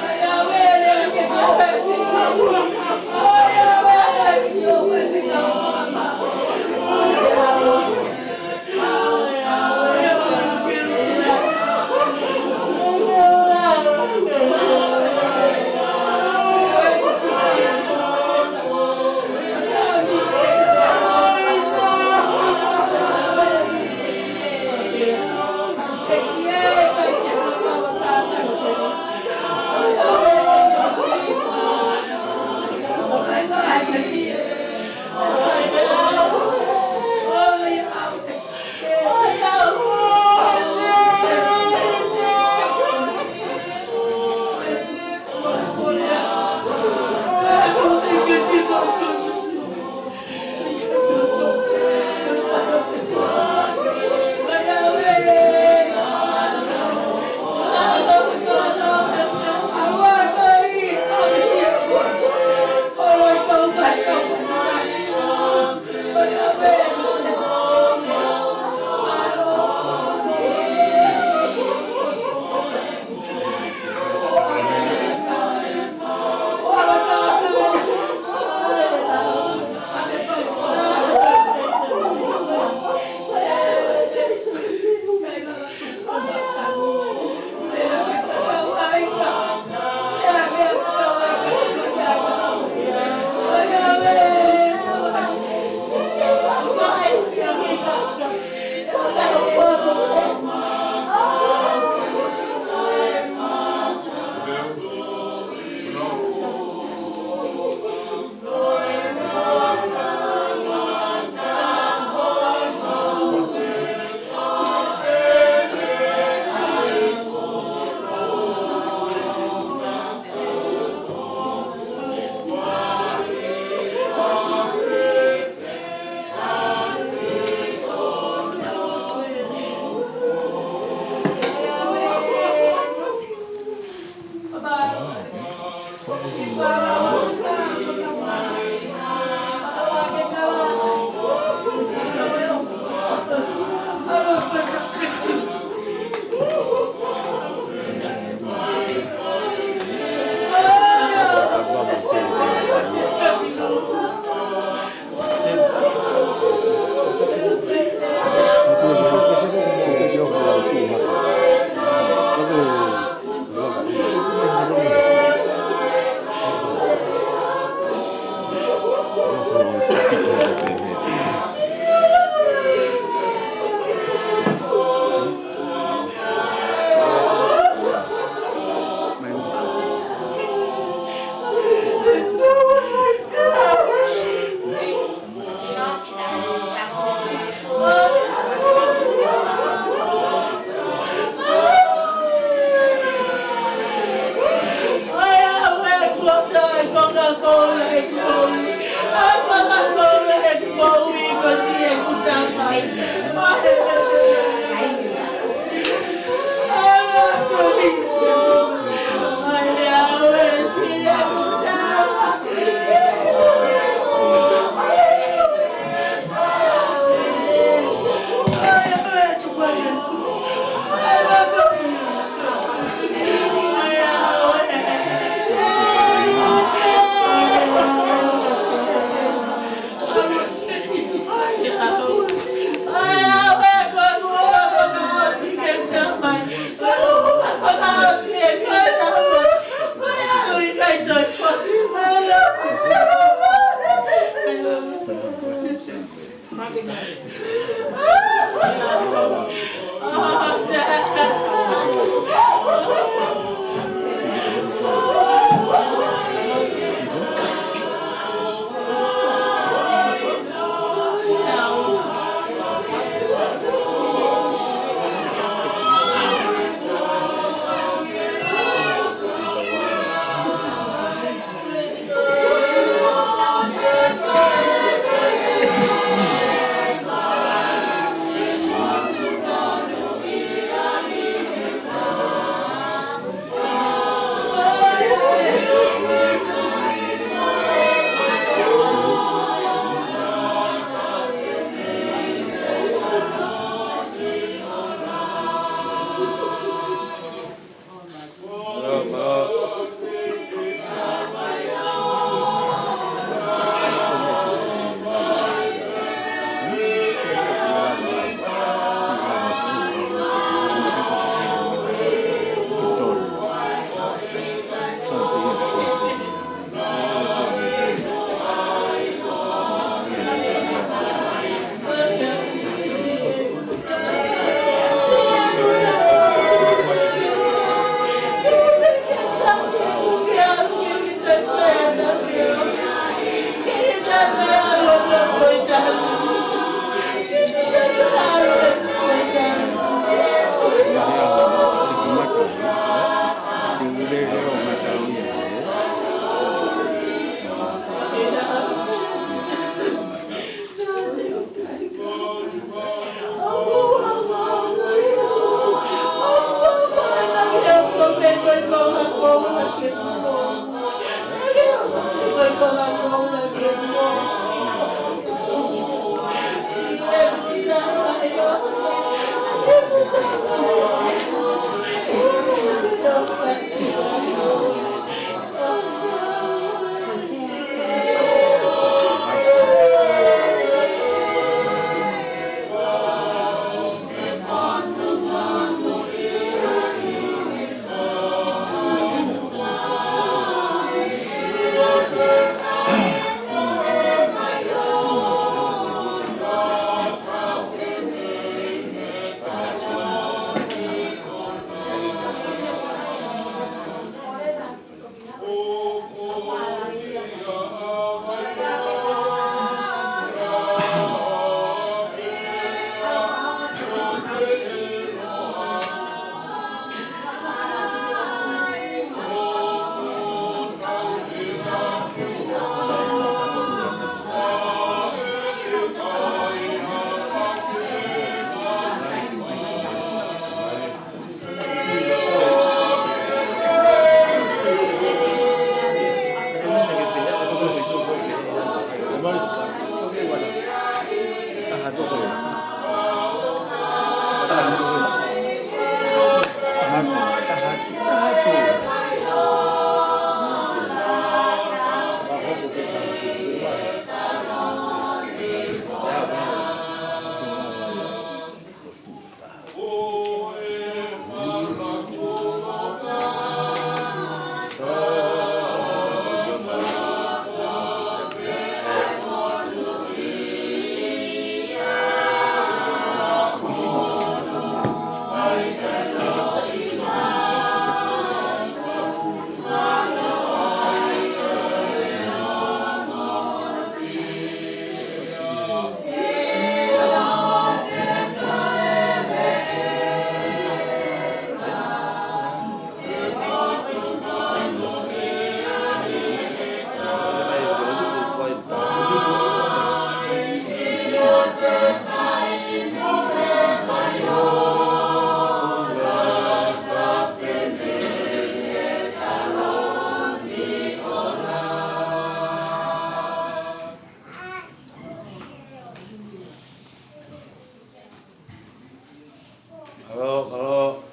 Halo, halo.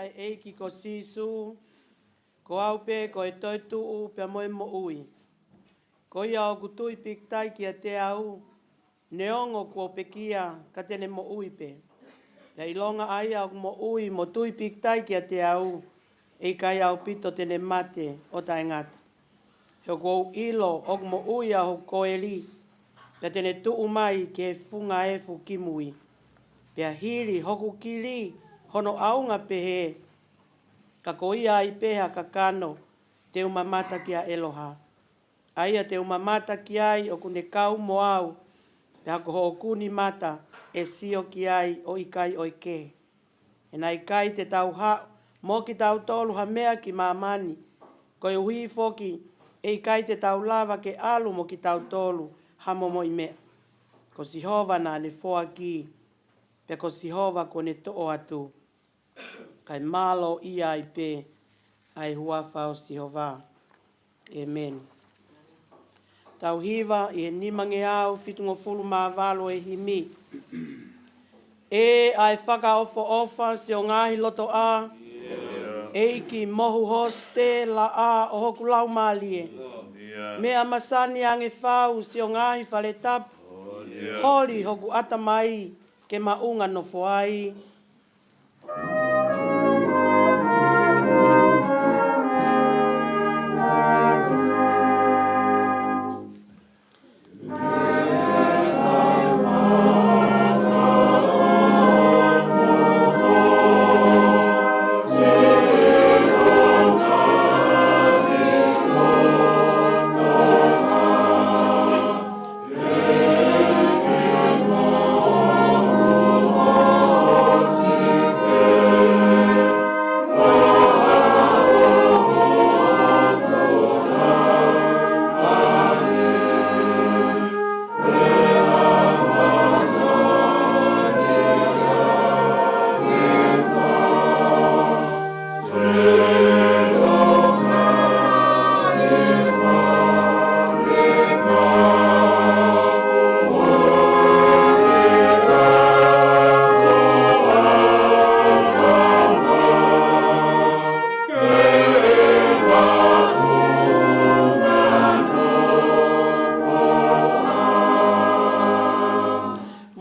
ʻEiki ko Sīsū, ko au pē ko e toetuʻu pea mo e moʻui. Ko ia ʻoku tui pikitai kiate au, neongo kuo pekia, ka te ne moʻui pē. Pea ʻilonga ʻa ia ʻoku moʻui mo tui pikitai kiate au, ʻe ʻikai ʻaupito te ne mate ʻo taʻengata. He ʻoku ou ʻilo ʻoku moʻui ʻa hoku koeli, pea te ne tuʻu mai ki he funga efu kimui. Pea hili hoku kili hono ʻaunga pehē, ka ko ia ai pē ha kakano, te u mamata kia ʻEloha. ʻA ia te u mamata ki ai ʻoku ne kau mo au, pea ko hoku nima ʻe sio ki ai ʻo ʻikai ʻo e kehe. He naʻe ʻikai te tau haʻu mo kitautolu ha meʻa ki māmani, koeʻuhi foki ʻe ʻikai te tau lava ke ʻalu mo kitautolu ha momoʻi meʻa. Ko Sihova naʻa ne foaki, pea ko Sihova kuo ne toʻo atu. Kae mālō ia ai pē ʻa e huafa ʻo Sihova. ʻĒmeni. Tau hiva ʻi he nimangeau fitungofulu mā valu e himi. ʻE ʻa e fakaʻofoʻofa siʻo ngaahi lotoʻā, ʻEiki mohu hosite laʻā ʻo hoku laumālie. Meʻa masani ange fau siʻo ngaahi fale tapu, holi hoku ʻatamai ke maʻunga nofo ai.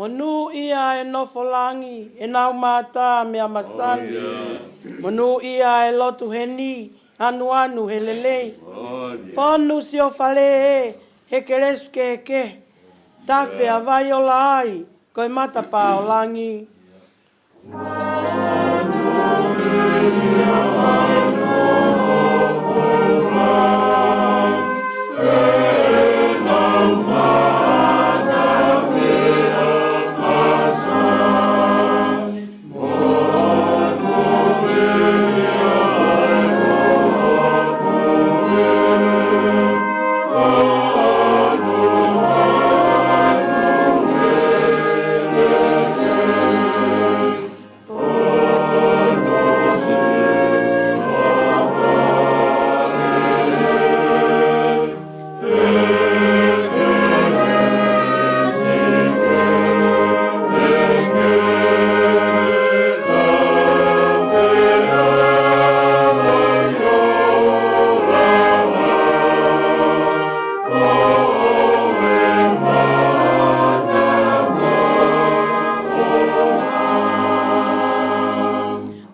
Monūʻia e nofo langi, ʻenau mata meʻa masani. Monūʻia e lotu heni, anuanu he lelei. Fonu siʻo fale ē, he kelesi kehekehe. Tafe ʻa Vaiola ai, ko e matapā ʻo langi.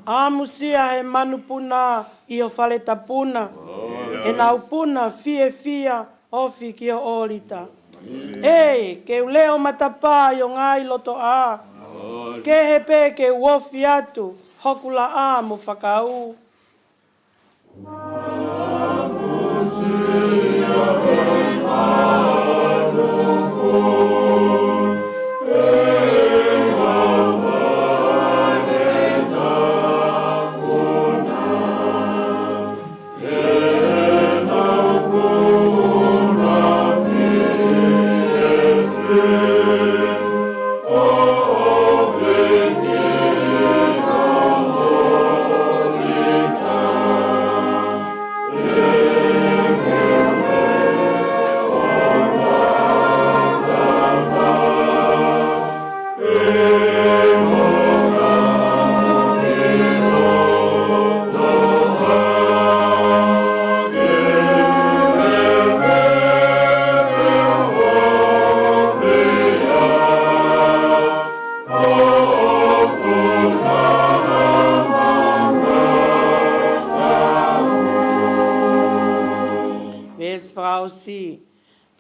ʻAmusia he manupuna ʻi ho fale tapu na, ʻenau puna fiefia ofi ki ho ʻōlita. ʻEiki, ke u leʻo matapā ʻi ho ngaahi lotoʻā, kehe pē ke u ofi atu hoku laʻā mo fakaū.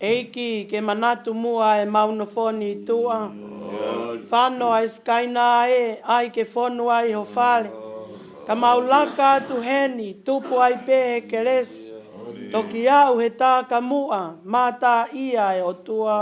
ʻEiki, ke manatu muʻa ʻemau nofo ni ʻi tuʻa. Fano ʻa e sikaina ē, ʻai ke fonu ai ho fale. Ka mau laka atu heni, tupu ai pē he kelesi. Toki aʻu he tā ka muʻa, mātā ia ʻe ʻOtua.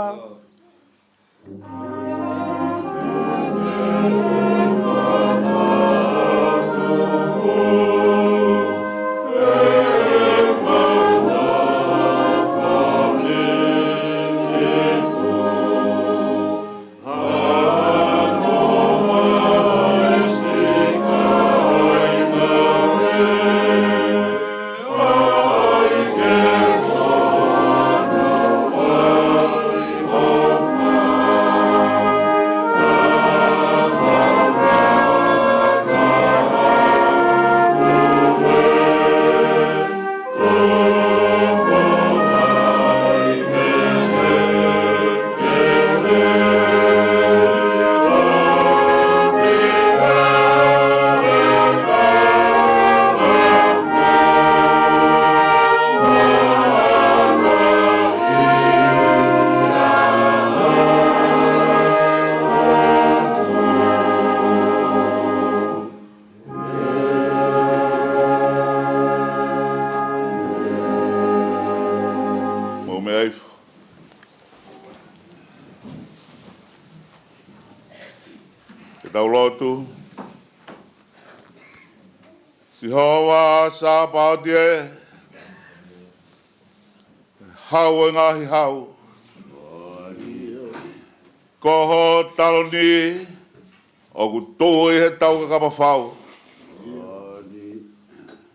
Mou meʻa ifo. Ke tau lotu. Sihova Sāpaoti ē, Hau ʻo e ngaahi hau. Ko ho taloni ʻoku tuʻu ʻi he taukakapa fau.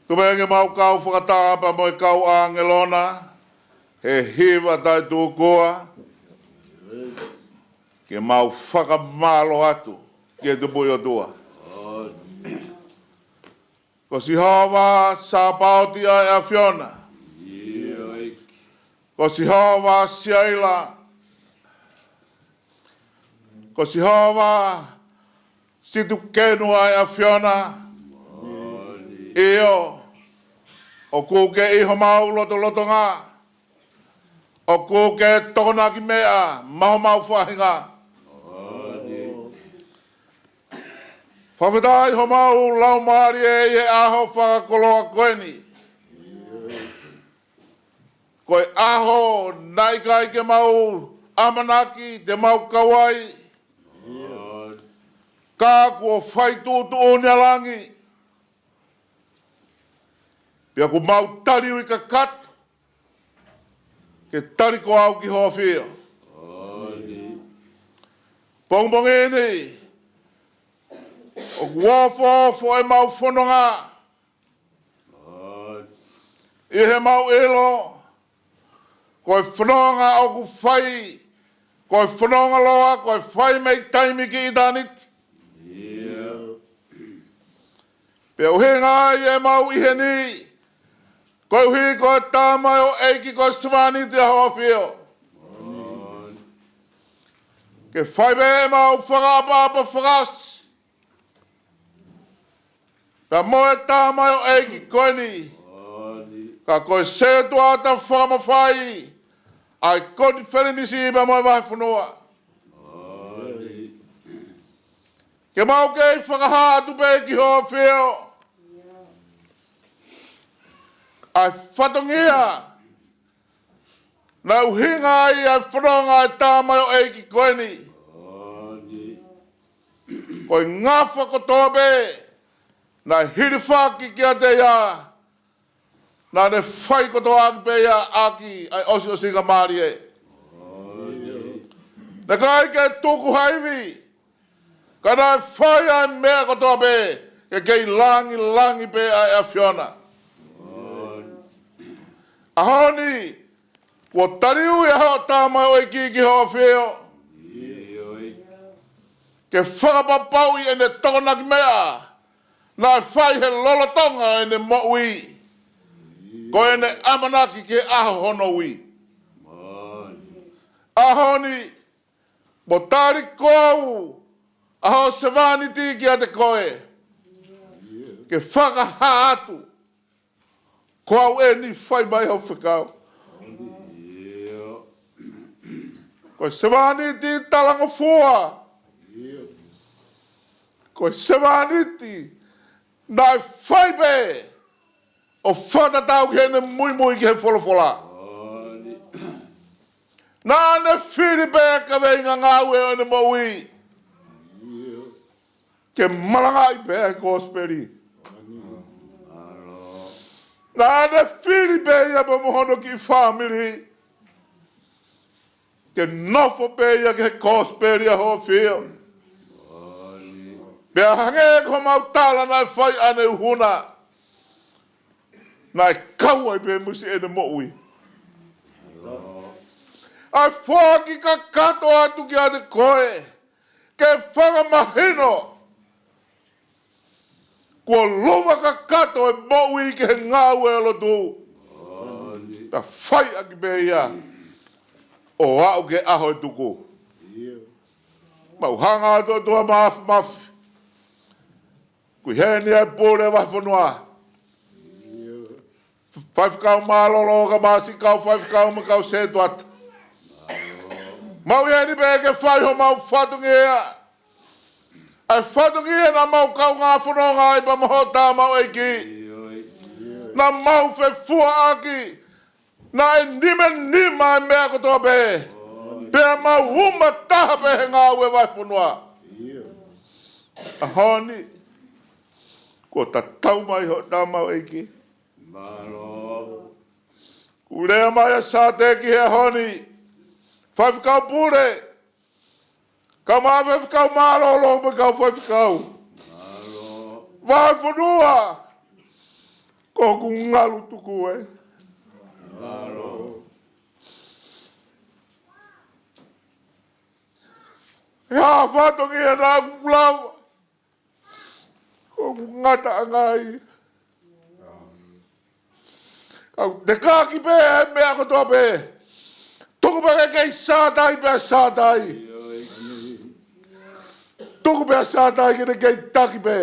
Tuku pē ke mau kau fakataha pea mo e kau ʻāngelo na he hiva taʻetūkua, ke mau fakamālō atu ki he Tupuʻi ʻOtua. Ko Sihova Sāpaoti ʻa e ʻAfiona. Ko Sihova Siaila. Ko Sihova Sitikenu ʻa e ʻAfiona. ʻIo, ʻoku ke ʻi homau lotolotonga. ʻOku ke tokonaki meʻa maʻa homau faʻahinga. Fakafetaʻi homau laumālie ʻi he ʻaho fakakoloa ko eni. Ko e ʻaho naʻe ʻikai ke mau ʻamanaki te mau kau ai. Ka kuo fai tuʻutuʻuni ʻa langi. Pea kuo mau tali ui kakato. Ke tali ko au ki ho ʻafio. Pongipongi ni, ʻoku ofoofo ʻemau fononga. ʻI heʻemau ʻilo, ko e fononga ʻoku fai, ko e fononga loa, ko e fai mei taimi ki ʻitāniti. Pea ʻuhinga ai ʻemau ʻi heni, koeʻuhi ko e tamaioʻeiki ko e sevāniti ʻa ho ʻafio. Ke fai pē ʻemau fakaʻapaʻapa fakaʻosi. Pea mo e tamaioʻeiki ko eni. Ka ko e sētuata fakamafai ʻa e konifelenisi pea mo e vahefonua. Ke mau kei fakahā atu pē ki ho ʻafio ʻa e fatongia naʻe ʻuhinga ai ʻa e fononga ʻa e tamaioʻeiki ko eni. Ko e ngafa kotoa pē naʻe hilifaki kiate ia, naʻa ne fai kotoa ʻaki pē ia ʻaki ʻa e ʻosiʻosingamālie. Naʻe ʻikai ke tuku ha ivi, ka naʻe fai ʻa e meʻa kotoa pē ke kei langilangi pē ʻa e ʻAfiona. ʻAho ni, kuo tali ui ʻa hoʻo tamaioʻeiki ki ho ʻafio. Ke fakapapauʻi ʻene tokonaki meʻa naʻe fai he lolotonga ʻene moʻui. Ko ʻene ʻamanaki ki he ʻaho hono ui. ʻAho ni, kuo tali ko au ʻa ho sevāniti kiate koe. Ke fakahā atu, ko au eni, fai mai hoʻo fekau. Ko e sevāniti talangofua. Ko e sevāniti naʻe fai pē ʻo fakatatau ki heʻene muimui ki he folofola. Naʻa ne fili pē kaveinga ngāue ʻo ʻene moʻui ke malangaʻi pē ʻa e kosipeli. Naʻa ne fili pē ia pea mo hono kiʻi fāmili ke nofo pē ia ki he kosipeli ʻa hoʻo ʻAfio. Pea hangē ko homau tala naʻe fai ʻaneuhu na, naʻe kau ai pē mo siʻene moʻui ʻa e foaki kakato atu kiate koe ke fakamahino kuo luva kakato e moʻui ki he ngāue ʻo e lotu. Pea fai ʻaki pē ia ʻo aʻu ki he ʻaho ʻe tuku. Mau hanga atu ʻOtua Māfimafi, ʻoku ʻi heni ʻa e pule vahefonua. Faifekau mālōlō kae ʻumaʻā siʻi kau faifekau mo e kau sētuata. Mau ʻi heni pē ke fai homau fatongia, ʻa e fatongia naʻa mau kaungā fononga ai pea mo hoʻo tamaioʻeiki. Naʻa mau fefuaʻaki, naʻe nimanima e meʻa kotoa pē, pea mau uma taha pē he ngāue vahefonua. ʻAho ni, kuo tatau mai hoʻo tamaioʻeiki. Kuo lea mai ʻa Sāteki he ʻaho ni, faifekau pule, kae ʻumaʻā faifekau mālōlō mo e kau faifekau. Vahefonua, ko hoku ngalu tuku ē. He ʻa e fatongia naʻa ku lava, ʻoku ngataʻanga ai. Kau te kaki pē e meʻa kotoa pē. Tuku pē ke kei sātai pea sātai. Tuku pea sātai ke te kei taki pē.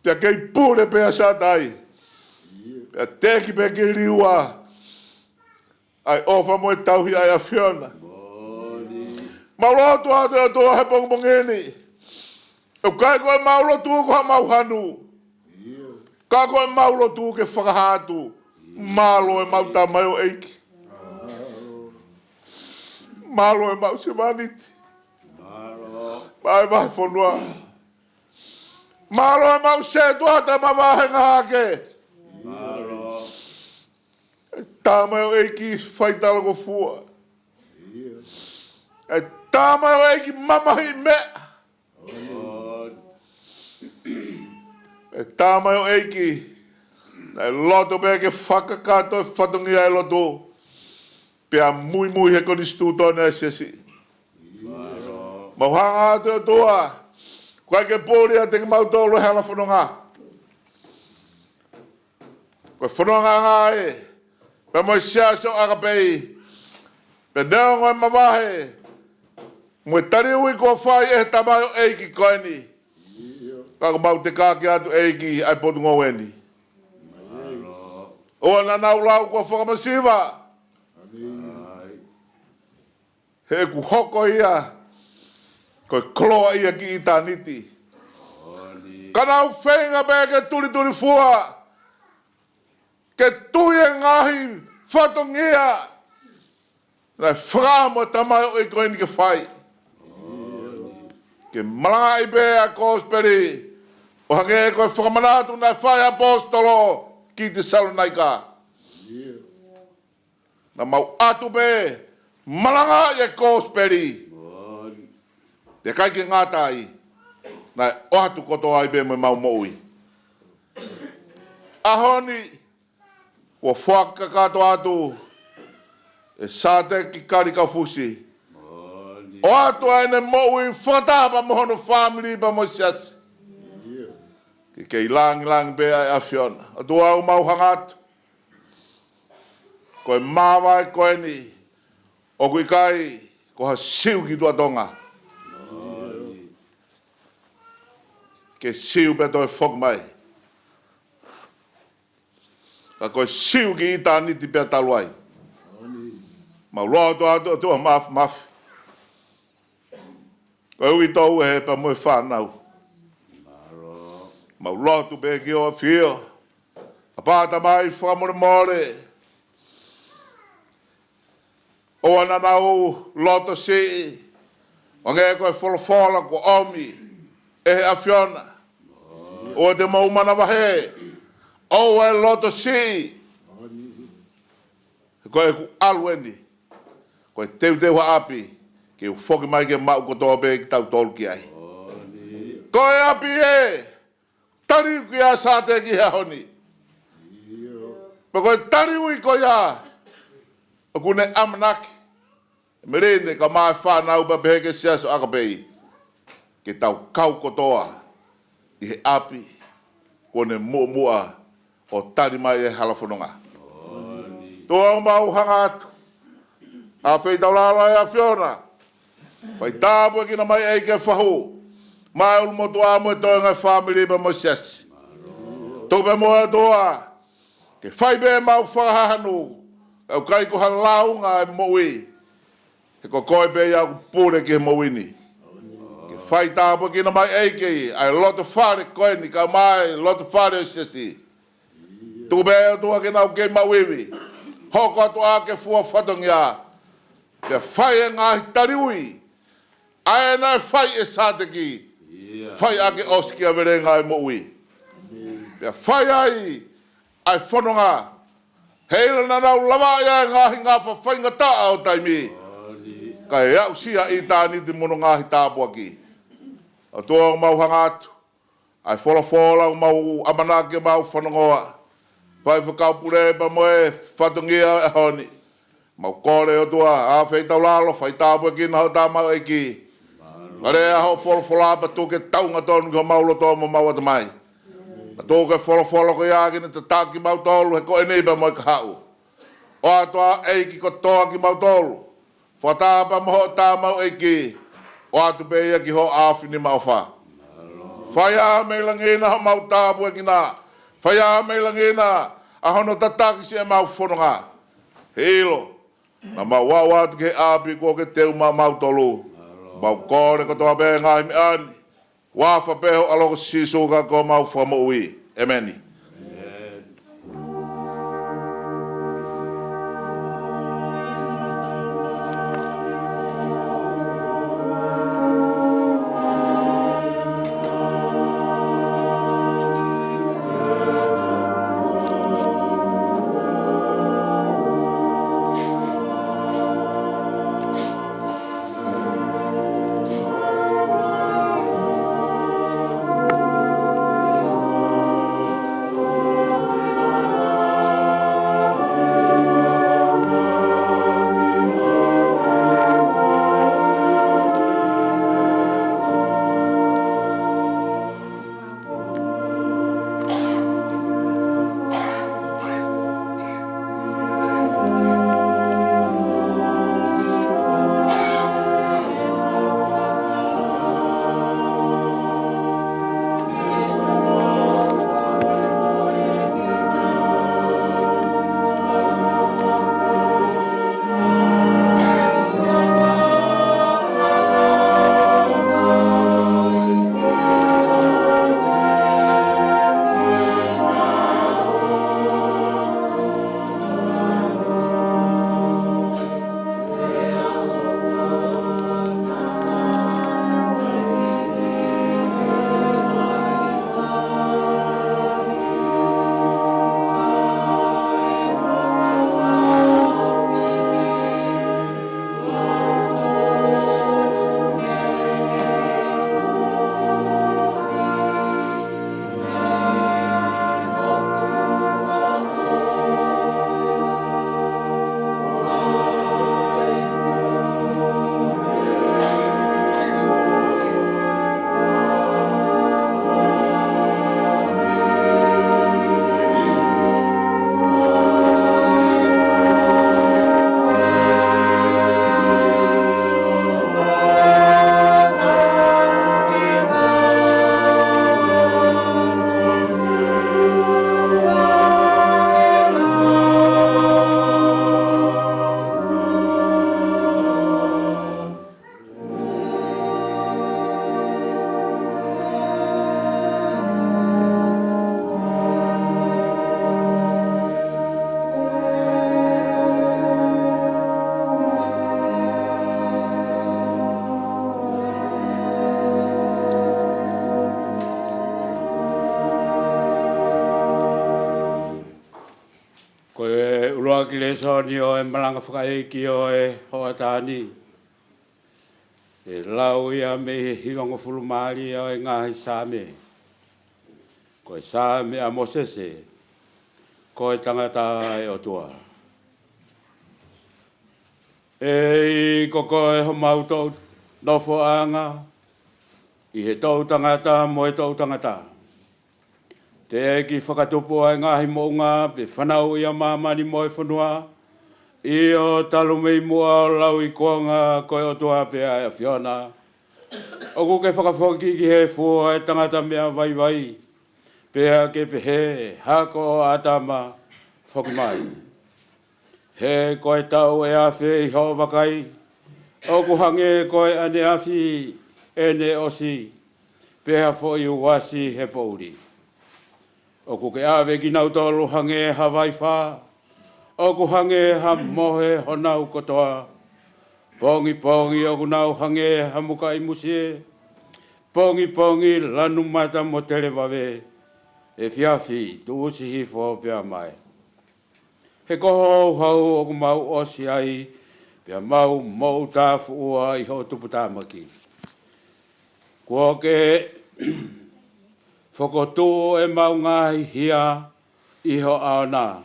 Pea kei pule pea sātai. Pea teʻeki pē ke liua ʻa e ʻofa mo e tauhi ʻa e ʻAfiona. Mau lotu atu ʻOtua he pongipongi ni. ʻOku ʻikai ko ʻemau lotu ko haʻamau hanu, ka ko ʻemau lotu ke fakahā atu. Mālō ʻemau tamaioʻeiki. Mālō ʻemau sevāniti. Mālō ʻemau vahefonua. Mālō ʻemau sētuata mo e vāhenga hake. Mālō e tamaioʻeiki faitalangofua. E tamaioʻeiki mamahiʻi meʻa. E tamaioʻeiki naʻe loto pē ke fakakakato e fatongia e lotu, pea muimui he konisitūtone ʻa e siasi. Mau hanga atu ʻOtua, ʻoku ʻikai ke puli ʻiate kimautolu e hala fononga. Ko e fononga ʻa e ngāue pea mo e siasi ʻo ʻAkapei, pea neongo e mavahe mo e taliui kuo fai ʻe he tamaioʻeiki ko eni, ka ʻoku mau tekaki atu ʻEiki ʻa e potungāue ni. ʻOua naʻa nau lau kuo fakamasiva, he ʻoku hoko ia ko e koloa ia ki ʻitāniti. Ka nau feinga pē ke tulitulifua, ke tui e ngaahi fatongia naʻe fakaʻamu ʻe he tamaioʻeiki ko eni ke fai, ke malangaʻi pē ʻa e kosipeli, ʻo hangē ko e fakamanatu naʻe fai ʻe he ʻaposetolo ki Tesalonaika. Naʻa mau ʻatu pē malangaʻi e kosipeli. Pea ʻikai ke ngata ai, naʻe ʻoatu kotoa ai pē mo ʻemau moʻui. ʻAho ni, kuo foaki kakato atu ʻe Sāteki Kali Kaufusi, ʻoatu ʻa ʻene moʻui fakataha pea mo hono fāmili pea mo e siasi, ke kei langilangiʻia pē ʻa e ʻAfiona. ʻOtua, ʻoku mau hanga atu ko e māvae ko eni, ʻoku ʻikai ko ha siu ki tuʻa Tonga, ke siu pea toe foki mai, ka ko e siu ki ʻitāniti pea talu ai. Mau lotu atu ʻOtua Māfimafi, Ko e uitou ē pea mo e fānau. Mau lotu pē ki hoʻo ʻAfio. ʻApā Tamai fakamolemole. ʻOua naʻa nau loto siʻi. Hangē ko e folofola kuo ʻomi ʻe he ʻAfiona. ʻOua te mau manavahē. ʻOua ʻe loto siʻi. Ko ʻeku ʻalu eni. Ko e teuteu ha ʻapi, ke u foki mai ke maʻu kotoa pē kitautolu ki ai. Ko e ʻapi ē, taliui ki ai Sāteki he ʻaho ni. Pea ko e taliui ko ia, ʻoku ne ʻamanaki, Meline kae ʻumaʻā e fānau pea pehē ki he Siasi ʻAkapei, ke tau kau kotoa ʻi he ʻapi kuo ne muʻomuʻa ʻo tali mai e hala fononga. ʻOtua ʻoku mau hanga atu, ʻa e feitaulalo ʻa e ʻAfiona, fai tāpuekina mai ʻEiki e fahu, mo e ʻulumotuʻa mo e toenga e fāmili pea mo e Siasi. Tuku pē muʻa ʻOtua, ke fai pē ʻemau fakahahanu, kae ʻikai ko ha lāunga e moʻui, he ko koe pē ia ʻoku pule ki he moʻui ni. Ke fai tāpuekina mai ʻEiki ʻa e loto fale ko eni, kae ʻumaʻā e loto fale ʻo e Siasi. Tuku pē ʻOtua ke nau kei maʻu ivi. Hoko atu ʻa e fua fatongia. Pea fai e ngaahi taliui. ʻA ē naʻe fai ʻe Sāteki. Fai ʻaki ʻo sikia velenga e moʻui. Pea fai ai ʻa e fononga. Heiʻilo naʻa nau lavaʻi ʻa e ngaahi ngafa faingataʻa ʻo taimi, kae aʻusia ʻitāniti mo hono ngaahi tāpuaki. ʻOtua ʻoku mau hanga atu, ʻa e folofola ʻoku mau ʻamanaki ke mau fanongoa, fai fakapule pea mo e fatongia e ʻaho ni. Mau kole ʻOtua, ʻa e feitaulalo, fai tāpuekina hoʻo tamaioʻeiki. Kalea hoʻo folofola pea tuku ke taunga tonu ki homau loto mo homau ʻatamai. Pea tuku e folofola ko ia ke ne tataki kimautolu he ko eni pea mo e kahaʻu. ʻOatu ʻEiki kotoa kimautolu. Fakataha pea mo hoʻo tamaioʻeiki. ʻOatu pē ia ki hoʻo ʻaofinima ʻofa. Fai ā mei langi na homau tāpuekina. Fai ā mei langi na ʻa hono tataki siʻemau fononga. Heiʻilo naʻa mau aʻu atu ki he ʻapi kuo ke teu maʻamautolu. Mau kole kotoa pē ngaahi meʻa ni. Huafa pē ho ʻAlo ko Sīsū ko homau Fakamoʻui. ʻEmeni. Lēsoni ʻo e malanga fakaʻeiki ʻo e hoʻatā ni, ʻe lau ia mei he hivangofulu mālie ʻo e ngaahi Saame. Ko e Saame ʻa Mōsese, ko e tangata ʻa e ʻOtua. ʻEiki, ko koe homau toʻu nofoʻanga ʻi he toʻu tangata mo e toʻu tangata. Teʻeki fakatupu ʻa e ngaahi moʻunga, pe fanauʻi ʻa māmani mo e fonua. ʻIo, talu mei muʻa ʻo lauikuonga, ko e ʻOtua pē ʻa e ʻAfiona. ʻOku ke fakafoki ki he fua ʻo e tangata meʻa vaivai, pea ke pehē, Hako ʻo ʻĀtama, foki mai. He ko e taʻu ʻe afe ʻi hoʻo vakai, ʻoku hangē ko e ʻaneafi ʻene ʻosi, pea foʻi uasi he poʻuli. ʻOku ke ʻave kinautolu hangē ha vaifā, ʻoku hangē ha mohe honau kotoa. Pongipongi ʻoku nau hangē ha mukaʻi musie, pongipongi lanu mata mo televave, efiafi tuʻusi hifo pea mae. He ko hoʻo houhau ʻoku mau ʻosi ai, pea mau moʻutāfuʻua ʻi hoʻo tuputāmaki. Kuo ke fokotuʻu ʻemau ngaahi hia ʻi ho ʻao na,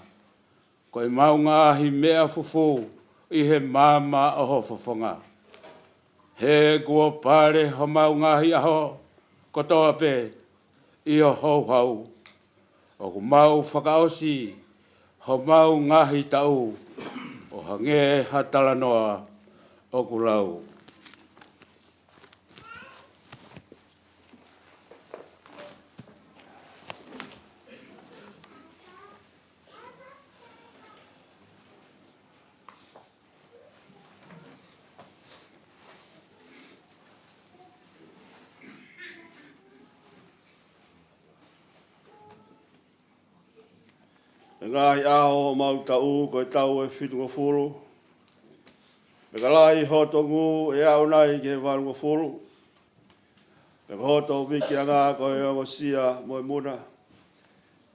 ko ʻemau ngaahi meʻa fufū ʻi he maama ʻo ho fofonga. He kuo pale homau ngaahi ʻaho kotoa pē ʻi ho houhau. ʻOku mau fakaʻosi homau ngaahi taʻu ʻo hangē ha talanoa ʻoku lau. ʻE ngaahi ʻaho homau taʻu ko e taʻu ʻe fitungofulu. Pea ka lahi hoto ngū ʻe aʻu nai ki he valungofulu. Pea ko hoto vikiʻanga ko e ongosia mo e muna.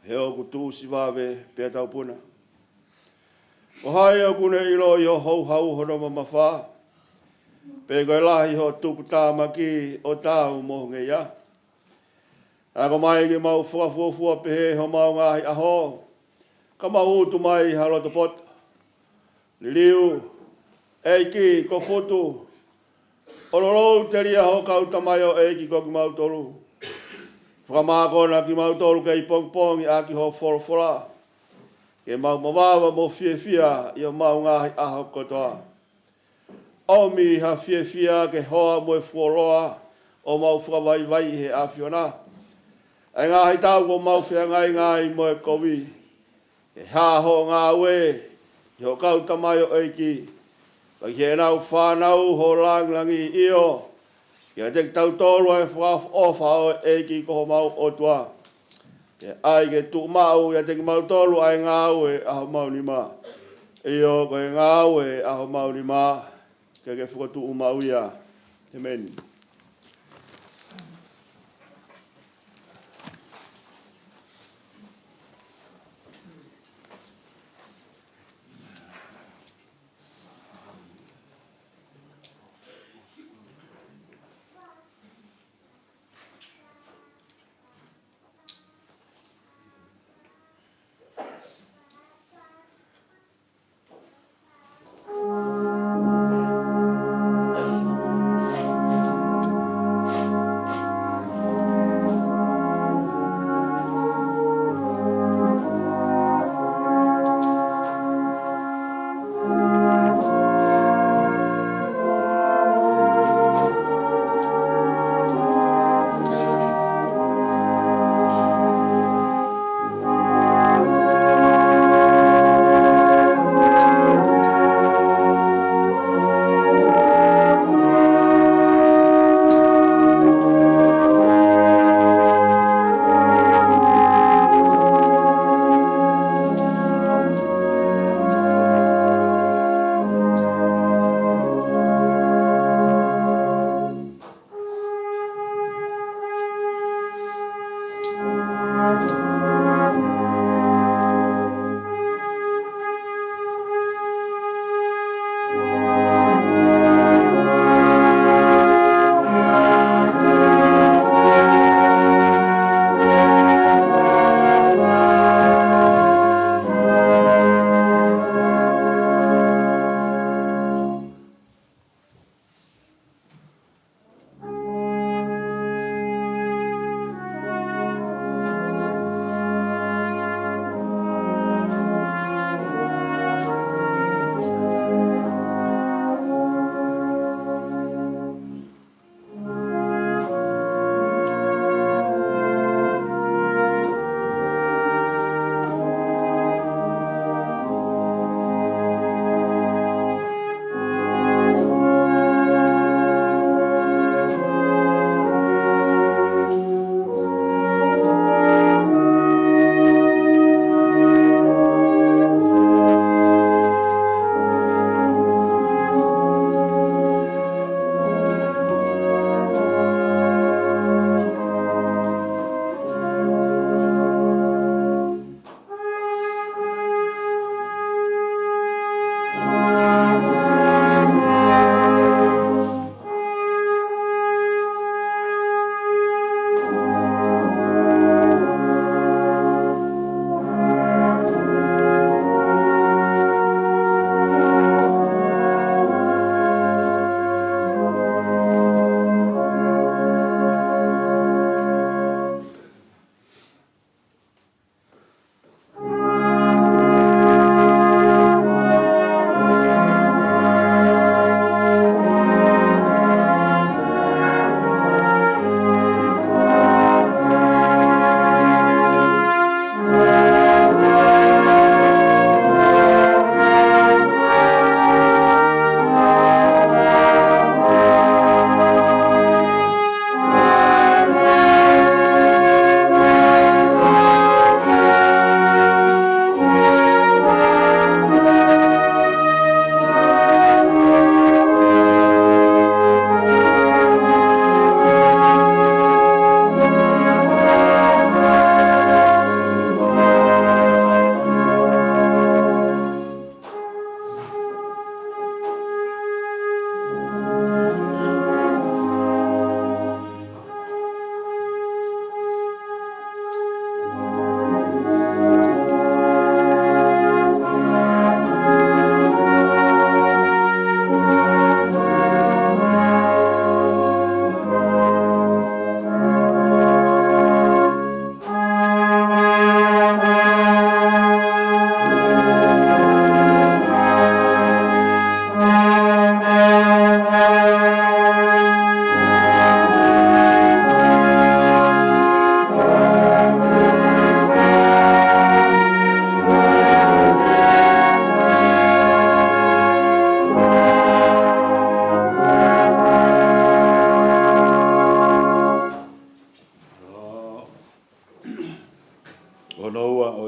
He ʻoku tuʻusi vave pea taupuna. Ko hai ʻoku ne ʻiloʻi ho houhau hono mamafa? Pe ko e lahi ho tuputāmaki ʻo taau mo ho ngeia? Ako mai ke mau fakafuofua pehē homau ngaahi ʻaho, ka mau utu mai ha loto poto. Liliu, ʻEiki, ko Futu, ʻo lolou telia ho kau tamaioʻeiki ko kimautolu. Fakamākona kimautolu kei pongipongi ʻaki ho folofola, ke mau mavava mo fiefia ʻi homau ngaahi ʻaho kotoa. ʻOmi ha fiefia ke hoa mo e fuoloa ʻo mau fakavaivai he ʻAfiona. ʻA e ngaahi taʻu ʻoku mau feangainga ai mo e kovi, ke hā hoʻo ngāue ʻi ho kau tamaioʻeiki, pea ki heʻenau fānau ho langilangi, ʻio, kiate kitautolu ʻa e fakaʻofoʻofa ʻo e ʻEiki ko homau ʻOtua. Ke ʻai ke tuʻumaʻu ʻiate kimautolu ʻa e ngāue ʻa homau nima. ʻIo, ko e ngāue ʻa homau nima, ke ke fokotuʻu maʻu ia. ʻĒmeni.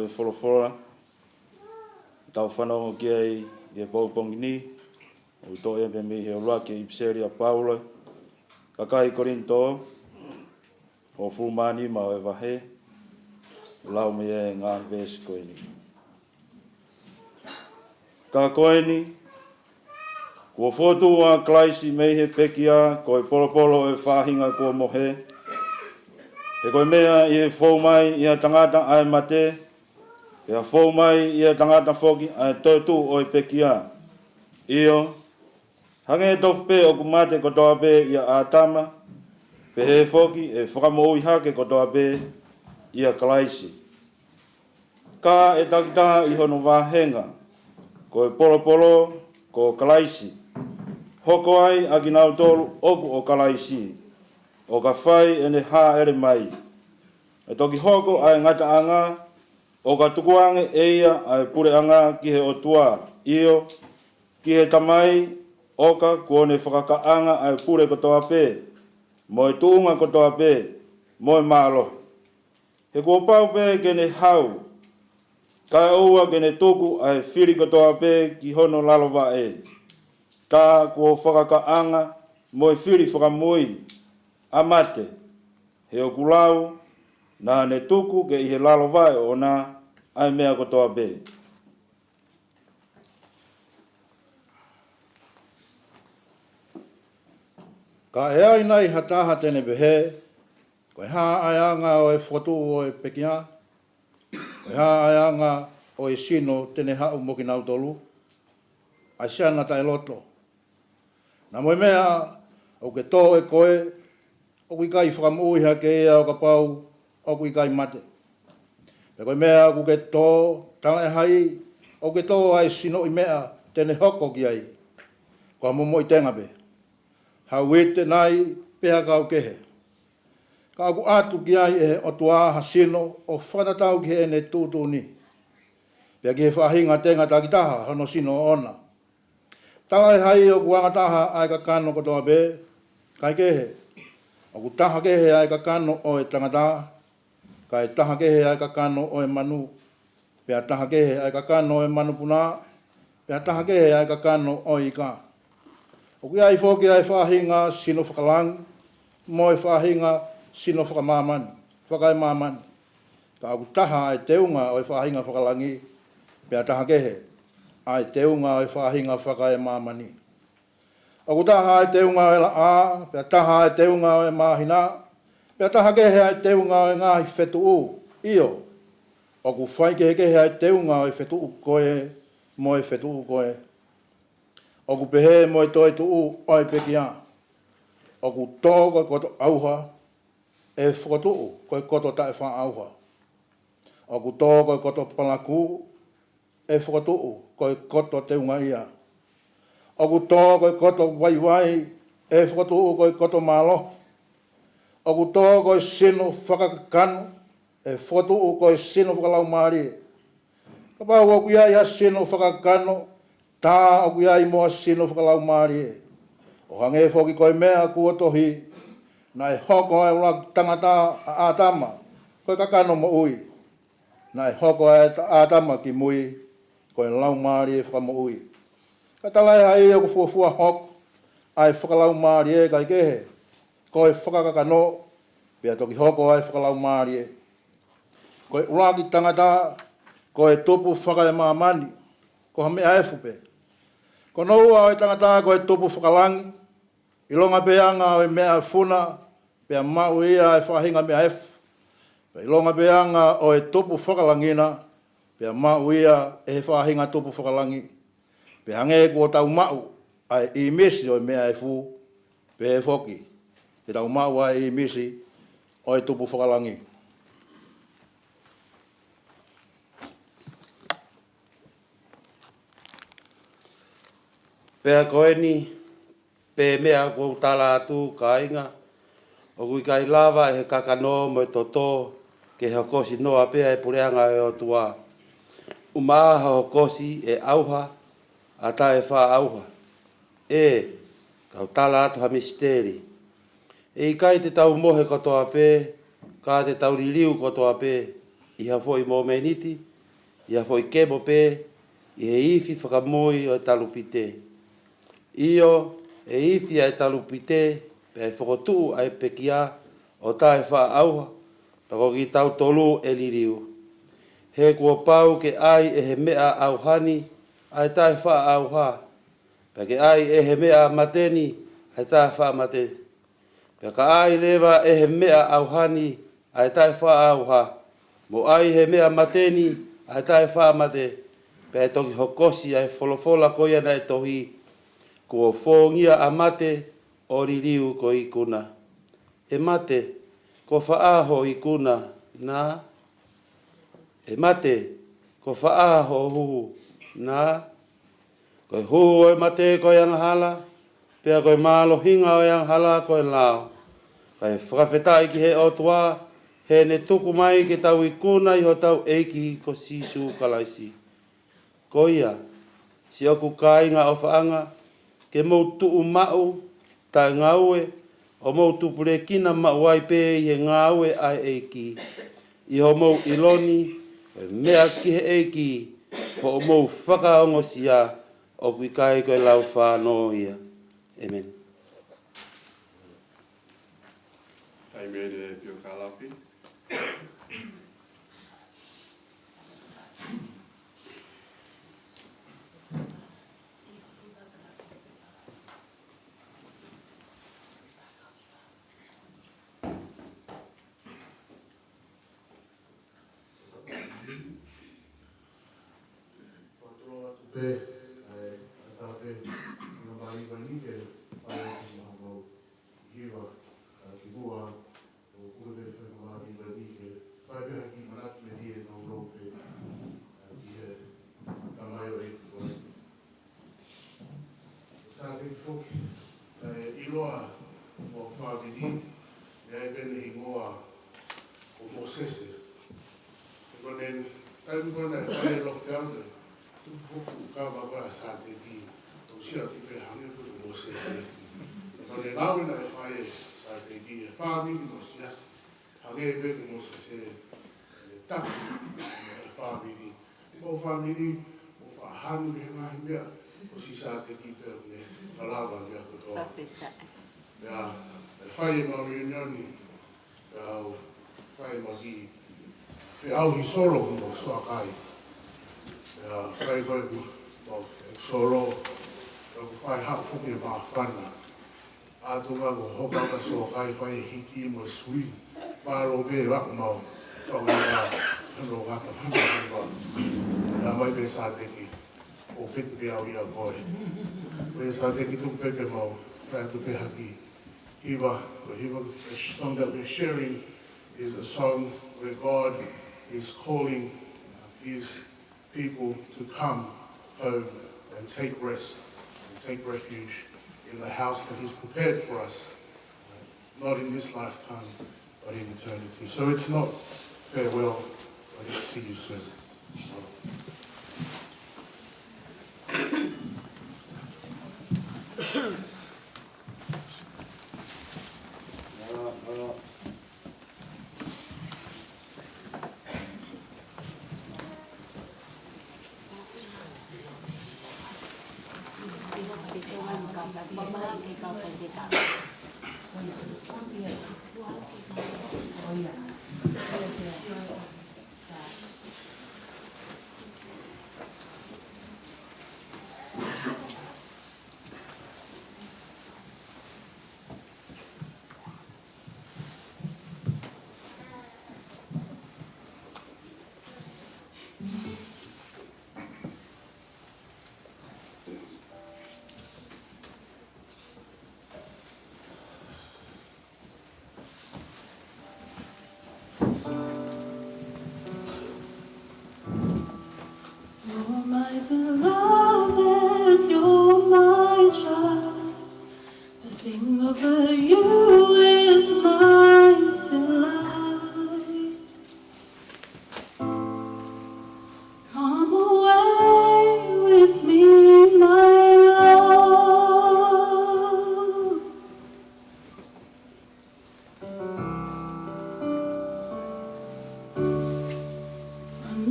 Folofola ʻoku tau fanongo ki ai ʻi he pongipongi ni, ʻoku toʻo ia pē mei he ʻuluaki ʻipiseli ʻa Paula ki he kakai Kolinitō, hongofulu mā nima ʻo e vahe, lau mei he ngaahi veesi ko eni. Ka ko eni, kuo fokotuʻu ʻa Kalaisi mei he pekia ko e polopolo ʻo e faʻahinga kuo mohe, he ko e meʻa ʻi he fou mai ʻi ha tangata ʻa e mate, pea fou mai ʻi ha tangata foki ʻa e toetuʻu ʻo e pekia. ʻIo, hangē tofu pē ʻoku mate kotoa pē ʻia ʻĀtama, pehē foki ʻe fakamoʻui hake kotoa pē ʻia Kalaisi. Ka ʻe takitaha ʻi hono vāhenga, ko e polopolo ko Kalaisi, hoko ai ʻa kinautolu ʻoku ʻo Kalaisi, ʻo ka fai ʻene hāʻele mai. ʻE toki hoko ʻa e ngataʻanga, ʻo ka tukuange ʻe ia ʻa e puleʻanga ki he ʻOtua, ʻio, ki he Tamai, ʻo ka kuo ne fakakaʻanga ʻa e pule kotoa pē, mo e tuʻunga kotoa pē, mo e mālohi. He kuo pau pē ke ne hau, kae ʻoua ke ne tuku ʻa e fili kotoa pē ki hono lalo vaʻe. Ka kuo fakakaʻanga mo e fili fakamui ʻa mate, he ʻoku lau, naʻa ne tuku ke ʻi he lalo vaʻe ʻoʻona ʻa e meʻa kotoa pē. Ka ʻe ai nai ha taha te ne pehē, ko e hā ʻa e anga ʻo e fokotuʻu ʻo e pekia? Ko e hā ʻa e anga ʻo e sino te ne haʻu mo kinautolu? ʻA e siana taʻeloto. Naʻa mo e meʻa ʻoku ke tō ʻe koe, ʻoku ʻikai fakamoʻui hake ia ʻo kapau ʻoku ʻikai mate. Pea ko e meʻa ʻoku ke tō, talaʻehai ʻoku ke tō ʻa e sinoʻi meʻa te ne hoko ki ai, ko ha momoʻi tenga pē, ha uite nai pe ha kau kehe. Ka ʻoku ʻatu ki ai ʻe he ʻOtua ha sino ʻo fakatatau ki heʻene tuʻutuʻuni, pea ki he faʻahinga tenga takitaha hono sino ʻoʻona. Talaʻehai ʻoku angataha ʻa e kakano kotoa pē, kae kehe, ʻoku taha kehe ʻa e kakano ʻo e tangata, kae taha kehe ʻa e kakano ʻo e manu, pea taha kehe ʻa e kakano ʻo e manupuna, pea taha kehe ʻa e kakano ʻo e ika. ʻOku ʻi ai foki ʻa e faʻahinga sino fakalangi, mo e faʻahinga sino fakamāmani, fakaemāmani. Ka ʻoku taha ʻa e teunga ʻo e faʻahinga fakalangi, pea taha kehe ʻa e teunga ʻo e faʻahinga fakaemāmani. ʻOku taha ʻa e teunga ʻo e laʻā, pea taha ʻa e teunga ʻo e māhina, pea taha kehe ʻa e teunga ʻo e ngaahi fetuʻu. ʻIo, ʻoku faikehekehe ʻa e teunga ʻo e fetuʻu ko ē mo e fetuʻu ko ē. ʻOku pehē mo e toetuʻu ʻo e pekia, ʻoku tō ko e koto ʻauha, ʻe fokotuʻu ko e koto taʻefaʻaʻauha. ʻOku tō ko e koto palakū, ʻe fokotuʻu ko e koto teungaʻia. ʻOku tō ko e koto vaivai, ʻe fokotuʻu ko e koto mālohi. ʻOku tō ko e sino fakakakano, ʻe fokotuʻu ko e sino fakalaumālie. Kapau ʻoku ʻi ai ha sino fakakakano, tā ʻoku ʻi ai mo ha sino fakalaumālie. ʻO hangē foki ko e meʻa kuo tohi, naʻe hoko ʻa e ʻuluaki tangata ʻa ʻĀtama ko e kakano moʻui. Naʻe hoko ʻa ʻĀtama ki mui ko e laumālie fakamoʻui. Ka talaʻehai ʻoku fuofua hoko ʻa e fakalaumālie kae kehe, ko e fakakakano, pea toki hoko ʻa e fakalaumālie. Ko e ʻuluaki tangata ko e tupu fakaemāmani, ko ha meʻa efu pē. Ko hono ua ʻo e tangata ko e tupu fakalangi, ʻilonga pē anga ʻo e meʻa efu na, pea maʻu ia ʻe he faʻahinga meʻa efu. Pea ʻilonga pē anga ʻo e tupu fakalangi na, pea maʻu ia ʻe he faʻahinga tupu fakalangi. Pea hangē kuo tau maʻu ʻa e ʻīmisi ʻo e meʻa efu, pehē foki te tau maʻu ʻa e ʻīmisi ʻo e tupu fakalangi. Pea ko eni, pea meʻa kuo u tala atu, kāinga, ʻoku ʻikai lava ʻe he kakano mo e toto ke hokosi noa pē ʻa e puleʻanga ʻo e ʻOtua. ʻUmaʻā ha hokosi ʻe ʻauha, ʻa taʻefaʻaʻauha. ʻE, kau tala atu ha misiteli. ʻE ʻikai te tau mohe kotoa pē, ka te tau liliu kotoa pē, ʻi ha foʻi momeniti, ʻi ha foʻi kemo pē, ʻi he ifi fakamui ʻo e talupite. ʻIo, ʻe ifi ʻa e talupite, pea ʻe fokotuʻu ʻa e pekia ʻo taʻefaʻaʻauha, pea ko kitautolu ʻe liliu. He kuo pau ke ʻai ʻe he meʻa ʻauha ni ʻa e taʻefaʻaʻauha, pea ke ʻai ʻe he meʻa mate ni ʻa e taʻefaʻamate. Pea ka ʻai leva ʻe he meʻa ʻauha ni ʻa e taʻefaʻaʻauha, mo ʻai he meʻa mate ni ʻa e taʻefaʻamate, pea ʻe toki hokosi ʻa e folofola ko ia naʻe tohi, kuo fōngia ʻa mate ʻo liliu ko e ikuna. ʻE mate, ko fē hoʻo ikuna nā? ʻE mate, ko fē hoʻo huhu nā? Ko e huhu ʻo e mate ko e angahala, pea ko e mālohinga ʻo e angahala ko e lao. Kae fakafetaʻi ki he ʻOtua, he ne tuku mai ke tau ikuna ʻi hotau ʻEiki ko Sīsū Kalaisi. Ko ia, siʻoku kāinga ʻofaʻanga, ke mou tuʻu maʻu, taʻengaue, ʻo mou tupulekina maʻu ai pē ʻi he ngāue ʻa e ʻEiki, ʻi hoʻomou ʻilo ni, ko e meʻa ki he ʻEiki, ko hoʻomou fakaongosia, ʻoku ʻikai ko e laufānō ia. ʻĒmeni. Taimi ʻeni ʻe Pio Kalafi. Fakalotolahi atu pē, ʻa e, ʻa e tāpē, ʻa e mālie ko eni ke fai atu maʻa mau hiva, ʻa, ki muʻa, ʻo kule pē fai mālie ko eni ke fai pē ha kiʻi manatu mei he nounou pē, ʻa, ki he tamai ʻo e ʻEiki ko eni. Sāteki foki, ʻa e, ʻiloa mo e fāmili, ʻa e pehē hingoa ko Mōsese. Ko ʻene, taimi ko ē naʻe fai e lockdown, tupu hoku kava ko ē ʻa Sāteki, ʻo sio atu pē hangē pē ko Mōsese. Ko ʻene ngāue naʻe fai ʻe Sāteki, e fāmili mo e siasi, hangē pē ko Mōsese, ʻene taki e fāmili. Mo e fāmili, mo fakahanu he ngaahi meʻa, ko Sisāteki pē ʻoku ne malava meʻa kotoa. Fakafetaʻi. Pea, ʻe fai ʻemau reunion ni, pea u fai ʻemau kiʻi feʻauhi solo mo Soakai. Pea fai ko ē ʻeku, mau solo, pea u fai haʻu foki e māfana. ʻA e tuʻunga ko e hokohoko ʻa Soakai fai e hiki mo e swing. Mālō pē ʻa e mau. Kau ʻi he hono ngata hana hana. Naʻe mai pē Sāteki. ʻO peke pē au ia koe. Pea Sāteki tuku pē ke mau fai atu pē ha kiʻi hiva, ko e hiva, the song that we're sharing is a song where God is calling his people to come home and take rest and take refuge in the house that he's prepared for us, not in this lifetime, but in eternity. So it's not farewell, but it's see you soon.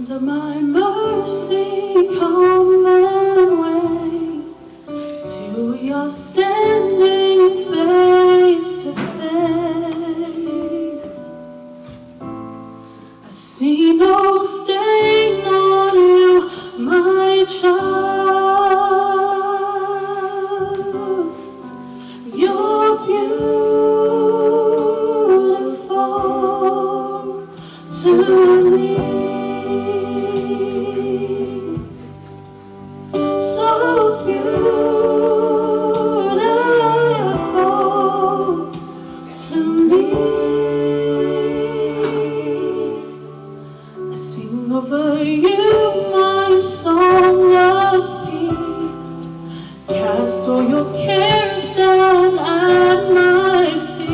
Under my mercy, come and wait till we are standing face to face. I see no stain on you, my child. You're beautiful to me. So beautiful to me. I sing over you my song of peace. Cast all your cares down at my feet.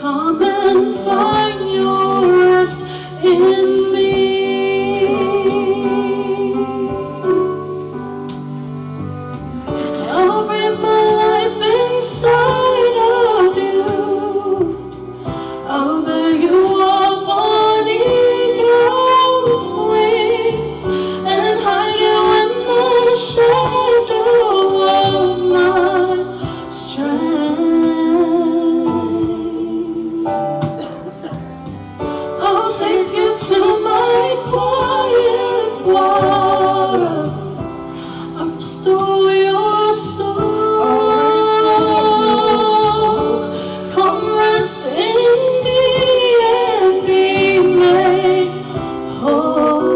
Come and find your rest in me. I'll breathe my life inside of you. I'll bear you up on eagle's wings and hide you in the shadow of my strength. I'll take you to my quiet waters. I'll restore your soul. Come rest in me and be made whole.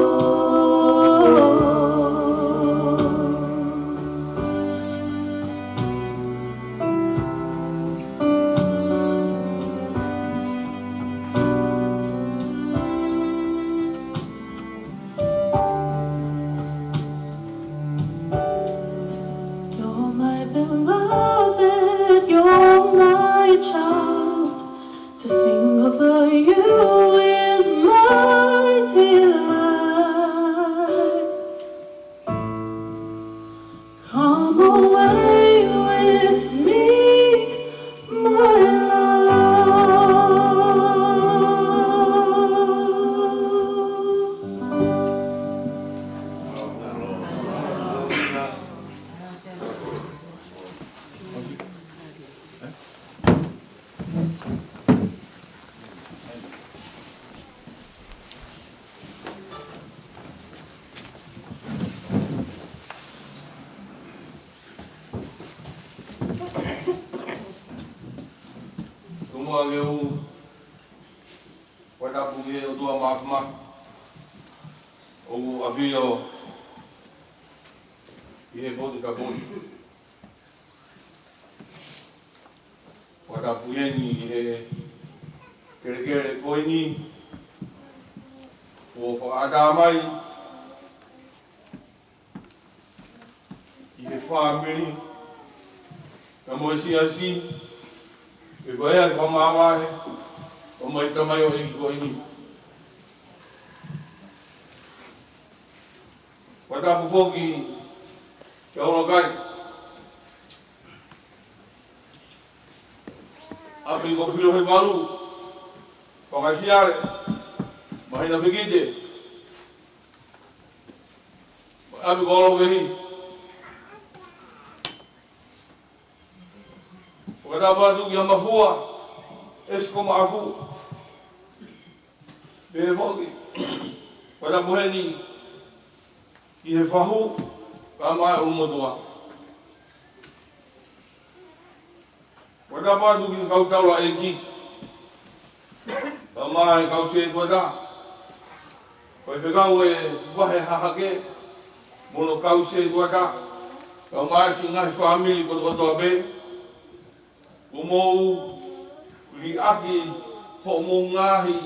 You're my beloved, you're my child. To sing over you is my delight. Come away with me, my love. Tumuange u watapu ki he ʻOtua Māfimafi ʻoku ʻafio ʻi he potu tapu ni. Watapu eni he kelekele ko eni ʻoku fakaʻatā mai ʻi he fāmili, ka mo e siasi, ʻe fai ʻa e fakamāvae, ʻo mai tamaioʻeiki ko eni. Watapu foki kia ʻUlakai. ʻApi ko Filohevalu, Fakaesiale, Mahina Fekite, ʻapi ko Olovehi. Fakatapu atu kia Mafua, ʻEsi ko Maʻafu, pehē foki. Fakatapu heni ki he fahu, kae ʻumaʻā e ʻulumotuʻa. Fakatapu atu ki he kau taulaʻeiki, kae ʻumaʻā e kau setuata, faifekau e vahe hahake, mo hono kau setuata, kae ʻumaʻā e siʻi ngaahi fāmili kotokotoa pē, kuo mou liʻaki hoʻomou ngaahi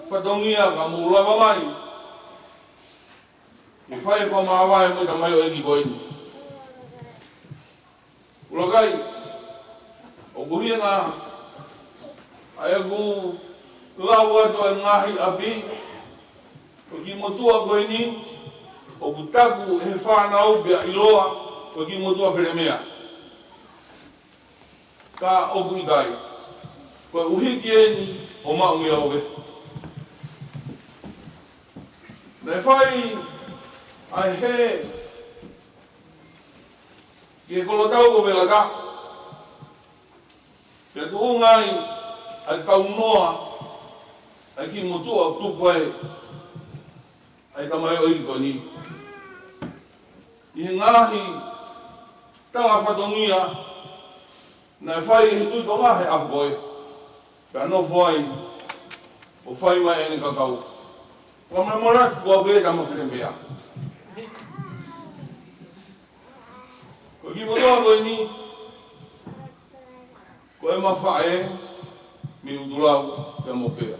fatongia ka mou lava mai ke fai e fakamāvae mo e tamaioʻeiki ko eni. ʻUlakai, ʻoku ʻuhinga ʻa ʻeku lau atu ʻa e ngaahi ʻapi, ko e kiʻi motuʻa ko eni, ʻoku taku ʻe he fānau pea ʻiloa ko e kiʻi motuʻa Felemea. Ka ʻoku ʻikai. Ko e ʻuhiki eni ʻo maʻu mei ʻOve. Naʻe fai ʻa e hē ki he kolotau ʻo Velataʻa, pea tuʻunga ai ʻa e kaunoa ʻa e kiʻi motuʻa ʻoku tupu ai ʻa e tamaioʻeiki ko eni. ʻI he ngaahi tala fatongia naʻe fai ʻe he Tuʻi Tonga he ʻaho ko ē, pea nofo ai ʻo fai mai ʻene kakau. Ko e meʻa mola atu kuo pē tama Felemea. Ko e kiʻi motuʻa ko eni, ko ʻema faʻē mei ʻUtulau pea mo Pea.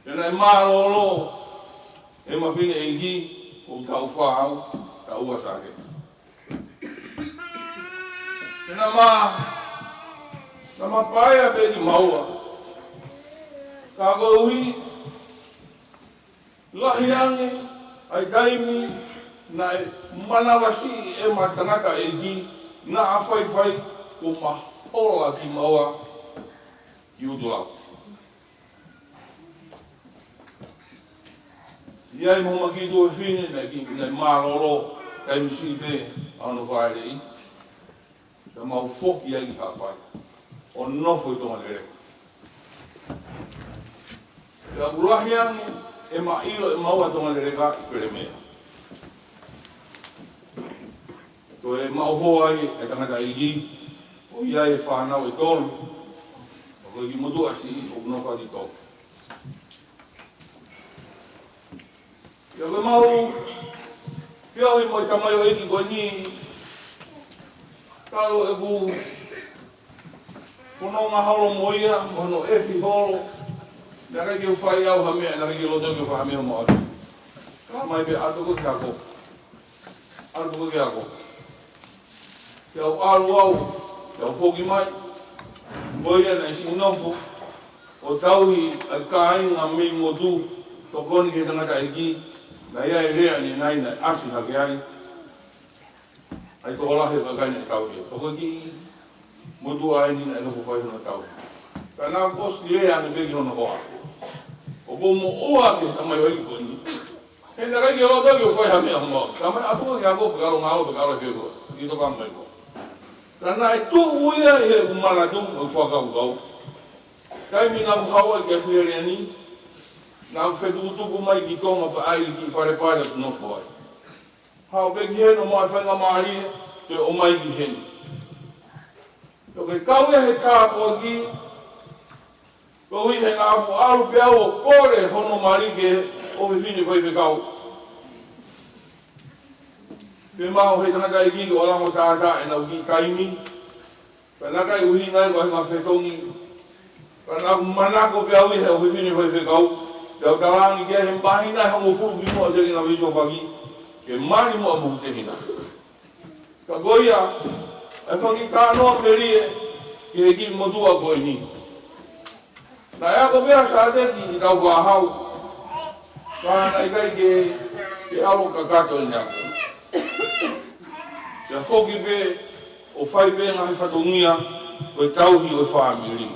Pea naʻe mālōlō ʻema fineʻeiki, ʻoku taʻu fā au, taʻu ua Sāketi. Pea naʻa ma, naʻa ma paea pē kimaua. Ka koeʻuhi, lahi ange ʻa e taimi naʻe manavasiʻi ʻema tangataʻeiki, naʻa faifai kuo ma hola kimaua ki ʻUtulau. ʻI ai mo homa kiʻi tuofefine, naʻe kiʻi, naʻe mālōlō, taimi siʻi pē ʻa hono fāʻeleʻi. Pea mau foki ai ki Haʻapai ʻo nofo ʻi Tongaleleka. Pea ʻoku lahi ange ʻema ʻilo ʻe maua Tongaleleka ʻi Felemea. Ko e maʻu hoa ai e tangataʻeiki, ʻoku ʻi ai e fānau ʻe tolu, ʻa ia ko e kiʻi motuʻa siʻi ʻoku nofo ʻi Tonga. Pea ko ʻemau feohi mo e tamaioʻeiki ko eni, talu ʻeku fononga holo mo ia, mo hono ʻefi holo, naʻe ʻikai ke u fai au ha meʻa, naʻe ʻikai ke loto ke u fai ha meʻa mo atu. Ka mai pē ʻalu ko ē ki he ako. ʻAlu ko ē ki he ako. Pea u ʻalu au, pea u foki mai. Ko ia naʻe siʻi nofo ʻo tauhi ʻa e kāinga mei motu, tokoni ki he tangataʻeiki, naʻe ʻi ai e lea ʻanenai naʻe ʻasi hake ai ʻa e tokolahi ʻo e kakai naʻe tauhi. Ko e kiʻi motuʻa eni naʻe nofo fai hono tauhi. Ka naʻa ku ʻosi lea ange pē ki hono hoa, ʻoku ou moʻua ki he tamaioʻeiki ko eni. He naʻe ʻikai ke loto ke u fai ha meʻa mo ia. Ka mai ʻalu ko ē ki he ako, pea ka ʻalu ngāue, pea ka ʻalu ki he ako. Ki toka mai ko. Ka naʻe tuʻu ia ʻi heʻeku manatu mo e fakakaukau. Taimi naʻa ku haʻu ai ki ʻAositelēlia ni, naʻa ku fetukutuku mai ki Tonga pea ʻai e kiʻi palepale ʻo nofo ai. Haʻu pē ki heni ʻo maʻu e faingamālie ke ʻomai ki heni. Pea ko e kau ia he tāpuaki, koeʻuhi he naʻa ku ʻalu pē au ʻo kole hono mali ki he ʻofefine faifekau. Pea maʻu ʻe he tangataʻeiki ko ʻAlango Tata ʻenau kiʻi taimi. Pea naʻe ʻikai ʻuhinga ia ko e ʻuhinga fetongi. Pea naʻa ku manako pē au ʻi he ʻofefine faifekau. Pea u talaange ki ai he māhina ʻe hongofulu kimuʻa teʻeki ke na veisopaki, ke mali muʻa mo hoku tehina. Ka ko ia, ʻe fanga kiʻi talanoa melie ki he kiʻi motuʻa ko eni. Naʻe ako pē ʻa Sāteki ʻi Taufahau. Ka naʻe ʻikai ke, ke ʻalu kakato ʻene ako. Pea foki pē ʻo fai pē ngaahi fatongia ko e tauhi ʻo e fāmili.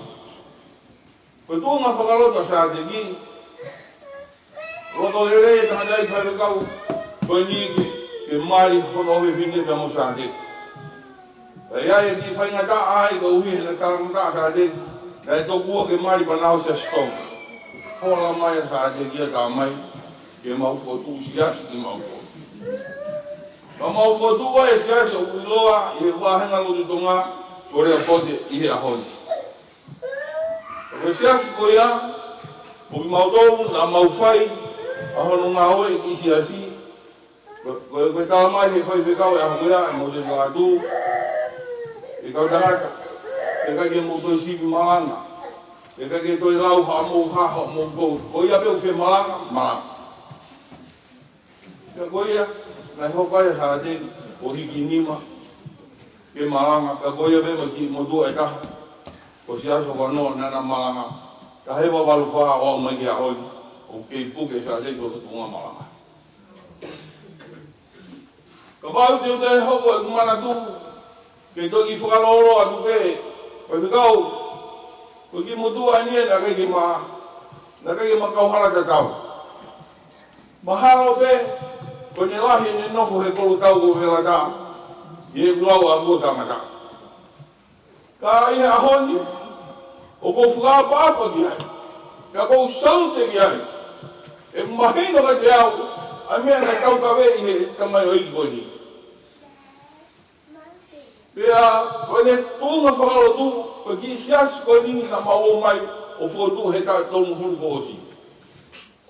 Ko e tuʻunga fakalotu ʻa Sāteki, loto lelei e tangataʻeiki faifekau ko eni ke, ke mali hono ʻofefine pea mo Sāteki. Pea ʻi ai e kiʻi faingataʻa ai koeʻuhi he naʻe talangataʻa ʻa Sāteki, naʻe tokua ke mali pea na ʻosi ʻasi Tonga. Hola mai ʻa Sāteki ia, tā mai ke mau fokotuʻu siasi kimautolu. Pea mau fokotuʻu ai e siasi ʻoku ʻiloa ʻi he vāhenga lotu Tonga ko Leapote ʻi he ʻaho ni. Ko e siasi ko ia, ʻoku mautolu naʻa mau fai ʻa hono ngāue ʻi he siasi. Ko, ko, ko e tala mai ʻe he faifekau ʻi he ʻaho ko ia, ʻe mau toe atu, ʻe kau tangata, ʻe ʻikai ke mou toe sivi malanga, ʻe ʻikai ke toe lau haʻamou hā, haʻamou kou. Ko ia pē ʻoku fie malanga, malanga. Pea ko ia, naʻe hoko ai ʻa Sāteki ʻo hiki nima ke malanga. Pea ko ia pē mo e kiʻi motuʻa ʻe taha, ko Siaosi Hokoanoa, naʻa na malanga. Taha hiva valu fā ʻo aʻu mai ki he ʻaho ni, ʻoku kei puke ʻe Sāteki hono tuʻunga malanga. Kapau te u toe hoko ʻeku manatu ke toki fakalōloa atu pē Faifekau, ko e kiʻi motuʻa ni ia naʻe ʻikai ke ma, naʻe ʻikai ke ma kau hala tatau. Mahalo pē, ko ʻene lahi ʻene nofo he kolotau ko Velata, ʻi heʻeku lau ʻa kuo tangata. Ka ʻi he ʻaho ni, ʻoku ou fakaʻapaʻapa ki ai. Ka ʻoku ou salute ki ai. ʻOku mahino kiate au, ʻa e meʻa naʻe taukaveʻi ʻe he tamaioʻeiki ko eni. Pea, ko ʻene tuʻunga fakalotu, ko e kiʻi siasi ko eni naʻa mau ō mai ʻo fokotuʻu he taʻu ʻe tolungofulu kuo ʻosi.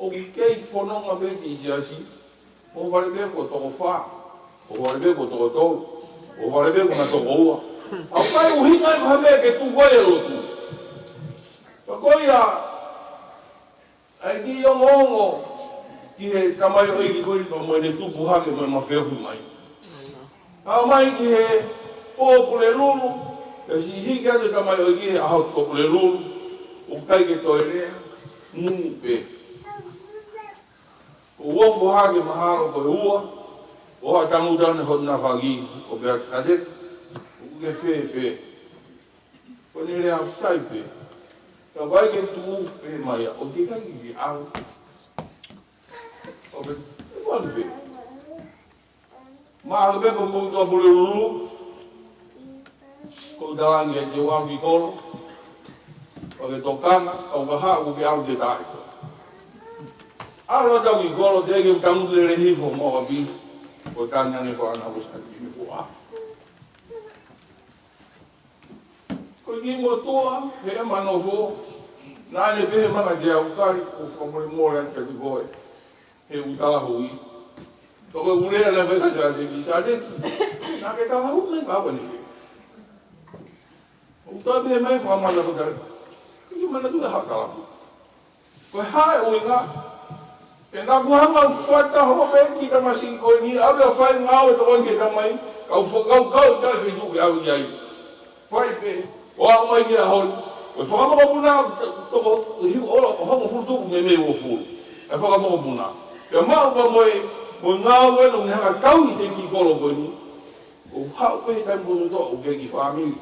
ʻOku kei fononga pē kiʻi siasi, ʻo vale pē kuo toko fā, ʻo vale pē kuo toko tolu, ʻo vale pē kuo nau toko ua. ʻOku ʻikai ʻuhinga ia ko ha meʻa ke tuku ai e lotu. Ka ko ia, ʻa e kiʻi ongoongo ki he tamaioʻeiki ko eni pea mo ʻene tupu hake mo e mafeohi mai. Aʻu mai ki he pō Pulelulu, pea siʻi hiki atu e tamaioʻeiki he ʻaho ko Pulelulu, ʻoku ʻikai ke toe lea, mou pē. ʻO ofo hake mahalo ko e ua, ʻo ha tangutu ʻi hona faki, ʻo pehē atu, Sadeki, ʻoku ke fēfē? Ko ʻene lea ʻoku sai pē. Ka ʻoku ʻikai ke tuʻu pē mai ia, ʻoku ʻikai ke ke ʻalu. ʻO pehē, ʻoku ʻalu fē? Mahalo pē ko e motuʻa Pulelulu. Ko e talange ʻe te ʻalu ki kolo. ʻO ke tokanga, ʻo ka haʻu ke ʻalu ke taʻe. ʻAlu atu ki kolo, teʻeki ke tangutu lelei hifo mo ʻapi. Ko e tane ange fānau ko Sadeki mo e kuaʻa. Ko e kiʻi motuʻa, he ʻema nofo, naʻa ne pehē mai kiate au, Kali, ʻoku fakamolemole atu kiate koe, he ʻoku talahui. Ko e ʻuhinga naʻe fai kiate au, Sadeki, Sadeki, naʻa ke talahui mai ka ko eni fē. ʻOku toe pehē mai fakamālō ko Kali. ʻIkai manatu ki haʻo talahui. Ko e hā e ʻuhinga? He naʻa ku hanga ʻo fata holo pē kiʻi tamasiʻi ko eni, ʻave ʻo fai e ngāue tokoni ki he tamai, kau fakakaukau ʻikai ke tuku ke ʻave ki ai. Fai pē, ʻo aʻu mai ki he ʻaho ni. Ko e fakamokopuna toko, hiu ʻo, ʻo hongofulu tupu meimei uofulu. E fakamokopuna. Pea maʻu pē mo e, mo e ngāue naʻa ne hanga ʻo tauhi e kiʻi kolo ko eni. ʻO haʻu pē he taimi ko ē ʻoku ʻikai ke kiʻi fāmili.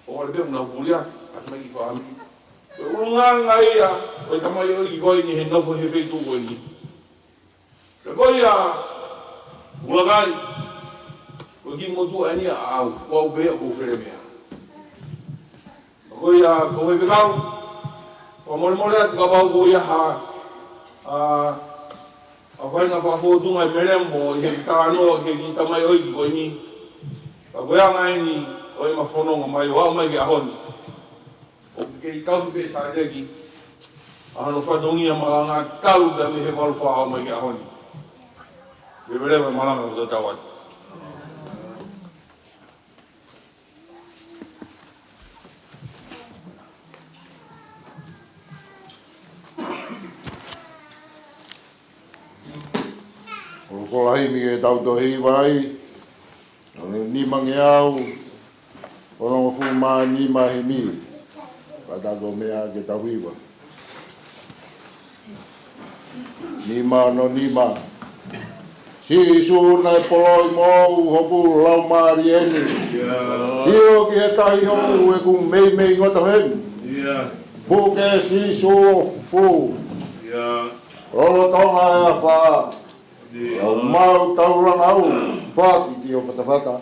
ʻO vale pē mo nau kulia, ʻasi mai kiʻi fāmili. Ko e ʻulungaanga ia ʻo e tamaioʻeiki ko eni he nofo he feituʻu ko eni. Ka ko ia, ʻUluaki, ko e kiʻi motuʻa eni ia ʻaʻau, ko au pē ʻoku ou felemea. Ka ko ia, ko e faifekau, fakamolemole atu kapau ko ia ha, ʻa, ʻa e faʻahinga fakafōtunga ʻi he melemo ʻi he talanoa ki he kiʻi tamaioʻeiki ko eni. Ka ko e anga eni ʻo ʻema fononga mai ʻo aʻu mai ki he ʻaho ni. ʻOku kei tauhi pē Sadeki ʻa hono fatongia malanga talu pē mei he valu fā ʻo aʻu mai ki he ʻaho ni. Leveleva e malanga ʻoku tatau atu. Ko e folofola himi ke tau tohi vai. Ono nimangeau, onongofulu mā nima himi. Pea tau toʻo mei ai ke tau hiva. Nima ono nima. Sīsū naʻe poloi moʻou hoku laumālie ni. Sio ki he tahi hoku ʻeku meimei ngoto heni. Puke Sīsū ʻo fufū. Lolotonga e afā. ʻOku mau taulanga au, faki ki ho fatafata.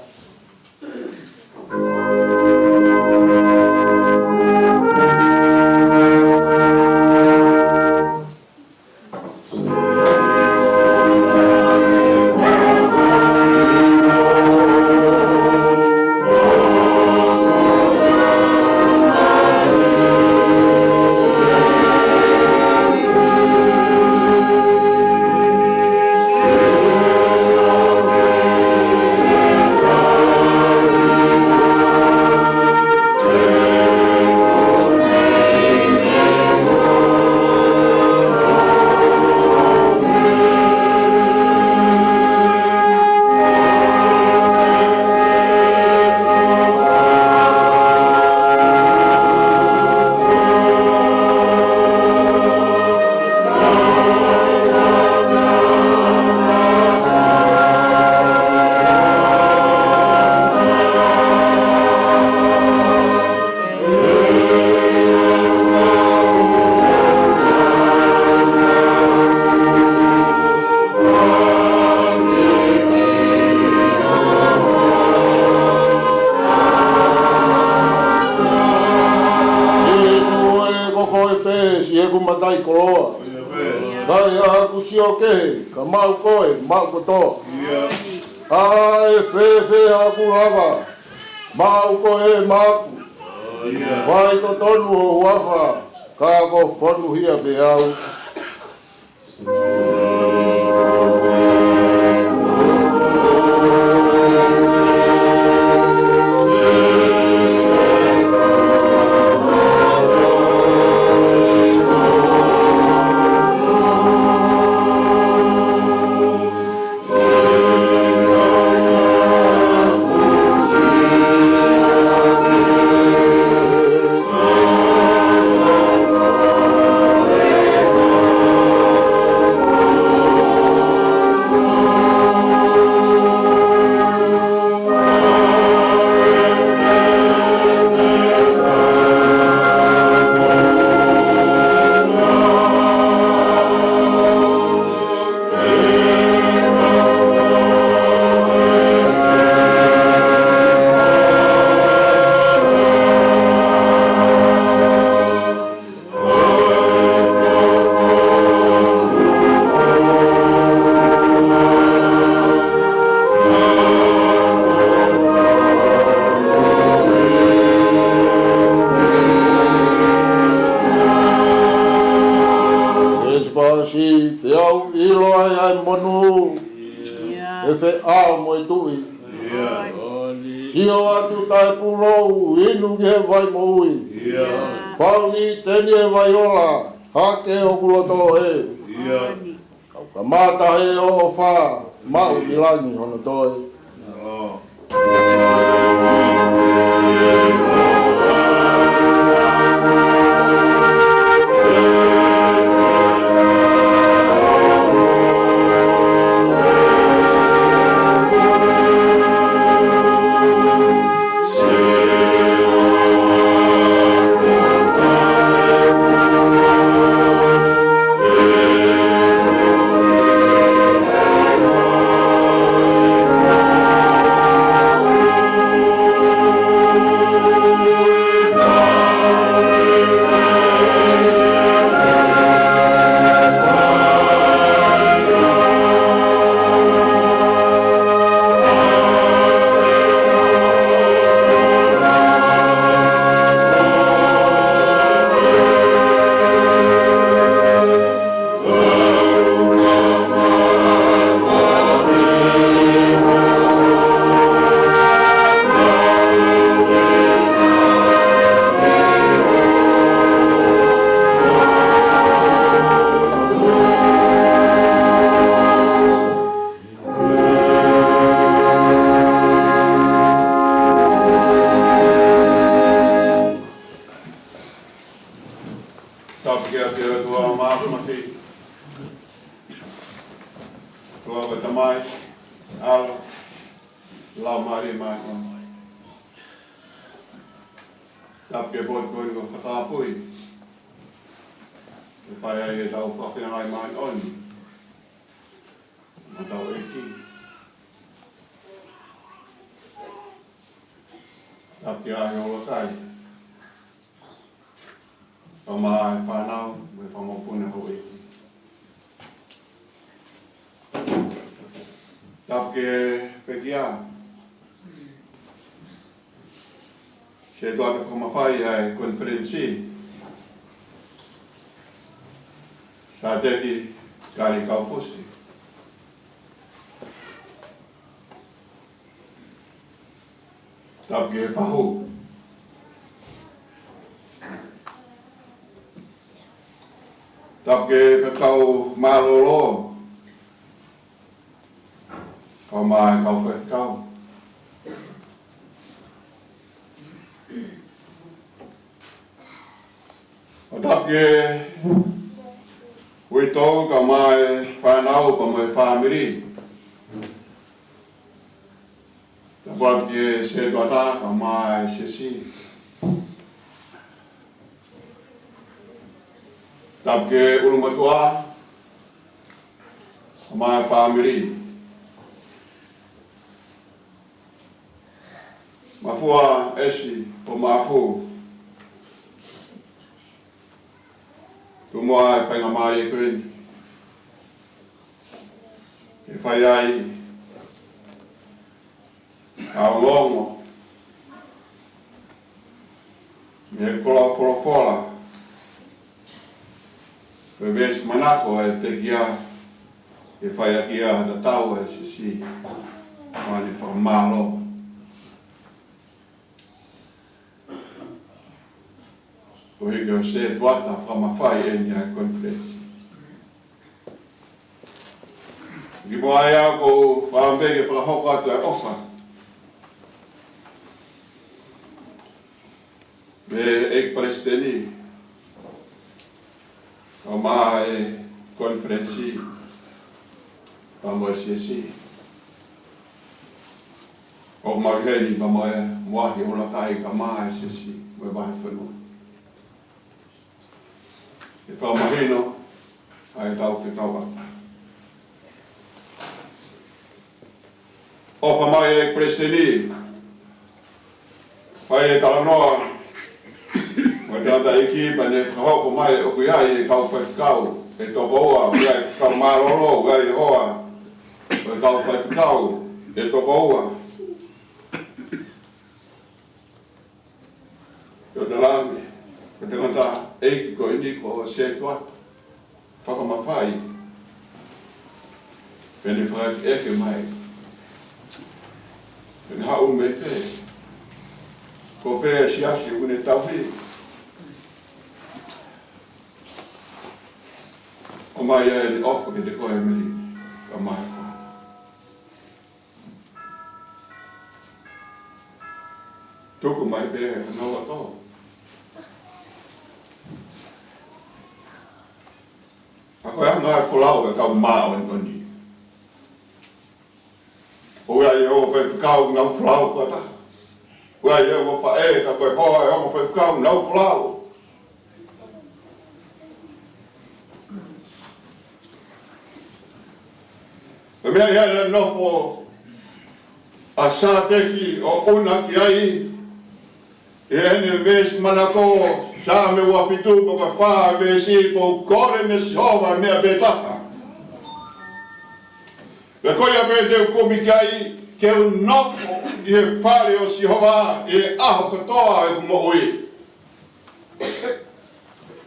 mataʻikoloa. ʻIkai haʻaku sio kehe, ka maʻu koe, maʻu kotoa. ʻA e fēfē haʻaku lava, maʻu koe maʻaku. Faitotonu ho huafa, ka ko fonu hia pē au. ʻE Sipasi, peau ʻilo ai ʻa e monū, ʻe feʻao mo e tuʻi. Sio atu taʻepūlou, inu ki he vai moʻui. Fau ni teni e vai ola, hake hoku loto ē. Kau kamata he ʻofa, maʻu ʻi langi hono toe. Tapu ki he ʻOtua Māfimafi, ʻOtua ko e Tamai, ʻAlo, Laumālie Māʻoniʻoni. Tapu ki he potu ko eni kuo fakatapui, ʻe fai ai ʻetau fakafeangai māʻoniʻoni mo hotau ʻEiki. Tapu ki he ngaahi houalotu, kae ʻumaʻā e fānau mo e fanga mokopuna houʻeiki. Tapu ki he pekia, sētuata fakamafai ʻa e konifelenisi, Sāteki Kali Kaufusi. Tapu ki he fahu. Tapu ki he faifekau mālōlō, kae ʻumaʻā e kau faifekau. ʻO tapu ki he uitou kae ʻumaʻā e fānau pea mo e fāmili. Tapu atu ki he sētuata kae ʻumaʻā e siasi. Tapu ki he ʻulumotuʻa kae ʻumaʻā e fāmili. Mafua ʻEsi Pomafu, Muʻa e faingamālie ko eni ke fai ai ʻa e ongoongo mei he koloa folofola, ko e veesi manako ʻe pekia ke fai ʻaki ʻa e tatau ʻa e siasi mo ʻene fakamālō. Ko e hiki ʻo e sētuata fakamafai eni ʻa e konifelenisi. Kimuʻa ia ʻoku ou fakaʻamu pē ke fakahoko atu ʻa e ʻofa mei he ʻEiki Palesiteni, ʻo maʻa e konifelenisi, pea mo e siasi. ʻOku mau ʻi heni pea mo e muʻahi ʻo e ʻuluaki kakai maʻa e siasi mo e vahefonua, ke fakamahino ʻa ʻetau fekauʻaki. ʻOfa mai e Palesiteni, fai e talanoa mo e tangataʻeiki pea ne fakahoko mai ʻoku ʻi ai e kau faifekau ʻe toko ua, ʻoku ʻi ai e kau mālōlō, ʻoku ʻi ai e hoa ʻo e kau faifekau ʻe toko ua. Toketā Lame, ko e tangataʻeiki ko eni ko e sētuata fakamafai, pea ne fakaʻekeʻeke mai, pea ne haʻu mei fē, ko fē e siasi ʻoku ne tauhi. ʻOmai ʻa ʻene ʻofa kiate koe, Mele, kae ʻumaʻā e fānau. Tuku mai pē hono loto. ʻA ko e anga e folau ʻa e kau māʻoniʻoni. ʻOku ʻi ai e ongo faifekau ʻoku nau folau fakataha. ʻOku ʻi ai e ongo faʻē, ka ko e hoa e ongo faifekau ʻoku nau folau. Ko e meʻa ia naʻe nofo ʻa Sāteki ʻo ʻuna ki ai ʻi heʻene veesi manako, Saame ua fitu, ko e fā veesi: Ko u kole meia Sihova e meʻa pē taha, pea ko ia pē te u kumi ki ai, ke u nofo ʻi he fale ʻo Sihova ʻi he ʻaho kotoa ʻo ʻeku moʻui.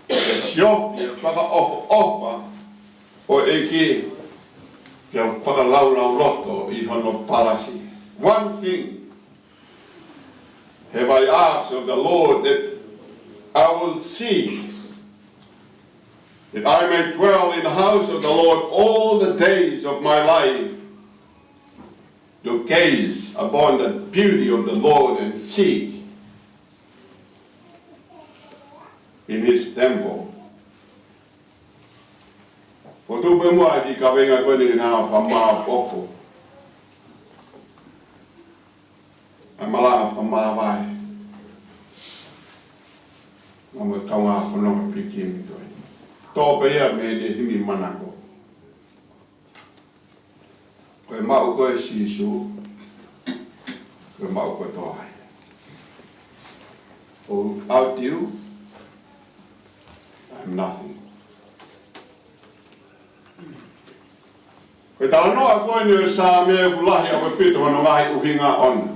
Ke siofi e fakaʻofoʻofa ʻo e ʻEiki, pea fakalaulauloto ʻi hono palasi. One thing have I asked of the Lord, that I will seek, that I may dwell in the house of the Lord all the days of my life, to gaze upon the beauty of the Lord and seek in his temple. Fokotuʻu pē muʻa e kiʻi kaveinga ko eni ke ne hanga ʻo fakamāʻopoʻopo ʻa e malanga fakamāvae maʻa e kaungā fononga pilikimi ko eni. Tō pē ia mei heʻene himi manako. Ko e maʻu ko ē ʻa Sīsū, ko e maʻu kotoa ia. Without you, I'm nothing. Ko e talanoa ko eni ʻo e Saame ʻoku lahi ʻaupito hono ngaahi ʻuhinga ʻoʻona.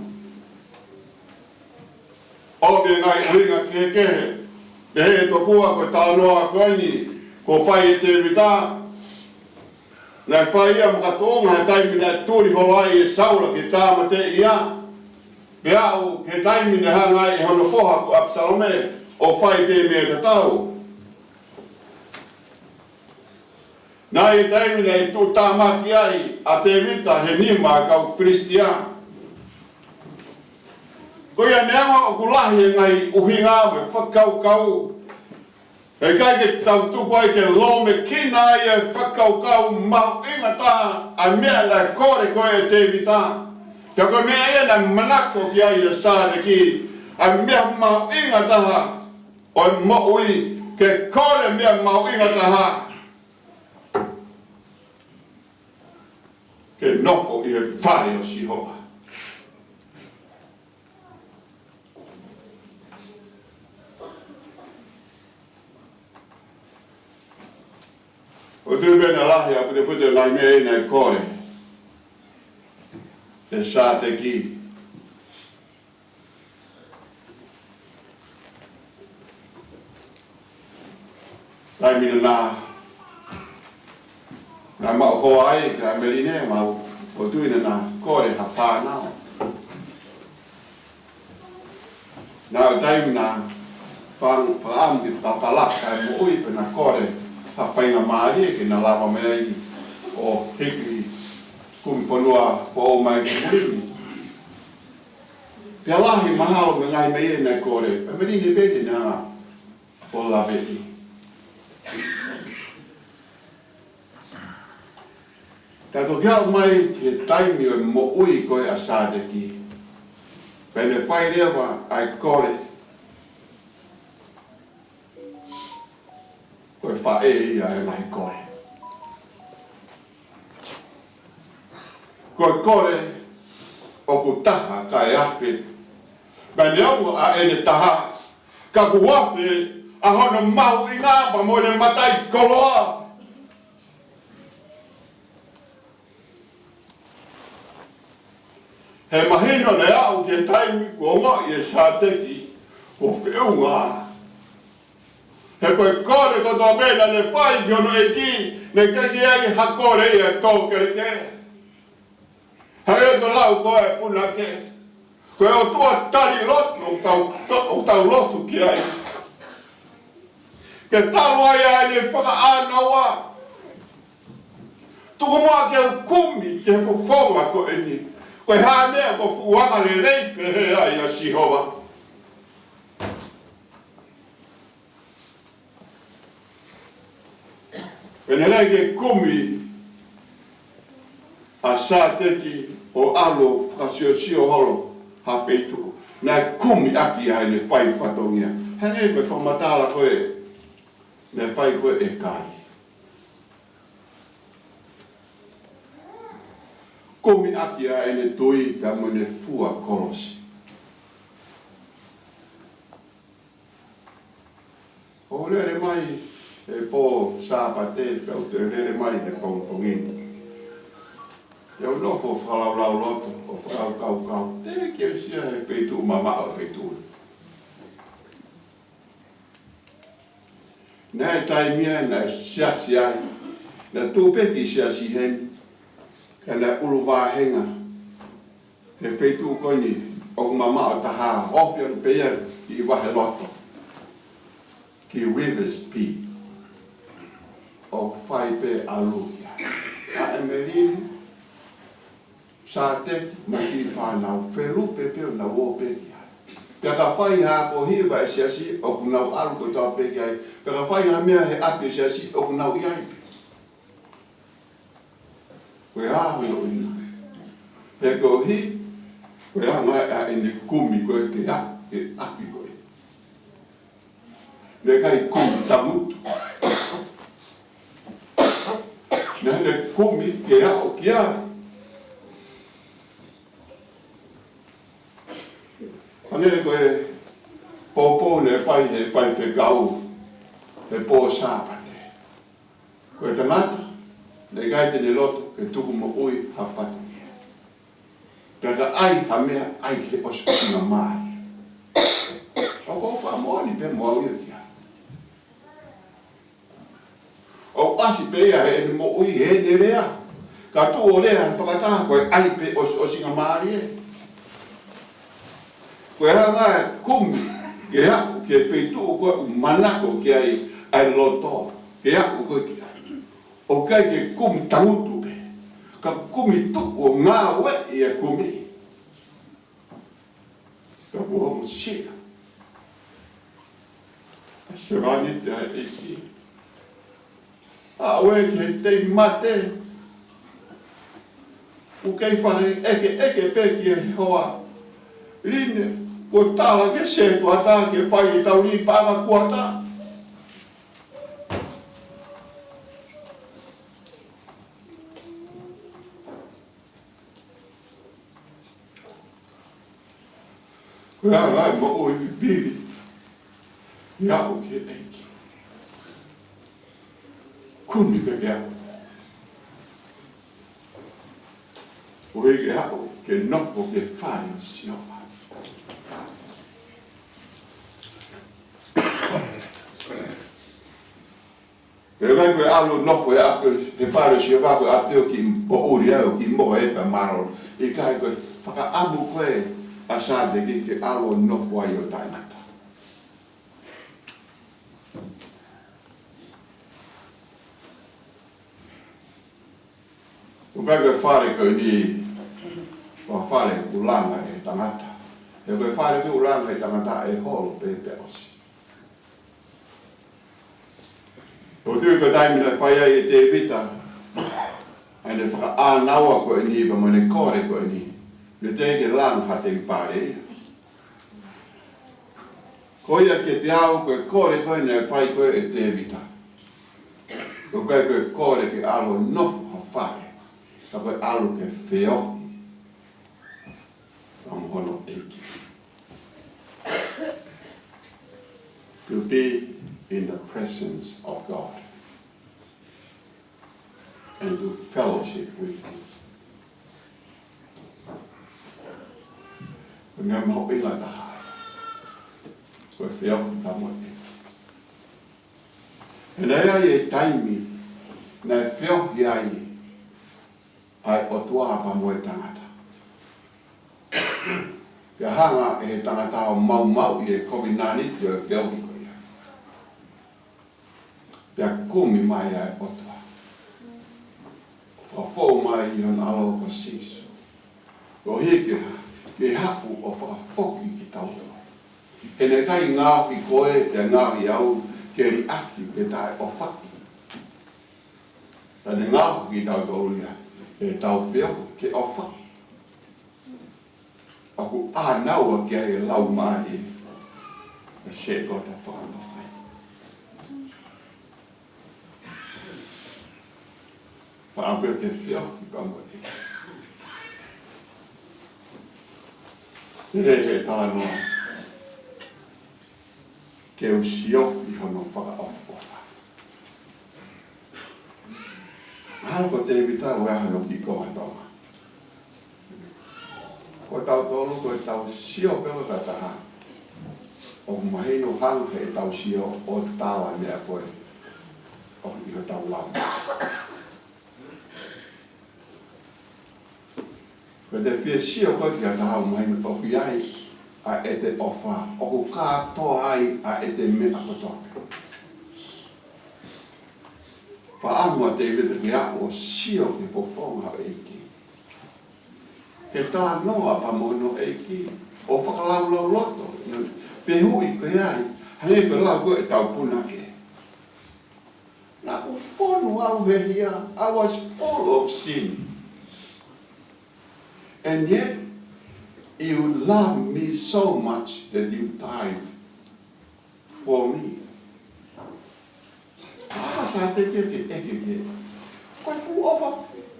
ʻOku ʻi ai e ngaahi ʻuhinga kehekehe. Pehē tokua ko e talanoa ko eni kuo fai ʻe Tēvita, naʻe fai ia makatuʻunga he taimi naʻe tuli holo ai ʻe Saula ke tāmateʻi ia, pea aʻu ki he taimi naʻe hanga ai ʻe hono foha ko ʻApisalome ʻo fai pē meʻa tatau. Naʻe ʻi ai e taimi naʻe tuʻutāmaki ai ʻa Tēvita he nima ʻo e kau Filisitia. Ko ia, neongo ʻoku lahi e ngaahi ʻuhinga mo e fakakaukau, heʻikai ke tau tuku ai ke lōmekina ai e fakakaukau mahuʻinga taha ʻa e meʻa naʻe kole ko ē ʻe Tēvita. Pea ko e meʻa ia naʻe manako ki ai ʻa Sāteki, ʻa e meʻa mahuʻinga taha ʻo e moʻui, ke kole e meʻa mahuʻinga taha, ke nofo ʻi he fale ʻo Sihova. ʻOku ou tui pē naʻe lahi ʻa e putepute ʻo e ngaahi meʻa naʻe kole ʻe Sāteki. Taimi naʻa na, na maʻu hoa ai ʻa Meline, ma ʻoku ou tui naʻa na kole ha fānau. Naʻe ʻi ai e taimi naʻa na fakaʻamu ke fakapalaki ʻa e moʻui pea na kole ha faingamālie ke na lava mei ai ʻo hiki kumi fonua foʻou mai ki muli ni. Pea lahi mahalo mo e ngaahi meʻa naʻe kole, pea Meline pē te na ʻo laveʻi. Ka toki aʻu mai ki he taimi ʻo e moʻui ko ē ʻa Sāteki, pea ne fai leva ʻa e kole, ko e faʻē ia ʻa e ngaahi kole. Ko e kole ʻoku taha kae afe. Pea neongo ʻa ʻene taha, ka kuo afe ʻa hono mahuʻinga pea mo ʻene mataʻikoloa. He mahino naʻe aʻu ki he taimi kuo ongoʻi ʻe Sāteki kuo feʻunga. He ko e kole kotoa pē naʻa ne fai ki hono ʻEiki, naʻe ʻikai ke ʻi ai ha kole ia ʻe tō kelekele. Hangē ko e lau ko ē ʻa e punake, ko e ʻOtua tali lotu ʻoku tau, ʻoku tau lotu ki ai. Ke talu ai ʻa ʻene fakaʻānaua. Tuku muʻa ke u kumi ki he fofonga ko eni. Ko e hā e meʻa ʻoku fuʻu angalelei pehē ai ʻa Sihova. Pea ne lele ke kumi ʻa Sāteki ʻo ʻalu ʻo fakasiosio holo ha feituʻu naʻe kumi ʻaki ʻa ʻene fai fatongia. Hangē ko e fakamatala ko ē naʻe fai ko ē ʻe Kali. Kumi ʻaki ʻa ʻene tui pea mo ʻene fua kolosi. ʻOku ou lele mai he pō Sāpate, pea u toe lele mai he pongipongi ni. Pea u nofo ʻo fakalaulauloto, ʻo fakakaukau, teʻeki ke u sio he feituʻu mamaʻo ʻo e feituʻu ni. Naʻe taimi ia naʻe siasi ai, naʻe tuʻu pē ki he siasi heni, ka naʻe ʻulu vāhenga he feituʻu ko eni ʻoku mamaʻo taha, ofi ʻana pē ia ki Vaheloto, ki Weavers Bay. ʻOku fai pē ʻalu ia ʻa ʻEmelini, Sāteki mo e kiʻi fānau, felupe pē ʻo nau ō pē ki ai. Pea ka fai ha ako hiva ʻe he siasi ʻoku nau ʻalu kotoa pē ki ai. Pea ka fai ha meʻa he ʻapi ʻo e siasi ʻoku nau ʻi ai pē. Ko e ʻuhinga ia. He koeʻuhi ko e anga ʻa ʻene kumi ko ē ke aʻu ki he ʻapi ko ē. Naʻe ʻikai kumi tangutu. Naʻe kumi ke aʻu ki ai. Hangē ko e poupou naʻe fai he faifekau he pō Sāpate. Ko e tangata naʻe ʻikai te ne loto ke tuku moʻui ha fatongia. Pea ka ʻai ha meʻa, ʻai ke ʻosiʻosingamālie. ʻOku ou fakamoʻoni pē mo au ia ki ai. ʻOku ʻasi pē ia heʻene moʻui, heʻene lea. Ka tuʻu ʻo lea he fakataha ko e ʻai pē ʻosiʻosingamālie. Ko e anga e kumi ke aʻu ki he feituʻu ko ē ʻoku manako ki ai ʻa e loto, ke aʻu ko ē ki ai. ʻOku ʻikai ke kumi tangutu pē, ka kumi tuʻu ʻo ngāueʻi e kumi. Ka kuo homo sia ʻa e sevāniti ʻa e ʻEiki. ʻAʻu ē ki he tei mate, ʻoku kei fai ʻekeʻeke pē ki he hoa. Line, kuo tala ke setuata ke fai ʻetau lī paʻanga kuata. Ko e anga e moʻui pipili ʻi he ʻaho ki he ʻEiki. kumi pē ke aʻu. ʻO hiki haʻu ke nofo ki he fale ʻo Sihova. Pea ʻikai ko e ʻalu ʻo nofo ia ʻaʻaku he fale ʻo Sihova ko e ʻalu ʻo kiʻi poʻuli ai ʻo kiʻi mohe pē mālōlō. ʻIkai, ko e fakaʻamu ko ē ʻa Sātane ke ʻalu ʻo nofo ai ʻo taʻengata. ʻOku ʻikai ko e fale ko eni, ko e fale ʻoku langa ʻe he tangata. He ko e fale ʻoku langa ʻe he tangata ʻe holo pē pea ʻosi. ʻOku ou tui ko e taimi naʻe fai ai ʻe Tēvita ʻa ʻene fakaʻānaua ko eni pea mo ʻene kole ko eni, naʻe teʻeki ke langa ha temipale ia. Ko ia kiate au ko e kole ko ē naʻe fai ko ē ʻe Tēvita, ʻoku ʻikai ko e kole ke ʻalu ʻo nofo ha fale, ka ko e ʻalu ke feohi pea mo hono ʻEiki. To be in the presence of God and to fellowship with Him. Ko e meʻa mahuʻinga taha ko e feohi pea mo e ʻEiki. He naʻe ʻi ai e taimi naʻe feohi ai ʻa e ʻOtua pea mo e tangata. Pea hanga ʻe he tangata ʻo maumauʻi e kovinānite ʻo e feohi ko ia. Pea kumi mai ʻa e ʻOtua, fakafou mai ʻi hono ʻAlo ko Sīsū, ʻo hiki ke haʻu ʻo fakafoki kitautolu. He naʻe ʻikai ngaohi koe pea ngaohi au ke liʻaki pe taʻeʻofaʻi. Ka ne ngaohi kitautolu ia ke tau feohi ke ʻofaʻi. ʻOku ʻānaua ki ai e Laumālie, ʻa e Sēkoto fakaʻofa. Fakaʻamu ke feohi pea mo e ʻEiki. He, he talanoa ke u siofi hono fakaʻofoʻofa. Mahalo ko Tēvita ʻoku ʻi ai hano kiʻi konga Tonga. Ko tautolu ko ʻetau sio pē ko e taha, ʻoku mahino hangē ʻetau sio ʻo tala meʻa ko ē ʻoku ʻi hotau lau. Ko ʻete fie sio ko ē ki ha taha ʻoku mahino ʻoku ʻi ai ʻa ʻete ʻofa, ʻoku kātoa ai ʻa ʻete meʻa kotoa pē. Fakaʻamu ʻa Tēvita ke aʻu ʻo sio ki he fofonga ʻo e ʻEiki, ke talanoa pea mo hono ʻEiki, ʻo fakalaulauloto ʻi he fehuʻi ko ia, hangē ko e lau ko ē ʻetau punake. Naʻá ku fonu au he hia, I was full of sin. And yet, you love me so much that you died for me. Pea sa te ke ke eke ke. Ko e fuʻu ʻofa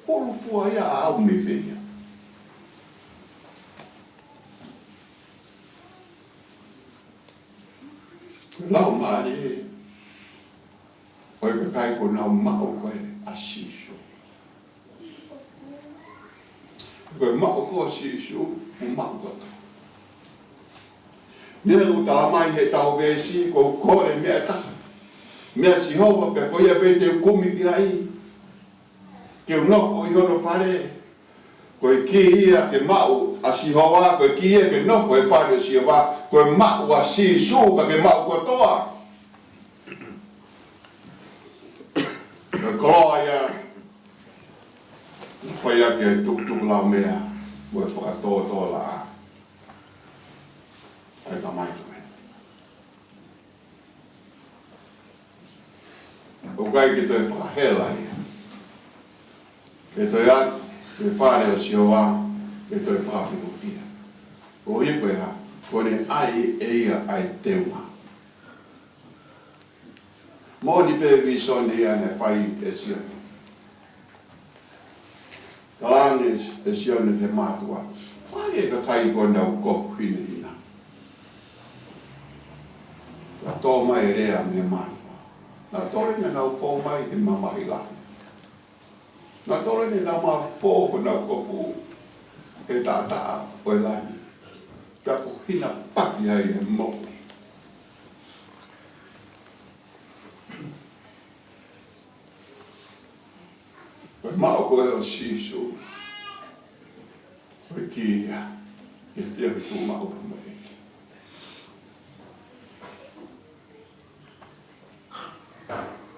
hulu fua ia ʻaʻau mei fē ia. Laumālie, ʻo e kakai kuo nau maʻu ko ē ʻa Sīsū. Ko e maʻu ko ē ʻa Sīsū, ʻoku maʻu kotoa. Meʻa ʻoku tala mai heʻetau veesi, ko e kole meʻa taha. Meʻa Sihova pē ko ia pē te u kumi ki ai. Ke u nofo ʻi hono fale. Ko e kī ia ke maʻu ʻa Sihova, ko e kī ia ke nofo he fale ʻo Sihova, ko e maʻu ʻa Sīsū ka ke maʻu kotoa. Ko e koloa ia, fai ʻaki e tukutukulaumea, mo e fakatōtōlaʻā ʻa e Tamai ko ē. ʻOku ʻikai ke toe fakahela ia. Ke toe ʻalu ki he fale ʻo Sihova, ke toe fakapiko ia. Ko e hā? Ko ʻene ʻai ʻe ia ʻa e teunga. Moʻoni pē e vīsone ia naʻe fai ʻe Sione. Talaange ʻe Sione ki he mātuʻa, ʻoku ʻi ai e kakai ko ē ʻoku nau kofu hinehina. Pea tō mai e lea mei he mātuʻa, Naʻa tole naʻa nau fou mai he mamahi lahi. Naʻa tole naʻa nau mafo honau kofu he taʻataʻa ʻo e langi. Pea ko hina paki ai e moʻui. Ko e maʻu ko ē ʻo Sīsū, ko e kī ia ke fie tuʻu maʻu mo e ʻEiki.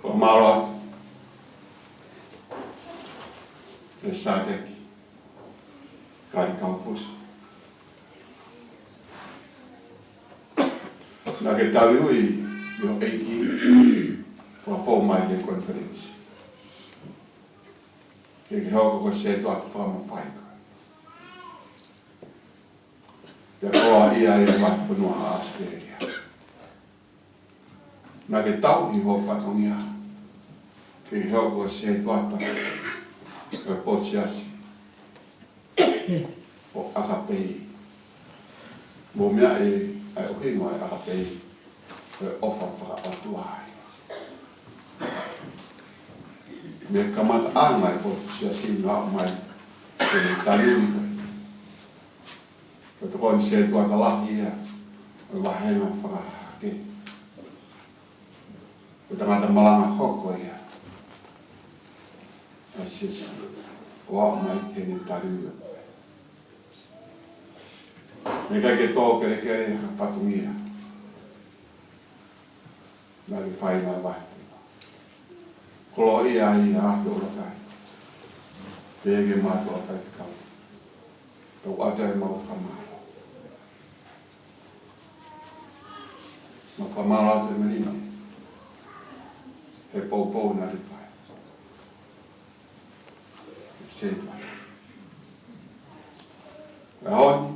Fakamālō atu kia Sādeki Kalikaufusi. Naʻa ke taliui ʻi ho ʻeiki, fakafou mai ki he konifelenisi. Ke ke hoko ko e sētuata fakamafai ko ē. Pea koloaʻia ai e vahefonua ʻAositelēlia. Naʻa ke tauhi ho fatongia ke ke hoko ko e sētuata ʻo e potu siasi ʻo ʻAkapei. Mou meaʻi ʻa e ʻuhinga ʻo e ʻAkapei, ko e ʻofa fakaʻotua ai. Mei he kamataʻanga e potu siasi naʻe aʻu mai ki he taliui ko ē. Ko e tokoni sētuata lahi ia ʻo e vāhenga fakahahake. Ko e tangata malanga hoko ia ʻa e siasi, ʻo aʻu mai ki heʻene taliui. Naʻe ʻikai ke tō kelekele ha fatongia naʻa ke fai mai vahe. Koloaʻia ai ʻa e ʻuluaki. Pea ke mātuʻa faifekau. Tau ʻoatu ai ʻemau fakamālō. Mau fakamālō atu e manini he poupou naʻa ke fai. Sētuata. Ko e ʻaho ni,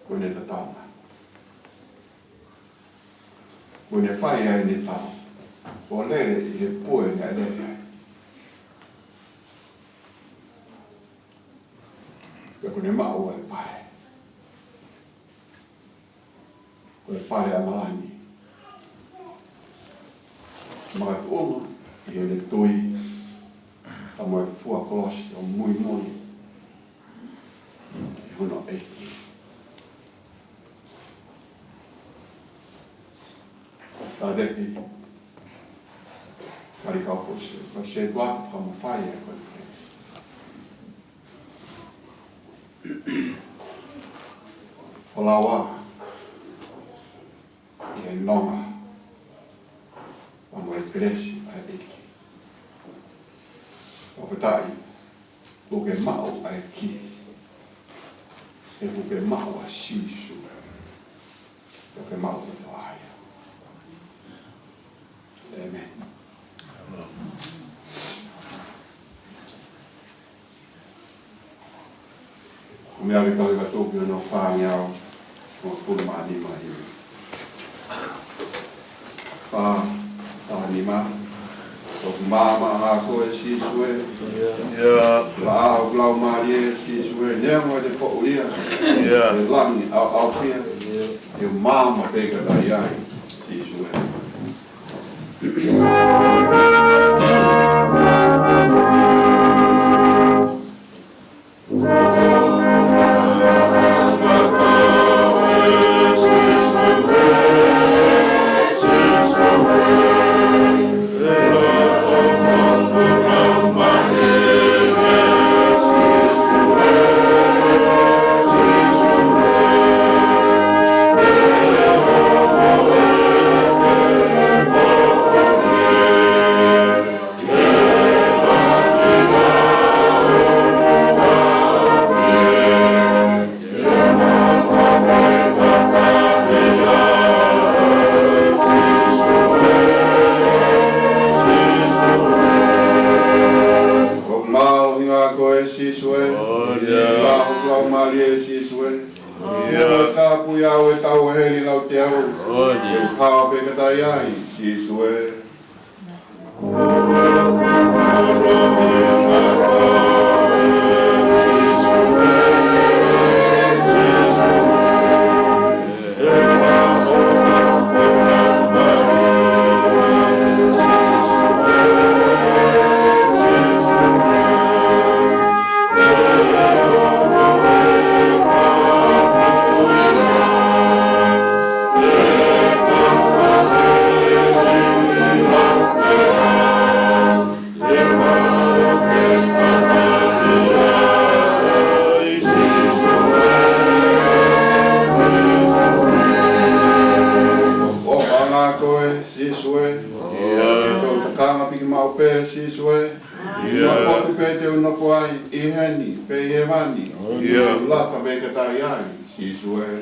kuo ne tatau mai. Kuo ne fai ai ʻene tau. Kuo lele ʻi he pue naʻe lele ai. Pea kuo ne maʻu ʻa e pale. Ko e pale ʻa Malangi. Makatuʻunga ʻi heʻene tui, pea mo e fua kolosi ʻo muimui ki hono ʻEiki. Sādeki Kalikaufusi, ko e sētuata fakamafai ʻa e konifelenisi. Folau ā ʻi he nonga pea mo e kelesi ʻa e ʻEiki. Fakafetaʻi, kuo ke maʻu ʻa e kī. He kuo ke maʻu ʻa Sīsū, kuo ke maʻu kotoa ia. ʻĒmeni. Ko e meʻa ke tau hifo atu ki hono fāngeau hongofulu mā nima ia. Fā, taha nima. ʻOku maama ʻa koe Sīsū ē. ʻIo. Maʻa hoku laumālie Sīsū ē. Neongo ʻete poʻuli ia. ʻIo. ʻE langi ʻaoʻaofia. ʻIo. ʻE maama pē ka tai ai Sīsū ē. ʻOku mālohi ʻa koe Sīsū ē. ʻIo. Maʻa hoku laumālie Sīsū ē. ʻIo. Ka pui au e tau heli lau te au. ʻIo. ʻE hao pē ka tai ai Sīsū ē. Sīsū ē. ʻIo. Ko e tokanga pē kimautolu pē, Sīsū ē. ʻIo. Ko koe pē te u nofo ai, ʻi heni pe ʻi hēvani. ʻIo. Lata pē kiate au, Sīsū ē.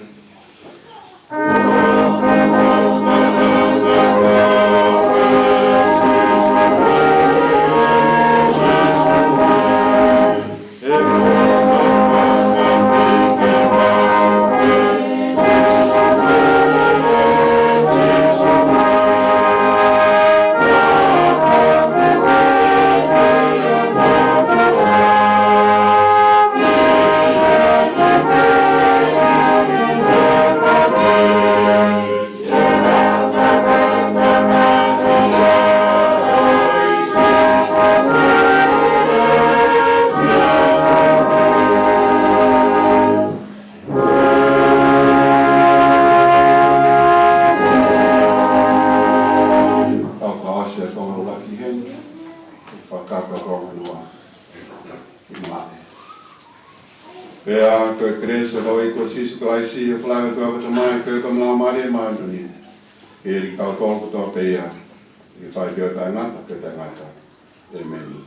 Pea ko e kelesi ʻa e ʻEiki ko Sīsū Kalaisi, ʻa e ʻofa ʻa e ʻOtua ko e Tamai, ko e ʻofa ʻa e Laumālie Māʻoniʻoni, ke ʻiate kitautolu kotoa pē ia, ʻo fai pē ʻo taʻengata pea taʻengata. ʻĒmeni.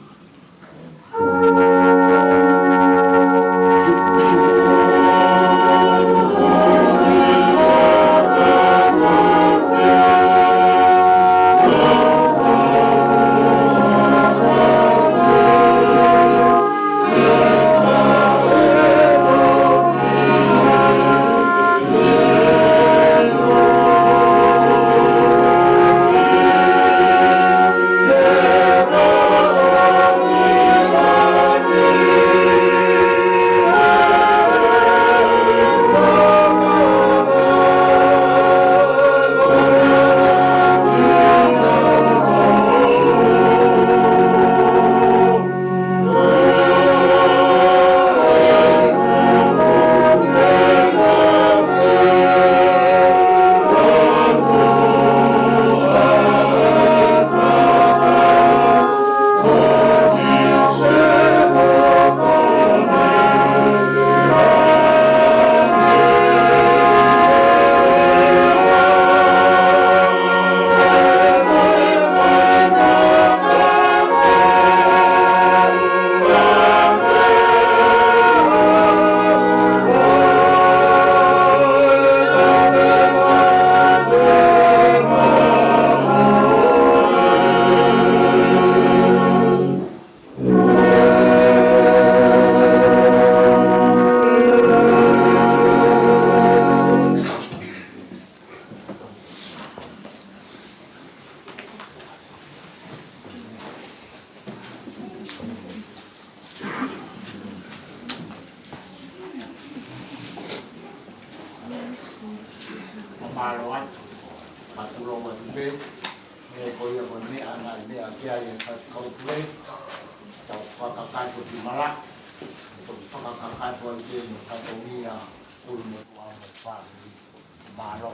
Mālō atu, ka tulo atu pē, ʻe ko ia ko e meʻa naʻe meʻa ki ai e faifekau pule, tau fakakakato ki mala, tau fakakakato ai ke ne fatongia kulu mo tua mo fāmili. Mālō.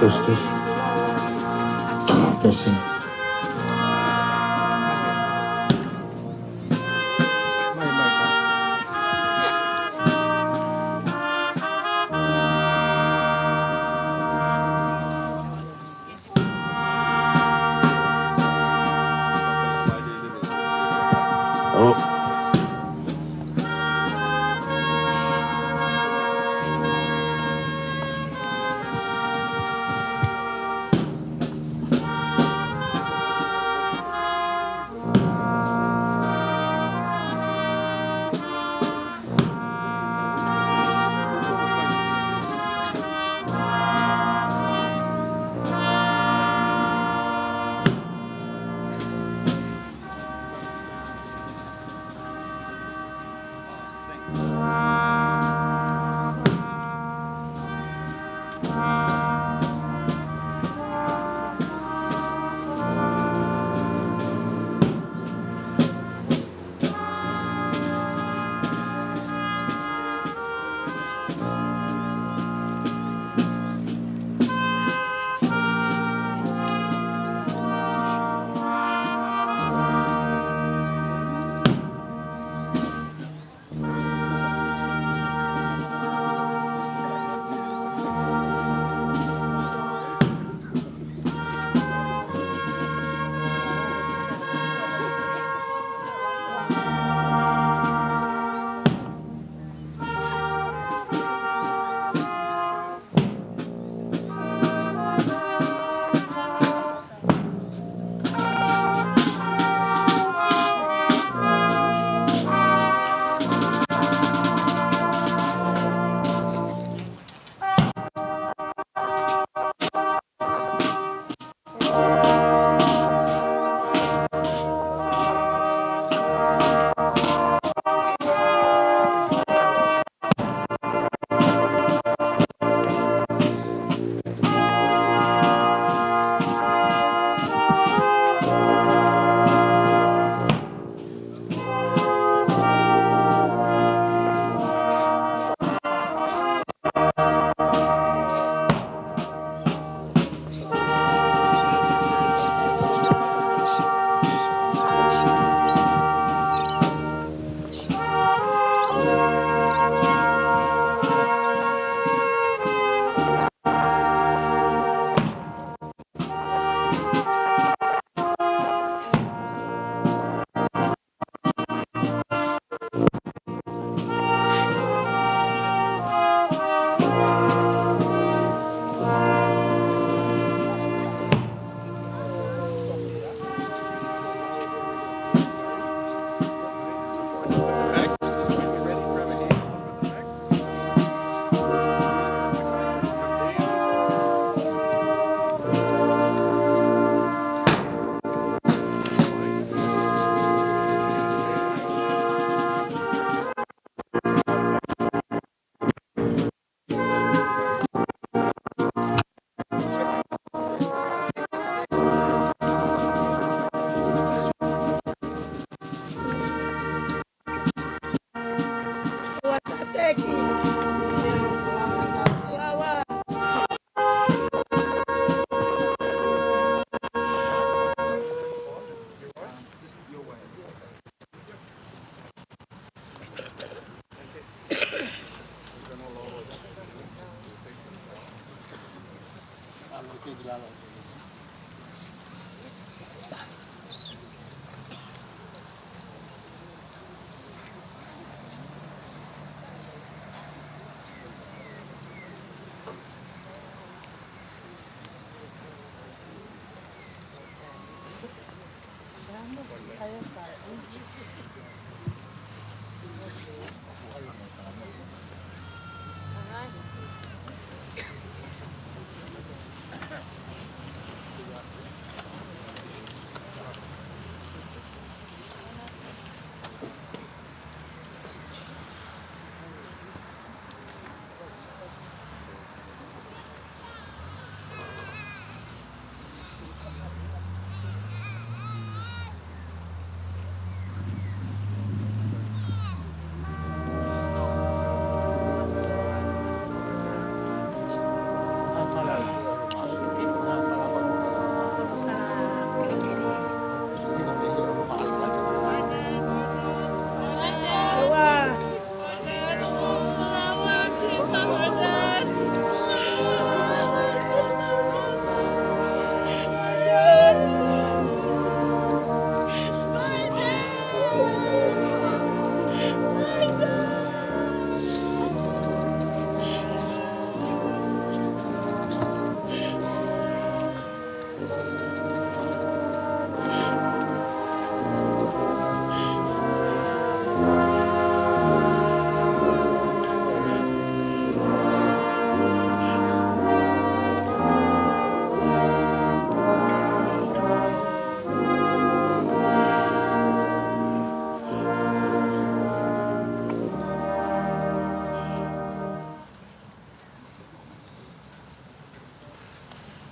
Test, test. Testing.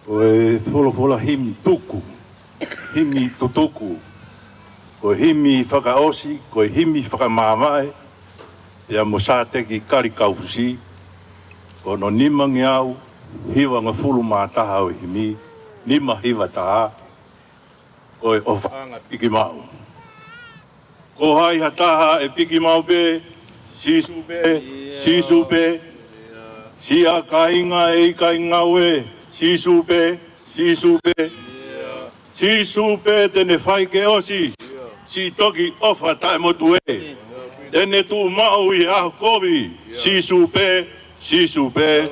Ko e folofola himi tuku, himi tutuku, ko e himi fakaʻosi, ko e himi fakamāvae, pea mo Sāteki Kalikaufusi, ko hono nimangeau hivangofulu mā taha ʻo e himi, nima hiva taha, ko e ʻOfaʻanga Pikimaʻu. Ko hai ha taha ʻe piki maʻu pē, Sīsū pē, Sīsū pē. Siʻa kāinga ʻe ʻikai ngāue, Sīsū pē, Sīsū pē. Sīsū pē te ne fai ke ʻosi, siʻi toki ʻofa taʻemotu ē. Te ne tuʻu maʻu ʻi he ʻaho kovi, Sīsū pē, Sīsū pē.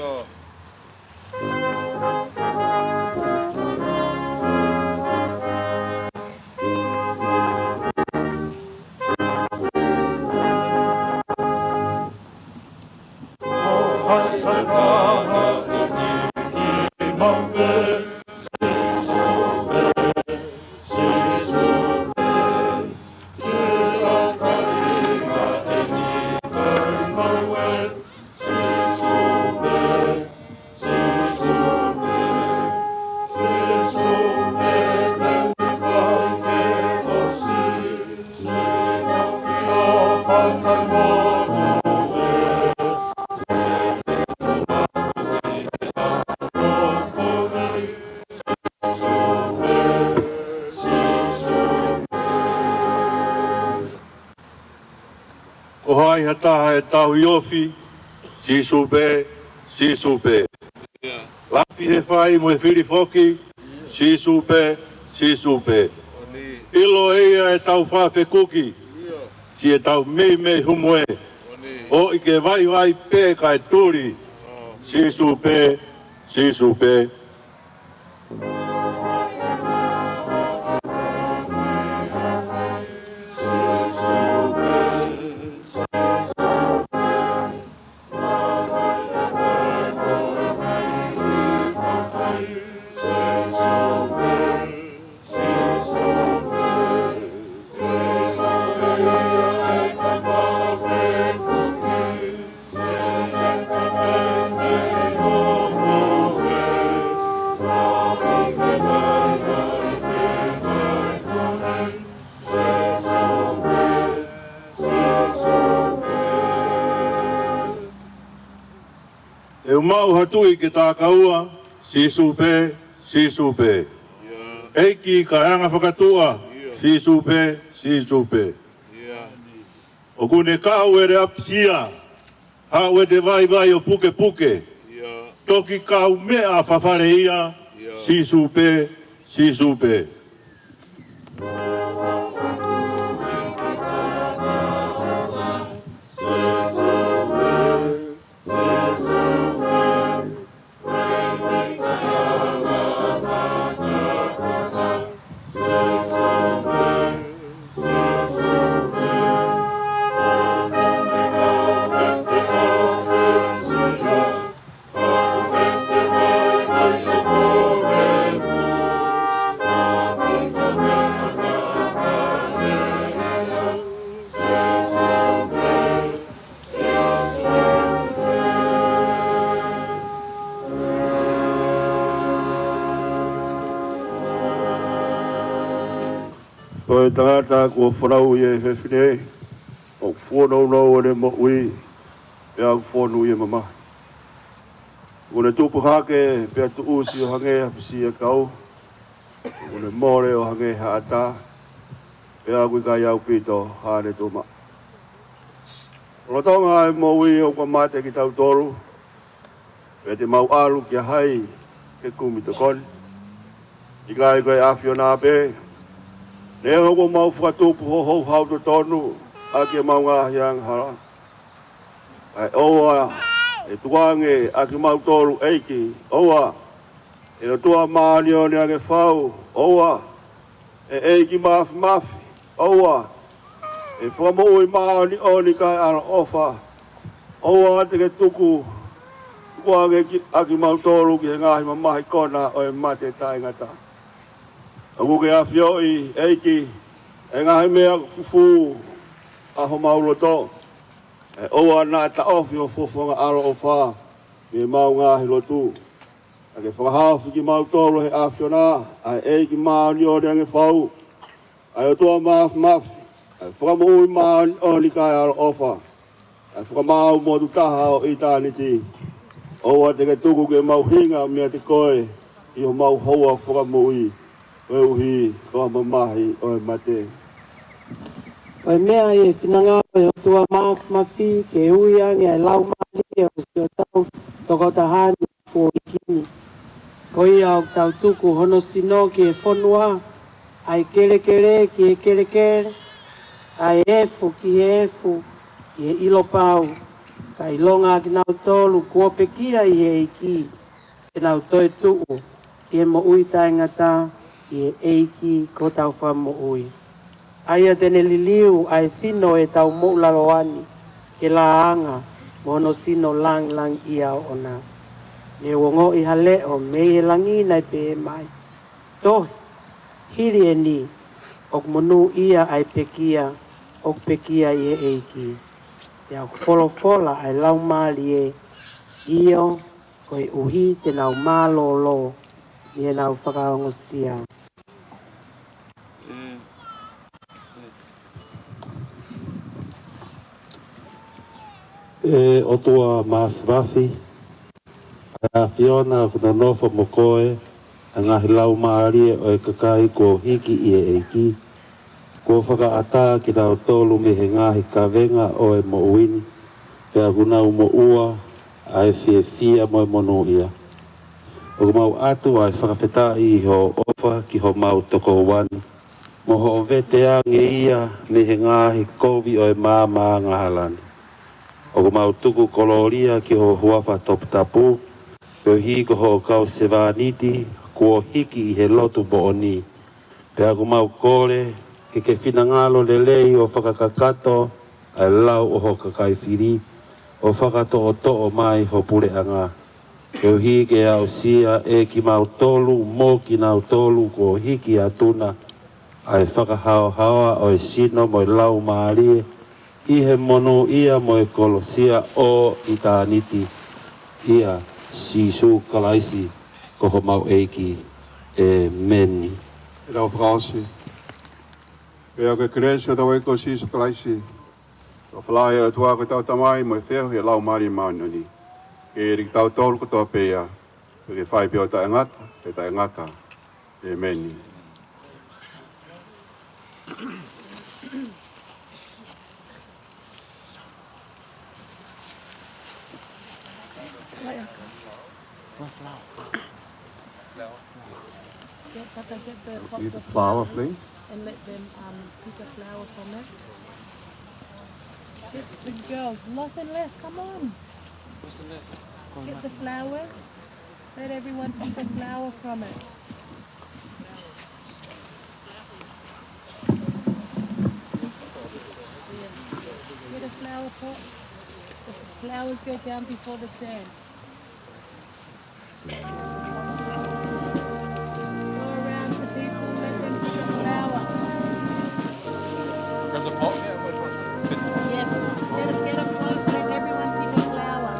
Ko hai ha taha ʻe tauhi ofi, Sīsū pē, Sīsū pē. Lafi he fai mo e fili foki, Sīsū pē, Sīsū pē. ʻIlo ʻe ia ʻetau faʻa fekuki, siʻetau meimei humu ē. ʻOi ke vaivai pē kae tuli, Sīsū pē, Sīsū pē. Te u maʻu ha tuʻi ke takaua, Sīsū pē, Sīsū pē. ʻEiki kae anga fakatuʻa, Sīsū pē, Sīsū pē. ʻOku ne kau ʻi he ʻapisia, haʻu ʻi he vaivai ʻo pukepuke. Toki kaumeʻa fafale ia, Sīsū pē, Sīsū pē. Ko e tangata kuo fanauʻi ʻe he fefine, ʻoku fuonounou ʻene moʻui, pea ʻoku fonu ʻi he mamahi. ʻOku ne tupu hake, pea tuʻusi ʻo hangē ha fisiʻiʻakau, ʻoku ne mole ʻo hangē ha ʻatā, pea ʻoku ʻikai ʻaupito haʻane tuʻumaʻu. Lolotonga ʻa e moʻui ʻoku mate kitautolu, pea te mau ʻalu kia hai ke kumi tokoni? ʻIkai ko e ʻAfiona pē? Neongo kuo mau fakatupu ho houhau totonu ʻaki ʻemau ngaahi angahala, kae ʻoua ʻe tukuange ʻa kimautolu, ʻEiki. ʻOua, ʻe ʻOtua māʻoniʻoni ange fau. ʻOua, ʻe ʻEiki Māfimafi. ʻOua, ʻe Fakamoʻui māʻoniʻoni kae ʻaloʻofa. ʻOua te ke tuku, tukuange ki, ʻa kimautolu ki he ngaahi mamahi kona ʻo e mate taʻengata. ʻOku ke ʻafioʻi, ʻEiki, ʻa e ngaahi meʻa ʻoku fufū ʻa homau loto. ʻE ʻoua naʻa taʻofi ho fofonga ʻaloʻofa mei heʻemau ngaahi lotu. Ka ke fakahaofi kimautolu ʻe he ʻAfiona, ʻa e ʻEiki māʻoniʻoni ange fau, ʻa e ʻOtua Māfimafi, ʻa e Fakamoʻui māʻoniʻoni kae ʻaloʻofa, ʻa e Fakamaau motu taha ʻo ʻitāniti. ʻOua te ke tuku ke mau hinga meiate koe ʻi homau houa fakamoʻui, koeʻuhi ko e mamahi ʻo e mate. Ko e meʻa ʻi he finangalo ʻo e ʻOtua Māfimafi ke ui ange ʻa e laumālie ʻo siʻotau tokotaha ni kuo hiki ni. Ko ia ʻoku tau tuku hono sino ki he fonua, ʻa e kelekele ki he kelekele, ʻa e efu ki he efu, ʻi he ʻilo pau, ka ʻilonga ʻa kinautolu kuo pekia ʻi he ʻEiki, te nau toe tuʻu ki he moʻui taʻengata ʻi he ʻEiki ko hotau Fakamoʻui. ʻA ia te ne liliu ʻa e sino ʻo ʻetau moʻulaloa ni ke laʻanga mo hono sino lāngilangiʻia ʻoʻona. Ne u ongoʻi ha leʻo mei he langi naʻe pehē mai, Tohi, hili eni, ʻoku monūʻia ʻa e pekia ʻoku pekia ʻi he ʻEiki. Pea ʻoku folofola ʻa e Laumālie, ʻIo, koeʻuhi te nau mālōlō ʻi heʻenau fakaongosia. ʻE ʻOtua Māfimafi, ʻa e ʻAfiona ʻoku nonofo mo koe, ʻa e ngaahi laumālie ʻo e kakai kuo hiki ʻi he ʻEiki, kuo fakaʻatā kinautolu mei he ngaahi kavenga ʻo e moʻui ni, pea ʻoku nau moʻua ʻa e fiefia mo e monūʻia. ʻOku mau ʻatu ʻa e fakafetaʻi ʻi hoʻo ʻofa ki homau tokoua ni, mo hoʻo vete ange ia mei he ngaahi kovi ʻo e maama angahala ni. ʻOku mau tuku kolōlia ki ho huafa toputapu, koeʻuhi ko hoʻo kau sevāniti kuo hiki ʻi he lotu moʻoni. Pea ʻoku mau kole ke ke finangalo lelei ʻo fakakakato ʻa e lau ʻo ho kakai fili, ʻo fakatoʻotoʻo mai ho puleʻanga, koeʻuhi ke aʻusia ʻe kimautolu mo kinautolu kuo hiki atu na ʻa e fakahaohaoa ʻo e sino mo e laumālie ʻi he monūʻia mo e kolosia ʻo ʻitāniti, ʻia Sīsū Kalaisi ko homau ʻEiki. ʻĒmeni. ʻE tau fakaʻosi. Pea ko e kelesi ʻa hotau ʻEiki ko Sīsū Kalaisi, ko e ʻofa lahi ʻa e ʻOtua ko hotau Tamai, mo e feohi ʻa e Laumālie Māʻoniʻoni, ke ʻiate kitautolu kotoa pē ia, ke fai pē ʻo taʻengata pea taʻengata. ʻĒmeni. Get the pots of flour, please, and let them, um, pick a flower from it. Get the girls, Loss and Les, come on. Get the flowers. Let everyone pick a flower from it. Get a flower pot. The flowers go down before the sand. Go around to people, let them pick a flower. Grab the pot. Yeah, get a, get a pot, let everyone pick a flower.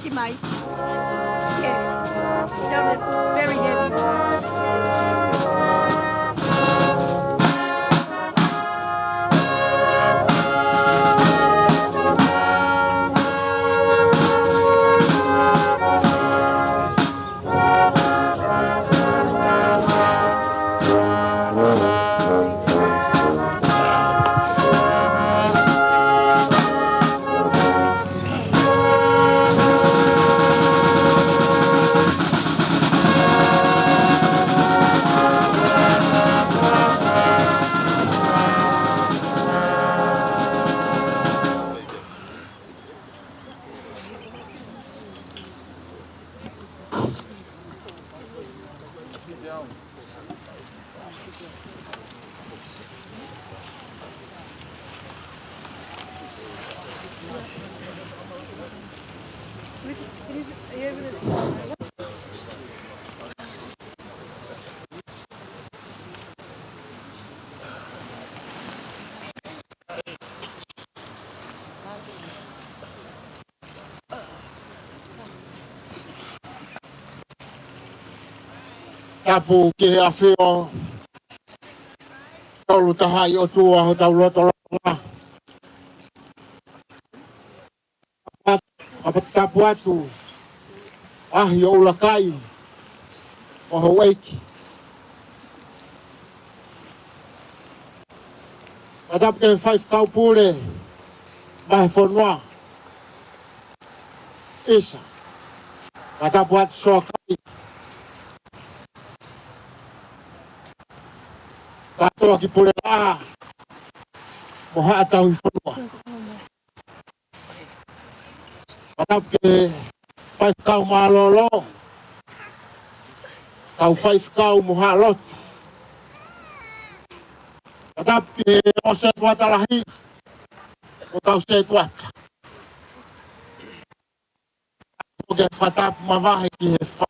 Ki mai. Yeah. Tell them very heavy. Tapu ki he ʻafio Tolu Tahaʻi ʻOtua hotau lotolotonga. Pea tapu atu ʻaʻahi ʻo ʻUlakai, ʻo houʻeiki. Pea tapu ki he faifekau pule vahefonua, ʻisa. Pea tapu atu Soakai. Kātoa ki Pulelaʻā mo Haʻa Tauhi Fonua. Pea tapu ki he faifekau mālōlō, kau faifekau mo Haʻa Lotu. Pea tapu ki he ongo sētuata lahi, mo e kau sētuata. Pea ke fakatapu mavahe ki he faʻu,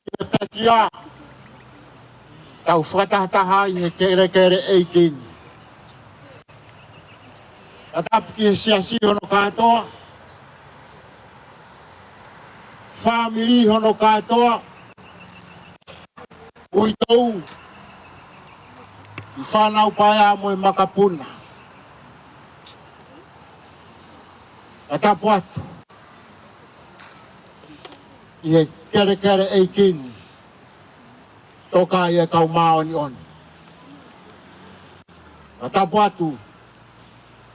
ki he pekia, tau fakatahataha ʻi he kelekele ʻeiki ni. Pea tapu ki he siasi hono kātoa, fāmili hono kātoa, uitou, ʻi fānau paea mo e makapuna. Pea tapu atu ʻi he kelekele ʻeiki ni, toka ʻi he kau māʻoniʻoni. Pea tapu atu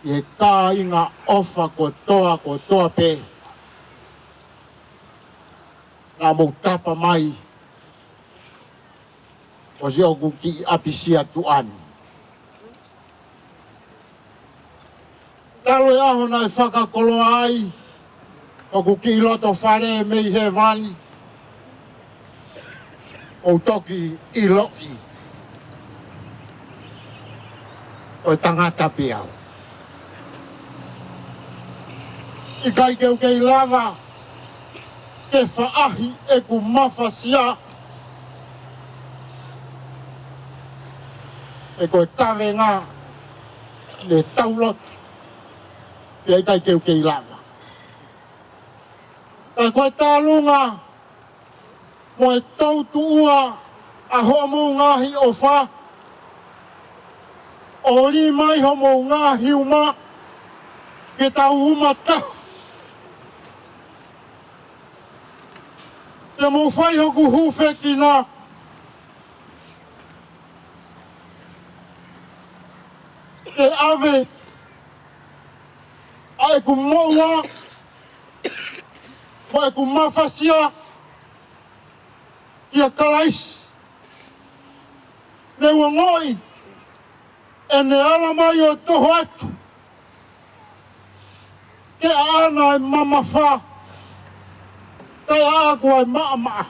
ʻi he kāinga ʻofa kotoa, kotoa pē naʻa mou tapa mai ʻo siʻoku kiʻi ʻapisia tuʻa ni. Talu e ʻaho naʻe fakakoloa ai hoku kiʻi loto fale mei hēvani, ʻo u toki ʻiloʻi ko e tangata pē au. ʻIkai ke u kei lava ke faʻahi ʻeku mafasia, he ko e kavenga ne tau lotu, pea ʻikai ke u kei lava. Ka ko e tālunga mo e toutuʻua ʻa hoʻomou ngaahi ʻofa, ʻo lī mai hoʻomou ngaahi uma ke tau uma taha. Te mou fai hoku hūfekina ke ʻave ʻa ʻeku moʻua mo ʻeku mafasia kia Kalaisi. Ne u ongoʻi ʻene ala mai ʻo toho atu ke ʻaʻana e mamafa, kae ʻaʻaku ʻa e maʻamaʻa.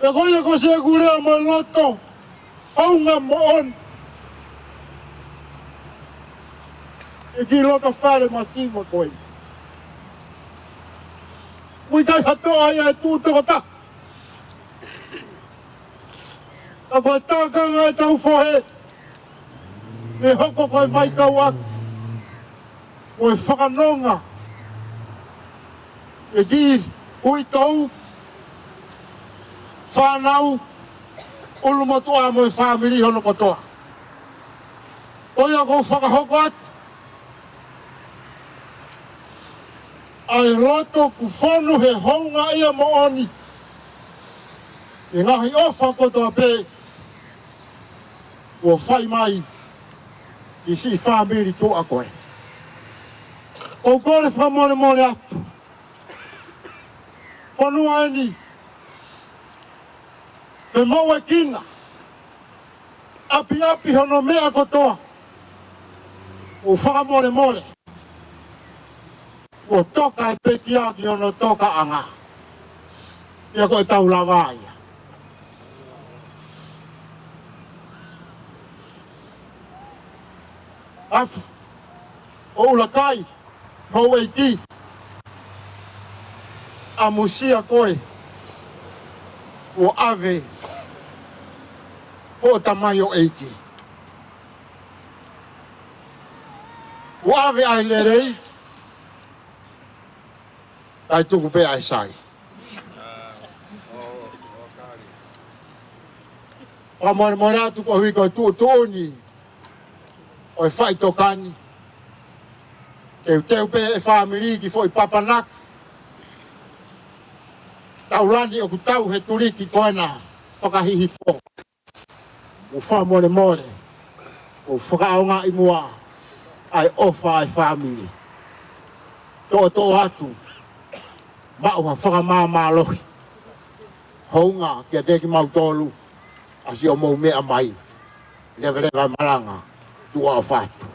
Pea ko ia ko siʻeku lea mo e loto hounga moʻoni, ʻi he kiʻi loto fale masiva ko ē. ʻOku ʻikai ha toʻa ia ʻe tuʻu tokotaha. Ka ko e tākanga ʻetau fohe, ʻe hoko ko e faitau atu, ko e fakanonga e kiʻi uitou, fānau, ʻulumotuʻa mo e fāmili hono kotoa. Ko ia ʻoku ou fakahoko atu ʻa e loto kuo fonu he houngaʻia moʻoni ʻi he ngaahi ʻofa kotoa pē kuo fai mai ʻi siʻi fāmili tuʻa ko ē. ʻOku ou kole fakamolemole atu. Fonua eni, femoʻuekina, ʻapiʻapi hono meʻa kotoa. ʻOku ou fakamolemole. Kuo toka e pekia ki hono tokaʻanga. Ia ko e tau lava ia. Afu ʻo ʻUlakai, houʻeiki, ʻamusia koe, kuo ʻave hoʻo tamaioʻeiki. Kuo ʻave ʻa e lelei, kae tuku pē ʻa e sai. Fakamolemole atu koeʻuhi ko e tuʻutuʻuni ʻo e faʻitokani. Teuteu pē e fāmili ki foʻi papanaki. Taulani ʻoku tau he tuliki ko ena fakahihifo. ʻOku ou fakamolemole, ʻoku ou fakaʻaongaʻi muʻa ʻa e ʻofa ʻa e fāmili. Toʻotoʻo atu, maʻu ha fakamāmālohi. Hounga kiate kimautolu ʻa siʻomou meʻa mai. Leveleva e malanga, tuʻa ʻofa atu.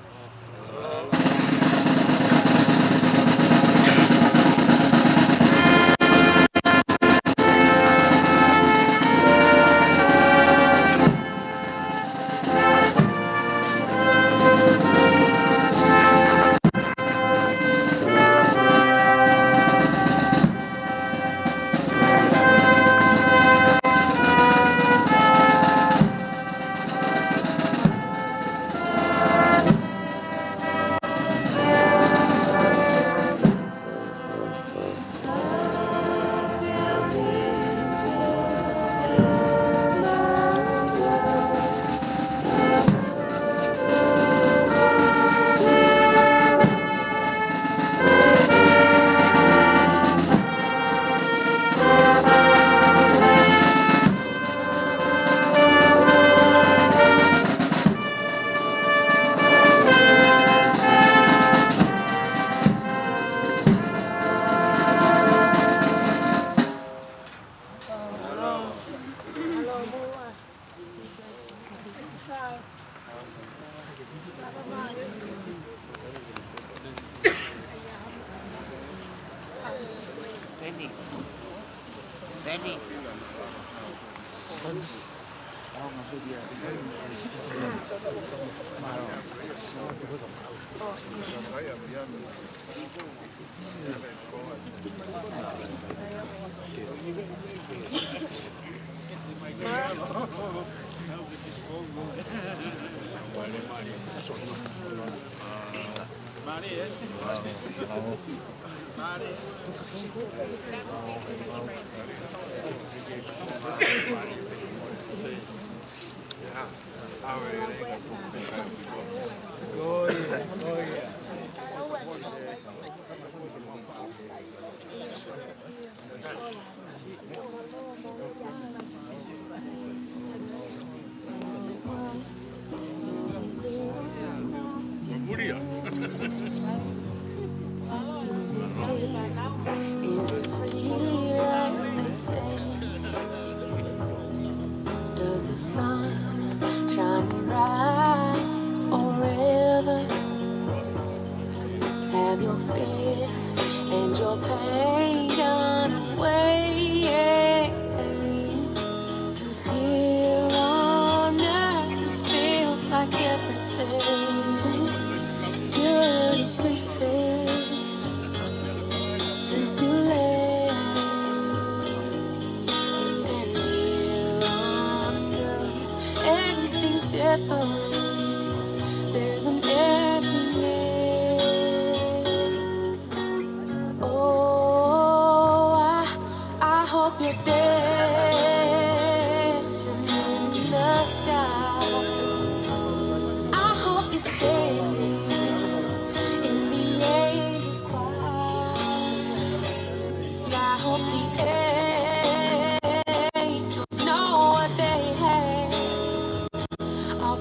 There's an emptiness. Oh, I, I hope you're dancing in the sky. I hope you're singing in the angels' choir. I hope the angels know what they have. I'll